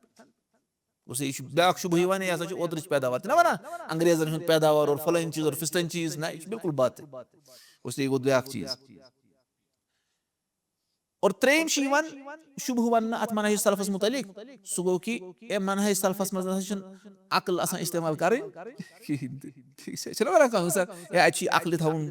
گوٚو سا، یہِ چھُ بیٛاکھ شُبہٕ یِوان، یہِ ہسا چھُ اوترٕچ پیداوار، تہِ نہ ونان انگریزن ہُنٛد پیداوار اور فلٲنۍ چیٖز اور فستٲنۍ چیٖز، نہ، یہِ چھُ بالکل باطل۔ گوٚو سا، یہِ گوٚو بیٛاکھ چیٖز۔ اور ترٛیٚیِم چھُ یِوان شُبہٕ وننہٕ اتھ منہج سلفس متعلق، سُہ گوٚو کہِ اے منہج سلفس منٛز نہ سا چھُنہٕ عقل آسان استعمال کرٕنۍ کِہیٖنۍ تہِ۔ ٹھیٖک چھا؟ چھُنہ ونان کانٛہہ، "سر، اے اتہِ چھُ یہِ عقلہِ تھاوُن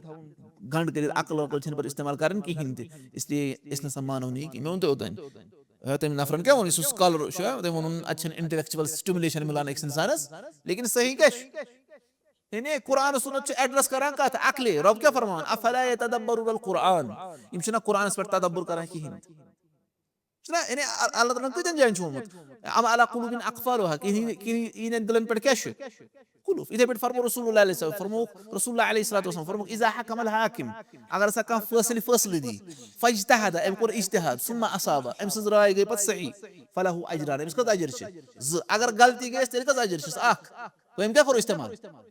گنڈ کٔرِتھ، عقل وقل چھَنہٕ پتہٕ استعمال کرٕنۍ کِہیٖنۍ تہِ، اس لیے أسۍ نہ سا مانو نہٕ یہِ کینٛہہ"۔ مےٚ ووٚن تۄہہِ اوٚتام، اے، تٔمۍ نفرن کیٛاہ ووٚن، یُس سُہ scholar چھُ، تٔمۍ ووٚنُن، "اتہِ چھَنہٕ intellectual stimulation مِلان أکِس انسانس"، لیکن صحیح کیٛاہ چھُ؟ یعنی قرآن و سنت چھُ address کران کتھ؟ عقلہِ۔ رب کیٛاہ فرماوان؟ "افلا یتدبرون القرآن"۔ یِم چھِنہ قرآنس پٮ۪ٹھ تدبر کران کِہیٖنۍ تہِ۔ چھُنہ؟ یعنی ال- اللہ تعالیٰ ہن کۭتٮ۪ن جاین چھُ ووٚنمُت، "ام علی قلوبن اقفالها"، کِہیٖنۍ کِہیٖنۍ یِہِنٛدٮ۪ن دِلن پٮ۪ٹھ کیٛاہ چھُ؟ قُلُف۔ یِتھَے پٲٹھۍ فرموو رسول اللہ علیہ السلام، فرمووُکھ رسول اللہ علیہ الصلوۃ والسلام، فرمووُکھ، "اذا حکم الحاکم"، اگر ہسا کانٛہہ فٲصلہٕ فٲصلہٕ دی، "فاجتہد"، أمۍ کوٚر اجتہاد، "ثم اصاب"، أمۍ سٕنٛز راے گٔے پتہٕ صحیح، "فلہ اجران"، أمِس کٔژ اجر چھِ؟ زٕ۔ اگر غلطی گٔیَس، تیٚلہِ کٔژ اجر چھِس؟ اکھ۔ گوٚو أمۍ کیٛاہ کوٚر استعمال؟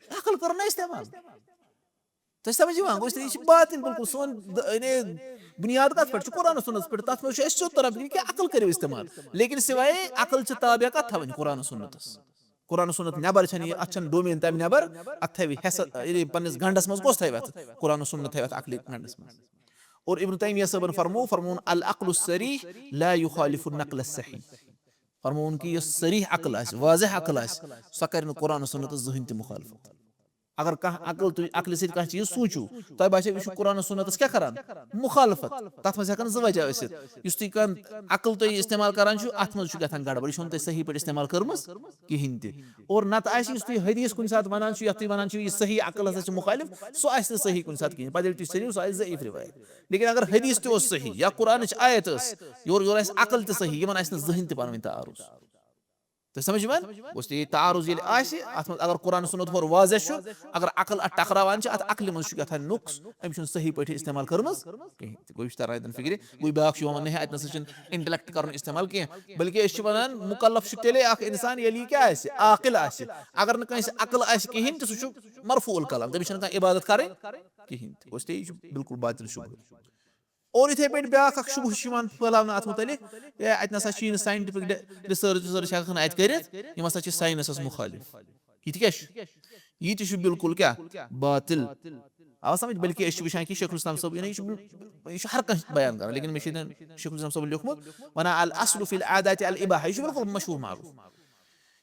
عقل کوٚر نہ استعمال۔ تۄہہِ سمجھ یِوان؟ گوٚو، اس لیے یہِ چھِ باطل بالکل۔ سون د- یعنی بُنیاد کَتھ پٮ۪ٹھ چھُ؟ قرآن و سُنتَس پٮ۪ٹھ۔ تَتھ منٛز چھُ اَسہِ سیوٚد تران فِکرِ کہِ عقل کٔرِو استعمال، لیکن سوائے عقل چھِ تابع کَتھ تھاوٕنۍ؟ قرآن و سُنتَس۔ قرآن و سُنت نٮ۪بر چھَنہٕ یہِ، اَتھ چھَنہٕ domain تَمہِ نٮ۪بر، اَتھ تھاوِ حیثیت، یعنی پنٛنِس گنٛڈَس منٛز کۄس تھاوِ اَتھ؟ قرآن و سُنت تھاوِ اَتھ عقلہِ گنٛڈَس منٛز۔ اور ابن تیمیہ صٲبن فرموو، فرمووُن، "العقل الصریح لا یخالف النقل الصحیح"۔ فرمووُن کہِ یۄس صریح عقل آسہِ، واضح عقل آسہِ، سۄ کَرِ نہٕ قرآن و سُنتَس زٕہٕنۍ تہِ مُخالفت۔ اگر کانٛہہ عقل، تُہۍ عقلہِ سۭتۍ کانٛہہ چیٖز سوٗنٛچِو، تۄہہِ باسیو یہِ چھُ قرآن و سُنتَس کیٛاہ کَران؟ مُخالفت۔ تَتھ منٛز ہٮ۪کَن زٕ وجہ ٲسِتھ۔ یُس تُہۍ کانٛہہ عقل تُہۍ استعمال کَران چھُو، اَتھ منٛز چھُ گژھان گڑبڑ، یہِ چھُو نہٕ تۄہہِ صحیح پٲٹھۍ استعمال کٔرمٕژ کِہیٖنۍ تہِ۔ اور نَتہٕ آسہِ، یُس تُہۍ حدیث کُنہِ ساتہٕ وَنان چھُو، یَتھ تُہۍ وَنان چھُو یہِ صحیح عقل ہسا چھِ مُخالف، سُہ آسہِ نہٕ صحیح کُنہِ ساتہٕ کِہیٖنۍ۔ پَتہٕ ییٚلہِ تُہۍ سٔرِو، سُہ آسہِ ضعیف روایت۔ لیکن اگر حدیث تہِ اوس صحیح یا قرآنٕچ آیت ٲس، یورٕ یورٕ آسہِ عقل تہِ صحیح، یِمَن آسہِ نہٕ زٕہٕنۍ تہِ پانہٕ ؤنۍ تعارض۔ تۄہہِ سمجھ یِوان؟ گوٚو، یہِ تعارض ییٚلہِ آسہِ، اَتھ منٛز اگر قرآن سُنت ہورٕ واضح چھُ، اگر عقل اَتھ ٹکراوان چھِ، اَتھ عقلہِ منٛز چھُ کیٛاہ تام نُقص، أمۍ چھُنہٕ صحیح پٲٹھۍ استعمال کٔرمٕژ کِہیٖنۍ تہِ۔ گوٚو، یہِ چھُ تران اَتٮ۪ن فِکرِ۔ گوٚو، بیٛاکھ چھُ یِوان وَننہٕ، ہے، اَتہِ نَسا چھُنہٕ intellect کَرُن استعمال کینٛہہ، بلکہِ أسۍ چھِ وَنان، مُکلف چھُ تیٚلے اَکھ اِنسان، ییٚلہِ یہِ کیٛاہ آسہِ؟ عاقل آسہِ۔ اگر نہٕ کٲنٛسہِ عقل آسہِ کِہیٖنۍ تہِ، سُہ چھُ مرفوع القلم، تٔمِس چھَنہٕ کانٛہہ عبادت کَرٕنۍ کِہیٖنۍ تہِ۔ گوٚو، یہِ چھُ بالکل باطل شُبہٕ۔ اور یِتھَے پٲٹھۍ بیٛاکھ اَکھ شُبہٕ چھُ یِوان پھٔہلاونہٕ اَتھ مُتعلِق، ہے، اَتہِ نَسا چھُ یہِ نہٕ scientific ڈِ-، research وِسٲرٕچ ہٮ۪کَکھ نہٕ اَتہِ کٔرِتھ، یِم ہَسا چھِ science-س مُخٲلِف۔ یہِ تہِ کیٛاہ چھُ؟ یہِ تہِ چھُ بالکل کیٛاہ؟ باطل۔ آو سمجھ؟ بلکہِ أسۍ چھِ وٕچھان کہِ شیخ الاسلام صٲب، یعنی یہِ چھُ بِل-، یہِ چھُ ہر کانٛہہ بیان کَران، لیکن مےٚ چھِ ییٚتٮ۪ن شیخ الاسلام صٲبَن لیوٚکھمُت، وَنان، "الاصل فی العادات الاباحہ"، یہِ چھُ بالکل مشہوٗر معروٗف۔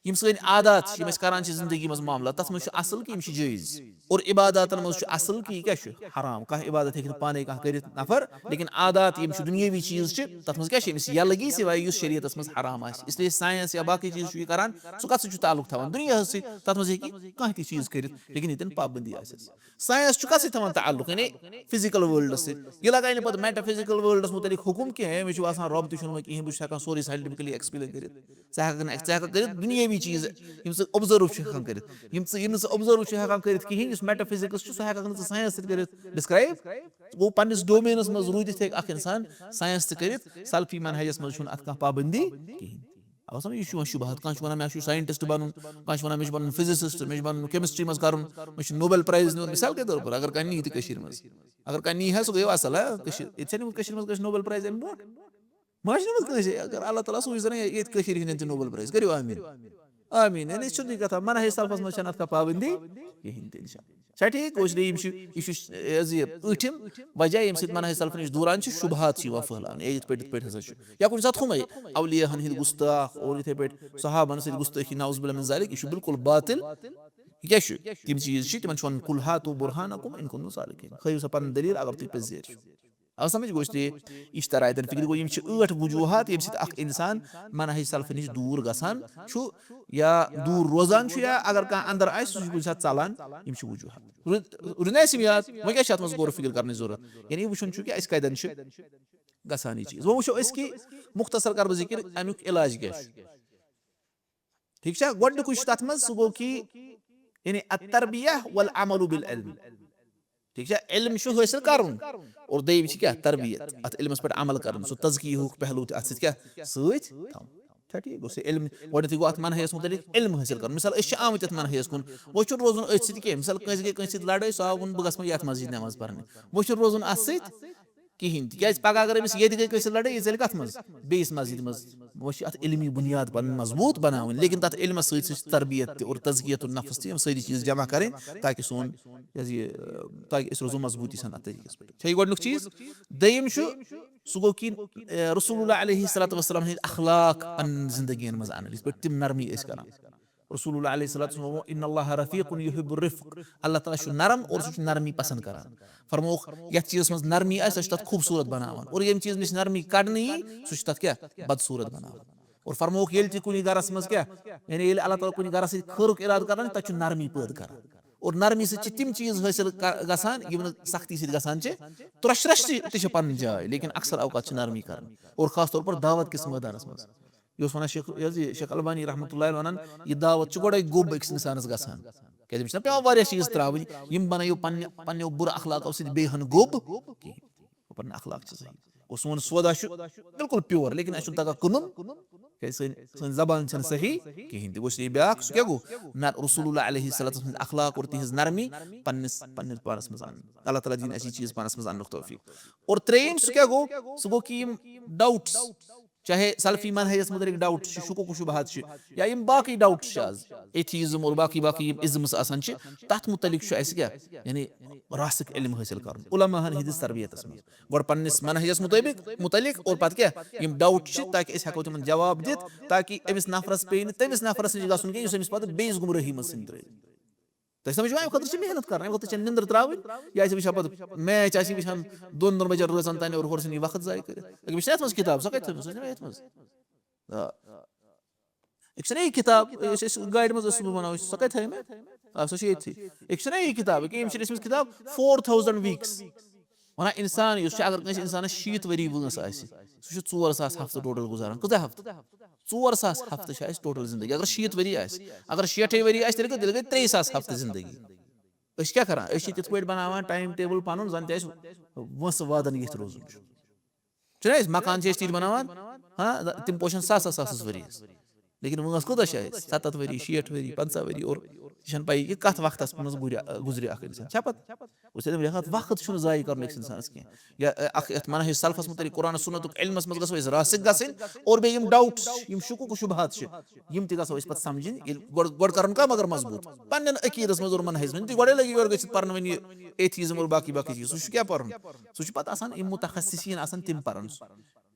یِم سٲنۍ عادات چھِ، یِم أسۍ کران چھِ زندگی منٛز معاملات، تَتھ منٛز چھُ اصل کہِ یِم چھِ جٲیز۔ اور عباداتن منٛز چھُ اصل کہِ یہِ کیٛاہ چھُ؟ حرام۔ کانٛہہ عبادت ہیٚکہِ نہٕ پانے کانٛہہ کٔرِتھ نفر، لیکن عادات یِم چھِ دُنیٲوی چیٖز چھِ، تَتھ منٛز کیٛاہ چھِ؟ أمِس یَلہٕ گی سوائے یُس شریعتس منٛز حرام آسہِ۔ اس لیے science یا باقٕے چیٖز چھُ یہِ کران، سُہ کَتھ سۭتۍ چھُ تعلق تھاوان؟ دُنیاہَس سۭتۍ۔ تَتھ منٛز ہیٚکہِ کانٛہہ تہِ چیٖز کٔرِتھ، لیکن ییٚتٮ۪ن پابندی آسٮ۪س۔ Science چھُ کَتھ سۭتۍ تھاوان تعلق؟ یعنی physical world سۭتۍ۔ یہِ لگایہِ نہٕ پتہٕ metaphysical world مُتعلِق حُکُم کینٛہہ، ہے، مےٚ چھُ باسان رۄب تہِ چھُنہٕ وۄنۍ کِہیٖنۍ، بہٕ چھُس ہٮ۪کان سورُے scientifically explain کٔرِتھ۔ ژٕ ہٮ۪کَکھ نہٕ، ژٕ ہٮ۪کَکھ کٔرِتھ دُنیٲوی چیٖز، یِم ژٕ observe چھُکھ ہٮ۪کان کٔرِتھ۔ یِم ژٕ، یِم نہٕ ژٕ observe چھُکھ ہٮ۪کان کٔرِتھ کِہیٖنۍ، یُس metaphysics چھُ، سُہ ہٮ۪کَکھ نہٕ ژٕ science سۭتۍ کٔرِتھ describe۔ گوٚو، پنٛنِس domainس منٛز روٗدِتھ ہیٚکہِ اَکھ اِنسان science تہِ کٔرِتھ، سلفی منہجَس منٛز چھُنہٕ اَتھ کانٛہہ پابندی کِہیٖنۍ۔ اَوَس منٛز یہِ چھُ یِوان شُبہات، کانٛہہ چھُ وَنان، مےٚ چھُ scientist بَنُن، کانٛہہ چھُ وَنان، مےٚ چھُ بَنُن physicist، مےٚ چھُ بَنُن chemistry منٛز کَرُن، مےٚ چھُ Nobel Prize نیُن، مِثال کے طور پر، اگر کانٛہہ نی تہِ کٔشیٖرِ منٛز، اگر کانٛہہ نی ہا، سُہ گٔیو اَصٕل، ہا، کٔشیٖر، ییٚتہِ چھا نیوٗمُت کٔشیٖرِ منٛز کٲنٛسہِ Nobel Prize اَمہِ برونٛٹھ؟ ما چھُ نِمُت کٲنٛسہِ؟ اگر اللہ تعالیٰ سوٗزِ زَن ییٚتہِ کٔشیٖرِ ہِنٛدٮ۪ن تہِ Nobel Prize، کٔرِو آمیٖن۔ آمیٖن۔ یعنی چھُنہٕ یہِ کَتھا، منہج سلفَس منٛز چھَنہٕ اَتھ کانٛہہ پابندی کِہیٖنۍ تہِ، اِنشاءاللہ۔ چھا ٹھیٖک؟ گوٚو، اس لیے یِم چھِ، یہِ چھُ، یہِ حظ یہِ أٹھِم وجہ، ییٚمہِ سۭتۍ منہج سلفَن نِش دوٗران چھِ، شُبہات چھِ یِوان پھٔہلاونہٕ۔ اے، یِتھ پٲٹھۍ، یِتھ پٲٹھۍ ہَسا چھُ۔ یا کُنہِ ساتہٕ ہُمَے اولیاء ہَن ہِنٛدۍ گُستاخ اور یِتھَے پٲٹھۍ صحابَن سۭتۍ گُستٲخی، نعوذ باللہ من ذالک، یہِ چھُ بالکل باطل۔ یہِ کیٛاہ چھُ؟ تِم چیٖز چھِ، تِمَن چھُ وَنُن، "قل هاتوا برهانکم ان کنتم صادقین"، ہٲیِو سا پَنٕنۍ دٔلیٖل اگر تُہۍ پٔزۍ ذٲر چھِو۔ آو سمجھ؟ گوٚو، اس لیے یہِ چھِ تَران اَتٮ۪ن فِکرِ۔ گوٚو، یِم چھِ ٲٹھ وجوٗہات، ییٚمہِ سۭتۍ اَکھ اِنسان منہج سلفہٕ نِش دوٗر گژھان چھُ یا دوٗر روزان چھُ، یا اگر کانٛہہ اَندَر آسہِ، سُہ چھُ کُنہِ ساتہٕ ژَلان۔ یِم چھِ وجوٗہات۔ روٗ-، روٗدۍ نہ اَسہِ یِم یاد؟ وۄنۍ کیٛاہ چھِ اَتھ منٛز غور و فِکر کَرنٕچ ضوٚرَتھ؟ یعنی وٕچھُن چھُ کہِ اَسہِ کَتٮ۪ن چھِ گژھان یہِ چیٖز۔ وۄنۍ وٕچھو أسۍ کہِ مُختصر کَرٕ بہٕ ذِکِر، اَمیُک علاج کیٛاہ چھُ؟ ٹھیٖک چھا؟ گۄڈٕنیُکُے چھُ تَتھ منٛز، سُہ گوٚو کہِ یعنی التربیہ والعمل بالعلم۔ ٹھیٖک چھا؟ علم چھُ حٲصِل کَرُن اور دوٚیِم چھِ کیٛاہ؟ تربیت، اَتھ علمَس پٮ۪ٹھ عمل کَرُن، سُہ تزکیہُک پہلو تہِ اَتھ سۭتۍ کیٛاہ؟ سۭتۍ تھاوُن۔ چھا ٹھیٖک؟ گوٚو سُہ علم، گۄڈٕنٮ۪تھٕے گوٚو اَتھ منہجَس مُتعلِق علم حٲصِل کَرُن۔ مِثال، أسۍ چھِ آمٕتۍ یَتھ منہجَس کُن، وۄنۍ چھُنہٕ روزُن أتھۍ سۭتۍ کینٛہہ۔ مِثال، کٲنٛسہِ گٔے کٲنٛسہِ سۭتۍ لَڑٲے، سُہ آو ووٚن، "بہٕ گژھٕ وۄنۍ یَتھ مسجد نٮ۪ماز پَرنہِ"۔ وۄنۍ چھُنہٕ روزُن اَتھ سۭتۍ کِہیٖنۍ۔ تِکیٛازِ پگاہ اگر أمِس ییٚتہِ گٔے کٲنٛسہِ لڑٲے، یہِ ژَلہِ کَتھ منٛز؟ بیٚیِس مسجدِ منٛز۔ وۄنۍ چھِ اَتھ علمی بُنیاد پَنٕنۍ مضبوٗط بَناوٕنۍ، لیکن تَتھ علمَس سۭتۍ سۭتۍ چھِ تربیت تہِ اور تزکیت النفس تہِ، یِم سٲری چیٖز جمع کَرٕنۍ، تاکہِ سون، یہِ حظ یہِ، تاکہِ أسۍ روزو مضبوٗطی سان اَتھ طریٖقَس پٮ۪ٹھ۔ چھا یہِ گۄڈٕنیُک چیٖز؟ دوٚیِم چھُ، سُہ گوٚو کہِ، اے، رسول اللہ علیہ الصلوۃ والسلام ہٕنٛدۍ اخلاق پَنٕنۍ زندگی یَن منٛز اَنٕنۍ، یِتھ پٲٹھۍ تِم نرمی ٲسۍ کَران۔ رسول اللہ علیہ الصلوۃ والسلام، "ان اللہ رفیق یحب الرفق"، اللہ تعالیٰ چھُ نرم اور سُہ چھُ نرمی پسند کران۔ فرمووُکھ، یتھ چیٖزس منٛز نرمی آسہِ، سۄ چھِ تتھ خوٗبصوٗرت بناوان، اور ییٚمہِ چیٖزٕ نِش نرمی کڑنہٕ یی، سُہ چھُ تتھ کیٛاہ؟ بدصوٗرت بناوان۔ اور فرمووُکھ، ییٚلہِ تہِ کُنہِ گرس منٛز کیٛاہ، یعنی ییٚلہِ اللہ تعالیٰ کُنہِ گرس سۭتۍ خٲرُک ارادٕ کران، تتہِ چھُ نرمی پٲدٕ کران۔ اور نرمی سۭتۍ چھِ تِم چیٖز حٲصِل ک-، گژھان، یِم نہٕ سختی سۭتۍ گژھان چھِ۔ ترٛۄشہِ رَشہِ تہِ چھِ پَنٕنۍ جاے، لیکن اکثر اوقات چھِ نرمی کرٕنۍ۔ اور خاص طور پر دعوت کِس مٲدانَس منٛز۔ یہِ اوس وَنان شیخ، یہِ حظ یہِ شیخ البانی رحمتہ اللہ علیہ وَنان، یہِ دعوت چھِ گۄڈَے گوٚب أکِس اِنسانَس گژھان۔ کیٛازِ أمِس چھِنہ پٮ۪وان واریاہ چیٖز ترٛاوٕنۍ، یِم بَنٲیِو پنٛنہِ، پنٛنیو بُرٕ اخلاقو سۭتۍ بیٚیہِ ہَن گوٚب کِہیٖنۍ۔ پنٕنۍ اخلاق چھِ صحیح۔ گوٚو سون سودا چھُ بالکل پیور، لیکن اَسہِ چھُنہٕ تَگان کٕنُن، کیٛازِ سٲنۍ، سٲنۍ زبان چھَنہٕ صحیح کِہیٖنۍ تہِ۔ گوٚو یہِ بیٛاکھ، سُہ کیٛاہ گوٚو؟ نہ، رسول اللہ علیہ الصلوۃ والسلام سٕنٛدۍ اخلاق اور تِہنٛز نرمی پننِس، پننِس پانَس منٛز اَنٕنۍ۔ اللہ تعالیٰ دِیِن اَسہِ یہِ چیٖز پانَس منٛز اَننُک توفیٖق۔ اور ترٛیٚیِم سُہ کیٛاہ گوٚو؟ سُہ گوٚو کہِ یِم ڈاوٹٕس، چاہے سلفی منہجس مُتعلِق ڈاوٹ چھِ، شکوک و شبہات چھِ، یا یِم باقٕے ڈاوٹٕس چھِ آز، ایتھیزم اور باقٕے باقٕے یِم ازمس آسان چھِ، تَتھ مُتعلِق چھُ اَسہِ کیٛاہ؟ یعنی راسخ علم حٲصِل کَرُن، علماء ہن ہٕنٛدِس تربیتس منٛز۔ گۄڈٕ پننِس منہجس مُطٲبِق، مُتعلق، اور پتہٕ کیٛاہ؟ یِم ڈاوٹ چھِ، تاکہِ أسۍ ہٮ۪کو تِمن جواب دِتھ، تاکہِ أمِس نفرس پیٚیہِ نہٕ تٔمِس نفرس نِش گژھُن کینٛہہ، یُس أمِس پتہٕ بیٚیِس گمرٲہی منٛز ژھٕنہِ ترٲوِتھ۔ تۄہہِ سمجھ ما؟ اَمہِ خٲطرٕ چھِ محنت کرٕنۍ، اَمہِ خٲطرٕ چھِ نِندٕر ترٛاوٕنۍ۔ یہِ آسہِ وٕچھان پتہٕ میچ آسہِ وٕچھان دۄن دۄن بجن رٲژن تانۍ اور ہورٕ ژھٕنہِ یہِ وقت ضایع کٔرِتھ۔ أکۍ وٕچھ نہ یَتھ منٛز کِتاب، سۄ کَتہِ تھٲومٕژ؟ سۄ چھےٚ نہ یَتھ منٛز۔ آ۔ أکۍ چھَنہ یہِ کِتاب، یۄس اَسہِ گاڑِ منٛز ٲسٕس بہٕ وَنان، سۄ کَتہِ تھٲے مےٚ؟ آ، سۄ چھِ ییٚتھی۔ أکۍ چھَنہ یہِ کِتاب، أکۍ أمۍ چھِ لیٚچھمٕژ کِتاب four thousand weeks۔ وَنان اِنسان یُس چھُ، اگر کٲنٛسہِ اِنسانَس شیٖتھ ؤری وٲنٛس آسہِ، سُہ چھُ ژور ساس ہفتہٕ total گُزاران۔ کۭژاہ ہفتہٕ؟ ژور ساس ہفتہٕ چھِ اَسہِ total زندگی۔ اگر شیٖتھ ؤری آسہِ، اگر شیٹھٕے ؤری آسہِ، تیٚلہِ گٔے، تیٚلہِ گٔے ترٛےٚ ساس ہفتہٕ زندگی۔ أسۍ کیٛاہ کران؟ أسۍ چھِ تِتھ پٲٹھۍ بناوان time table پنُن، زن تہِ اَسہِ وٲنٛسہٕ وادن ییٚتھۍ روزُن چھُ۔ چھُنہ أسۍ مکان چھِ أسۍ تِتھۍ بناوان، ہاں، تِم پوشن ساسس ساسس ؤریس۔ لیکن وٲنٛس کوٗتاہ چھِ اَسہِ؟ ستتھ ؤری، شیٹھ ؤری، پنٛژاہ ؤری، اور یہِ چھَنہٕ پَیی کہِ کَتھ وقتَس منٛز گُرِ-، گُزرِ اَکھ اِنسان۔ چھا پَتہٕ؟ وۄنۍ چھِ دَپان، وقت چھُنہٕ ضایع کَرُن أکِس اِنسانَس کینٛہہ۔ یا، اَ، اَکھ یَتھ منہج سلفَس مُتعلِق قرآن سُنتُک علمَس منٛز گژھو أسۍ راسِخ گژھٕنۍ، اور بیٚیہِ یِم doubts، یِم شکوک و شبہات چھِ، یِم تہِ گژھو أسۍ پَتہٕ سَمجھِنۍ۔ ییٚلہِ گۄڈٕ، گۄڈٕ کَرُن کانٛہہ مگر مضبوٗط پنٛنٮ۪ن عقیٖدَس منٛز اور منہجَس منٛز۔ تُہۍ گۄڈَے لٔگِو یورٕ گٔژھِتھ پَرنہٕ وۄنۍ یہِ atheism اور باقٕے باقٕے چیٖز، سُہ چھُ کیٛاہ پَرُن؟ سُہ چھُ پَتہٕ آسان یِم متخصصیٖن آسان تِم پَرَن سُہ۔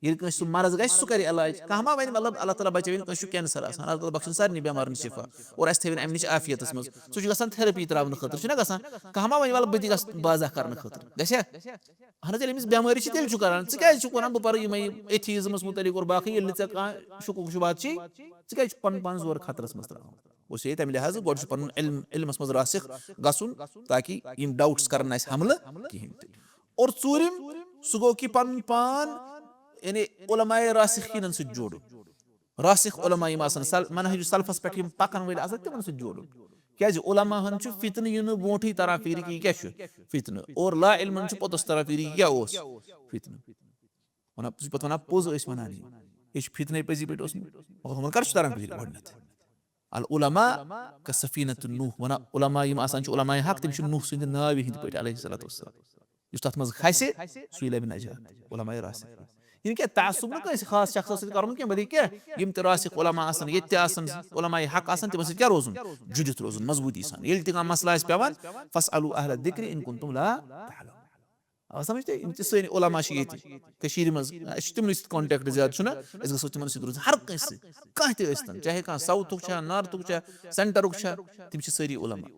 ییٚلہِ کٲنٛسہِ سُہ مرض گژھِ، سُہ کَرِ علاج۔ کانٛہہ ما وَنہِ، مطلب، اللہ تعالیٰ بچٲوِن، کٲنٛسہِ چھُ cancer آسان، اللہ تعالیٰ بخشِن سارنٕے بٮ۪مارَن شفا اور اَسہِ تھٲوِن اَمہِ نِش عافیتَس منٛز۔ سُہ چھُ گژھان therapy ترٛاونہٕ خٲطرٕ، چھُنہ گژھان؟ کانٛہہ ما وَنہِ، وَلہٕ بہٕ تہِ گژھٕ بازا کَرنہٕ خٲطرٕ، گژھِ؟ اَہَن حظ، ییٚلہِ أمِس بٮ۪مٲرۍ چھِ، تیٚلہِ چھُ کَران۔ ژٕ کیٛازِ چھُکھ وَنان بہٕ پَرٕ یِمَے atheismس مُتعلِق اور باقٕے، ییٚلہِ نہٕ ژےٚ کانٛہہ شکوک شبہات چھِی؟ ژٕ کیٛازِ چھُکھ پَنُن پان زورٕ خطرَس منٛز ترٛاوان؟ گوٚو، تَمہِ لحاظہٕ گۄڈٕ چھُ پَنُن علم، علمَس منٛز راسِخ گژھُن، تاکہِ یِم doubts کَرَن نہٕ اَسہِ حملہٕ کِہیٖنۍ تہِ۔ اور ژوٗرِم، سُہ گوٚو کہِ پَنُن پان، یعنی، علماء راسخیٖنَن سۭتۍ جوڑُن۔ راسخ علماء یِم آسَن، سل-، منہج سلفَس پٮ۪ٹھ یِم پَکَن وٲلۍ آسَن، تِمَن سۭتۍ جوڑُن۔ کیٛازِ علماء ہَن چھُ فتنہٕ یِنہٕ برونٛٹھٕے تَران فِکرِ کہِ یہِ کیٛاہ چھُ فتنہٕ، اور لا علمَن چھُ پوٚتُس تَران فِکرِ یہِ کیٛاہ اوس فتنہٕ۔ وَنان، سُہ چھُ پَتہٕ وَنان، پوٚز ٲسۍ وَنان یہِ، یہِ چھُ فتنَے پٔزی پٲٹھۍ اوسمُت۔ مگر ہُمَن کَر چھُ تَران فِکرِ؟ گۄڈٕنٮ۪تھ۔ العلماء كسفينة نوح، وَنان، علماء یِم آسان چھِ علماء حق، تِم چھِ نوح سٕنٛدِ ناوِ ہٕنٛدۍ پٲٹھۍ، علیہ الصلوۃ والسلام۔ یُس تَتھ منٛز کھسہِ، سُے لَبہِ نجات۔ علماء راسخ۔ یِم کیٛاہ تعصب نہٕ کٲنٛسہِ خاص شخصَس سۭتۍ کَرُن کینٛہہ، بلکہِ کیٛاہ؟ یِم تہِ راسخ علماء آسَن، ییٚتہِ تہِ آسَن، علماء حق آسَن، تِمَن سۭتۍ کیٛاہ روزُن؟ جُڑِتھ روزُن، مضبوٗطی سان۔ ییٚلہِ تہِ کانٛہہ مسلہٕ آسہِ پٮ۪وان، فاسألوا أہل الذکر ان کنتم لا تعلمون۔ آ، سمجھ تُہۍ؟ یِم تہِ سٲنۍ علماء چھِ ییٚتہِ کٔشیٖرِ منٛز، اَسہِ چھُ تِمنٕے سۭتۍ contact زیادٕ، چھُنہ؟ أسۍ گژھو تِمن سۭتۍ روزٕنۍ، ہر کٲنٛسہِ سۭتۍ، کانٛہہ تہِ ٲسۍ تن، چاہے کانٛہہ southُک چھا، northُک چھا، centreُک چھا، تِم چھِ سٲری علماء۔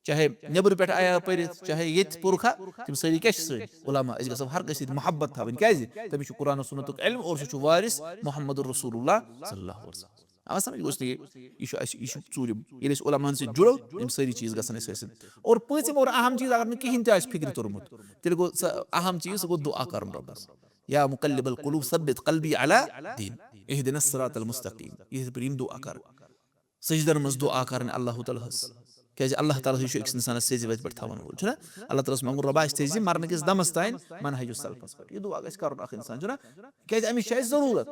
چاہے نیٚبرٕ پٮ۪ٹھ آیا پٔرِتھ، چاہے ییٚتہِ پوٚرکھا، تِم سٲری کیٛاہ چھِ سٲنۍ علماء۔ أسۍ گژھو ہر کٲنٛسہِ سۭتۍ محبت تھاوٕنۍ۔ کیٛازِ؟ تٔمِس چھُ قرآن و سُنتُک علم اور سُہ چھُ وارث محمد رسول اللہ صلی اللہ علیہ وسلم۔ آ، سمجھ گوٚژھ نہٕ یہِ، یہِ چھُ اَسہِ، یہِ چھُ ژوٗرِم۔ ییٚلہِ أسۍ علماہن سۭتۍ جُڑو، یِم سٲری چیٖز گژھن اَسہِ حٲصِل۔ اور پٲنٛژِم اور اہم چیٖز، اگر نہٕ کِہیٖنۍ تہِ آسہِ فِکرِ توٚرمُت، تیٚلہِ گوٚو سُہ اہم چیٖز، سُہ گوٚو دُعا کَرُن رۄبَس۔ یا مقلب القلوب ثبت قلبی علی دین، اہدنا الصراط المستقیم۔ یِتھ پٲٹھۍ یِم دُعا کَرٕنۍ۔ سجدن منٛز دُعا کَرٕنۍ اللہ تعالیٰ ہَس۔ کیٛازِ اللہ تعالیٰ ہٕے چھُ أکِس اِنسانَس سیٚزِ وَتہِ پٮ۪ٹھ تھاوَن وول، چھُنہ؟ اللہ تعالیٰ ہَس منٛگُن، رۄبا، اَسہِ تھٲیزِ مرنہٕ کِس دَمَس تام منہج السلفَس پٮ۪ٹھ۔ یہِ دُعا گژھِ کَرُن اَکھ اِنسان، چھُنہ؟ کیٛازِ أمِس چھِ اَسہِ ضروٗرت۔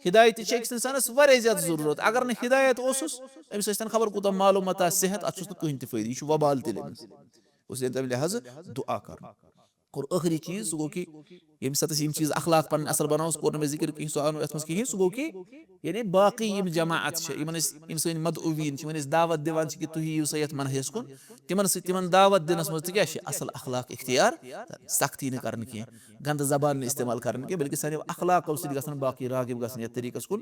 ہدایتٕچ چھِ أکِس اِنسانَس واریاہ زیادٕ ضروٗرت۔ اگر نہٕ ہدایت اوسُس، أمِس ٲسۍ تَن خبر کوٗتاہ مال و متاع، صحت، اَتھ چھُس نہٕ کٕہٕنۍ تہِ فٲیدٕ۔ یہِ چھُ وبال تیٚلہِ أمِس۔ گوٚژھ ییٚلہِ تَمہِ لحاظہٕ دُعا کَرُن۔ اور ٲخری چیٖز، سُہ گوٚو کہِ ییٚمہِ ساتہٕ أسۍ یِم چیٖز اخلاق پَنٕنۍ اَصٕل بَناوو، سُہ کوٚر نہٕ مےٚ ذِکِر کِہیٖنۍ، سُہ آو نہٕ یَتھ منٛز کِہیٖنۍ، سُہ گوٚو کہِ یعنی باقٕے یِم جماعت چھِ، یِمَن أسۍ، یِم سٲنۍ مدعویٖن چھِ، یِمَن أسۍ دعوت دِوان چھِ کہِ تُہۍ یِیِو سا یَتھ منہجَس کُن، تِمَن سۭتۍ، تِمَن دعوت دِنَس منٛز تہِ کیٛاہ چھِ؟ اَصٕل اخلاق اختیار کَرٕنۍ، سختی نہٕ کَرٕنۍ کینٛہہ، گنٛدٕ زبان نہٕ استعمال کَرٕنۍ کینٛہہ، بلکہِ سانیو اخلاقو سۭتۍ گژھن باقٕے راغب گژھٕنۍ یَتھ طریٖقَس کُن۔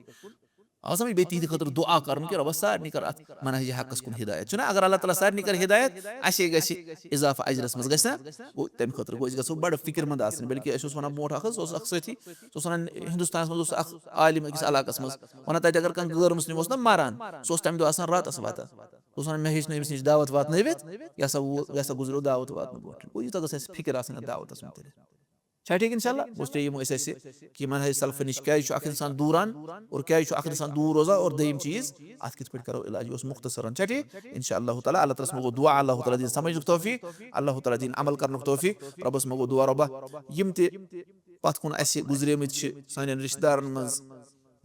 آو سمجھ؟ بیٚیہِ تِہنٛدِ خٲطرٕ دُعا کرُن کہِ رۄبہ سارنٕے کر اتھ منہجِ حقس کُن ہدایت۔ چھُنہ، اگر اللہ تعالیٰ سارنٕے کر ہدایت، اسے گژھِ اضافہٕ اجرس منٛز، گژھِ نہ؟ گوٚو تمہِ خٲطرٕ گوٚو أسۍ گژھو بڑٕ فکر مند آسٕنۍ، بلکہِ اسہِ اوس ونان برونٛٹھ اکھ حظ، سُہ اوس اکھ سٲتھی، سُہ اوس ونان ہندوستانس منٛز اوس اکھ عالم أکِس علاقس منٛز، ونان تتہِ اگر کانٛہہ غٲر مسلم اوس نہ مران، سُہ اوس تمہِ دۄہ آسان راتس واتان۔ سُہ اوس ونان، مےٚ ہیٚچھ نہٕ أمِس نِش دعوت واتنٲوِتھ، یہِ ہسا وو-، یہِ ہسا گُزریو دعوت واتنہٕ برونٛٹھ۔ گوٚو یوٗتاہ گژھِ اسہِ فکر آسٕنۍ اتھ دعوتس متعلق۔ چھا ٹھیٖک؟ انشاءاللہ، گوٚو تُہۍ یِمو أسۍ اسہِ کہِ منہج سلفہٕ نِش کیازِ چھُ اکھ انسان دوٗران اور کیازِ چھُ اکھ انسان دوٗر روزان، اور دوٚیِم چیٖز اتھ کِتھ پٲٹھۍ کرو علاج، یہِ اوس مختصرن۔ چھا ٹھیٖک؟ انشاءاللہ تعالیٰ، اللہ تعالیٰ ہس منٛگو دعا، اللہ تعالیٰ دِیِن سمجھنُک توفیق، اللہ تعالیٰ دِیِن عمل کرنُک توفیق۔ رۄبس منٛگو دعا، رۄبہ یِم تہِ پتھ کُن اسہِ گُزریمٕتۍ چھِ سانٮ۪ن رشتہٕ دارن منٛز،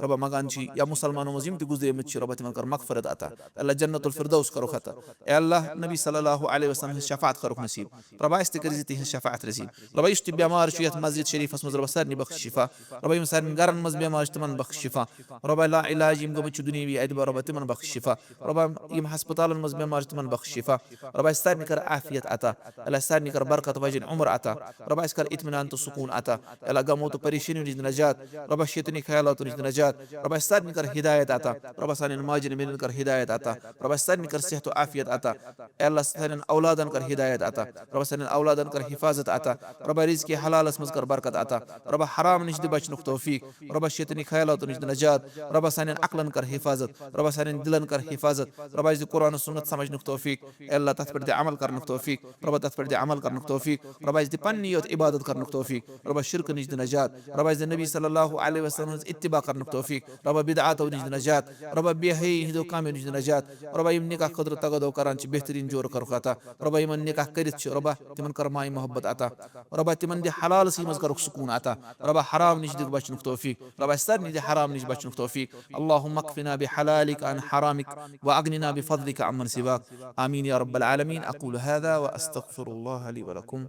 رۄبہ منٛگان چھِ یا مسلمانو منٛز یِم تہِ گُزریمٕتۍ چھِ، رۄبہ تِمن کر مغفرت عطا۔ اللہ جنت الفردوس کرُکھ عطا۔ اے اللہ، نبی صلی اللہ علیہ وسلم ہٕنٛز شفاعت کرُکھ نصیب۔ رۄبہ، اسہِ تہِ کٔرۍ زِ تِہنٛز شفاعت نصیب۔ رۄبہ، یُس تہِ بٮ۪مار چھُ یتھ مسجد شریفس منٛز، رۄبہ، سارنٕے بخش شفا۔ رۄبہ، یِم سارنٕے گرن منٛز بٮ۪مار چھِ، تِمن بخش شفا۔ رۄبہ، لا علاج یِم گٔمٕتۍ چھِ دُنیاوی اعتبار، رۄبہ، تِمن بخش شفا۔ رۄبہ، یِم ہسپتالن منٛز بٮ۪مار چھِ، تِمن بخش شفا۔ رۄبہ، اسہِ سارنٕے کر عافیت عطا۔ اللہ، سارنٕے کر برکت وجن عمر عطا۔ رۄبہ، اسہِ کر اطمینان تہٕ سکوٗن عطا۔ اللہ، غمو تہٕ پریشٲنیو نِش دِ نجات۔ رۄبہ، شیطٲنی خیالاتو نِش دِ نجات۔ رۄبہ، سارنٕے کر ہدایت عطا۔ رۄبہ، سانٮ۪ن ماجن بیٚنٮ۪ن کر ہدایت عطا۔ رۄبہ، سارنٕے کر صحت و عافیت عطا۔ اے اللہ، سانٮ۪ن اولادن کر ہدایت عطا۔ رۄبہ، سانٮ۪ن اولادن کر حفاظت عطا۔ رۄبہ، رزقِ حلالس منٛز کر برکت عطا۔ رۄبہ، حرام نِش دِ بچنُک توفیق۔ رۄبہ، شیطٲنی خیالاتو نِش دِ نجات۔ رۄبہ، سانٮ۪ن عقلن کر حفاظت۔ رۄبہ، سانٮ۪ن دلن کر حفاظت۔ رۄبہ، اسہِ دِ قرآن و سنت سمجھنُک توفیق۔ اے اللہ، تتھ پٮ۪ٹھ دِ عمل کرنُک توفیق۔ رۄبہ، تتھ پٮ۪ٹھ دِ عمل کرنُک توفیق۔ رۄبہ، اسہِ دِ پننی یوت عبادت کرنُک توفیق۔ رۄبہ، شرکہٕ نِش دِ نجات۔ رۄبہ، اسہِ دِ نبی صلی اللہ علیہ وسلم ہٕنٛز اتباع کرنُک توفیق۔ رۄبہ، بدعاتو نِش دِ نجات۔ رۄبہ، بے حیٲیی ہٕنٛدیو کامیو نِش دِ نجات۔ رۄبہ، یِم نکاح خٲطرٕ تگو دو کران چھِ، بہترین جورٕ کرُکھ عطا۔ رۄبہ، یِمن نکاح کٔرِتھ چھِ، رۄبہ، تِمن کر مایہِ محبت عطا۔ رۄبہ، تِمن دِ حلالسٕے منٛز کرُکھ سکوٗن عطا۔ رۄبہ، حرام نِش دِ بچنُک توفیق۔ رۄبہ، اسہِ سارنٕے دِ حرام نِش بچنُک توفیق۔ اللهم اكفنا بحلالك عن حرامك واغننا بفضلك عمن سواك۔ آمين يا رب العالمين۔ أقول هذا وأستغفر الله لي ولكم۔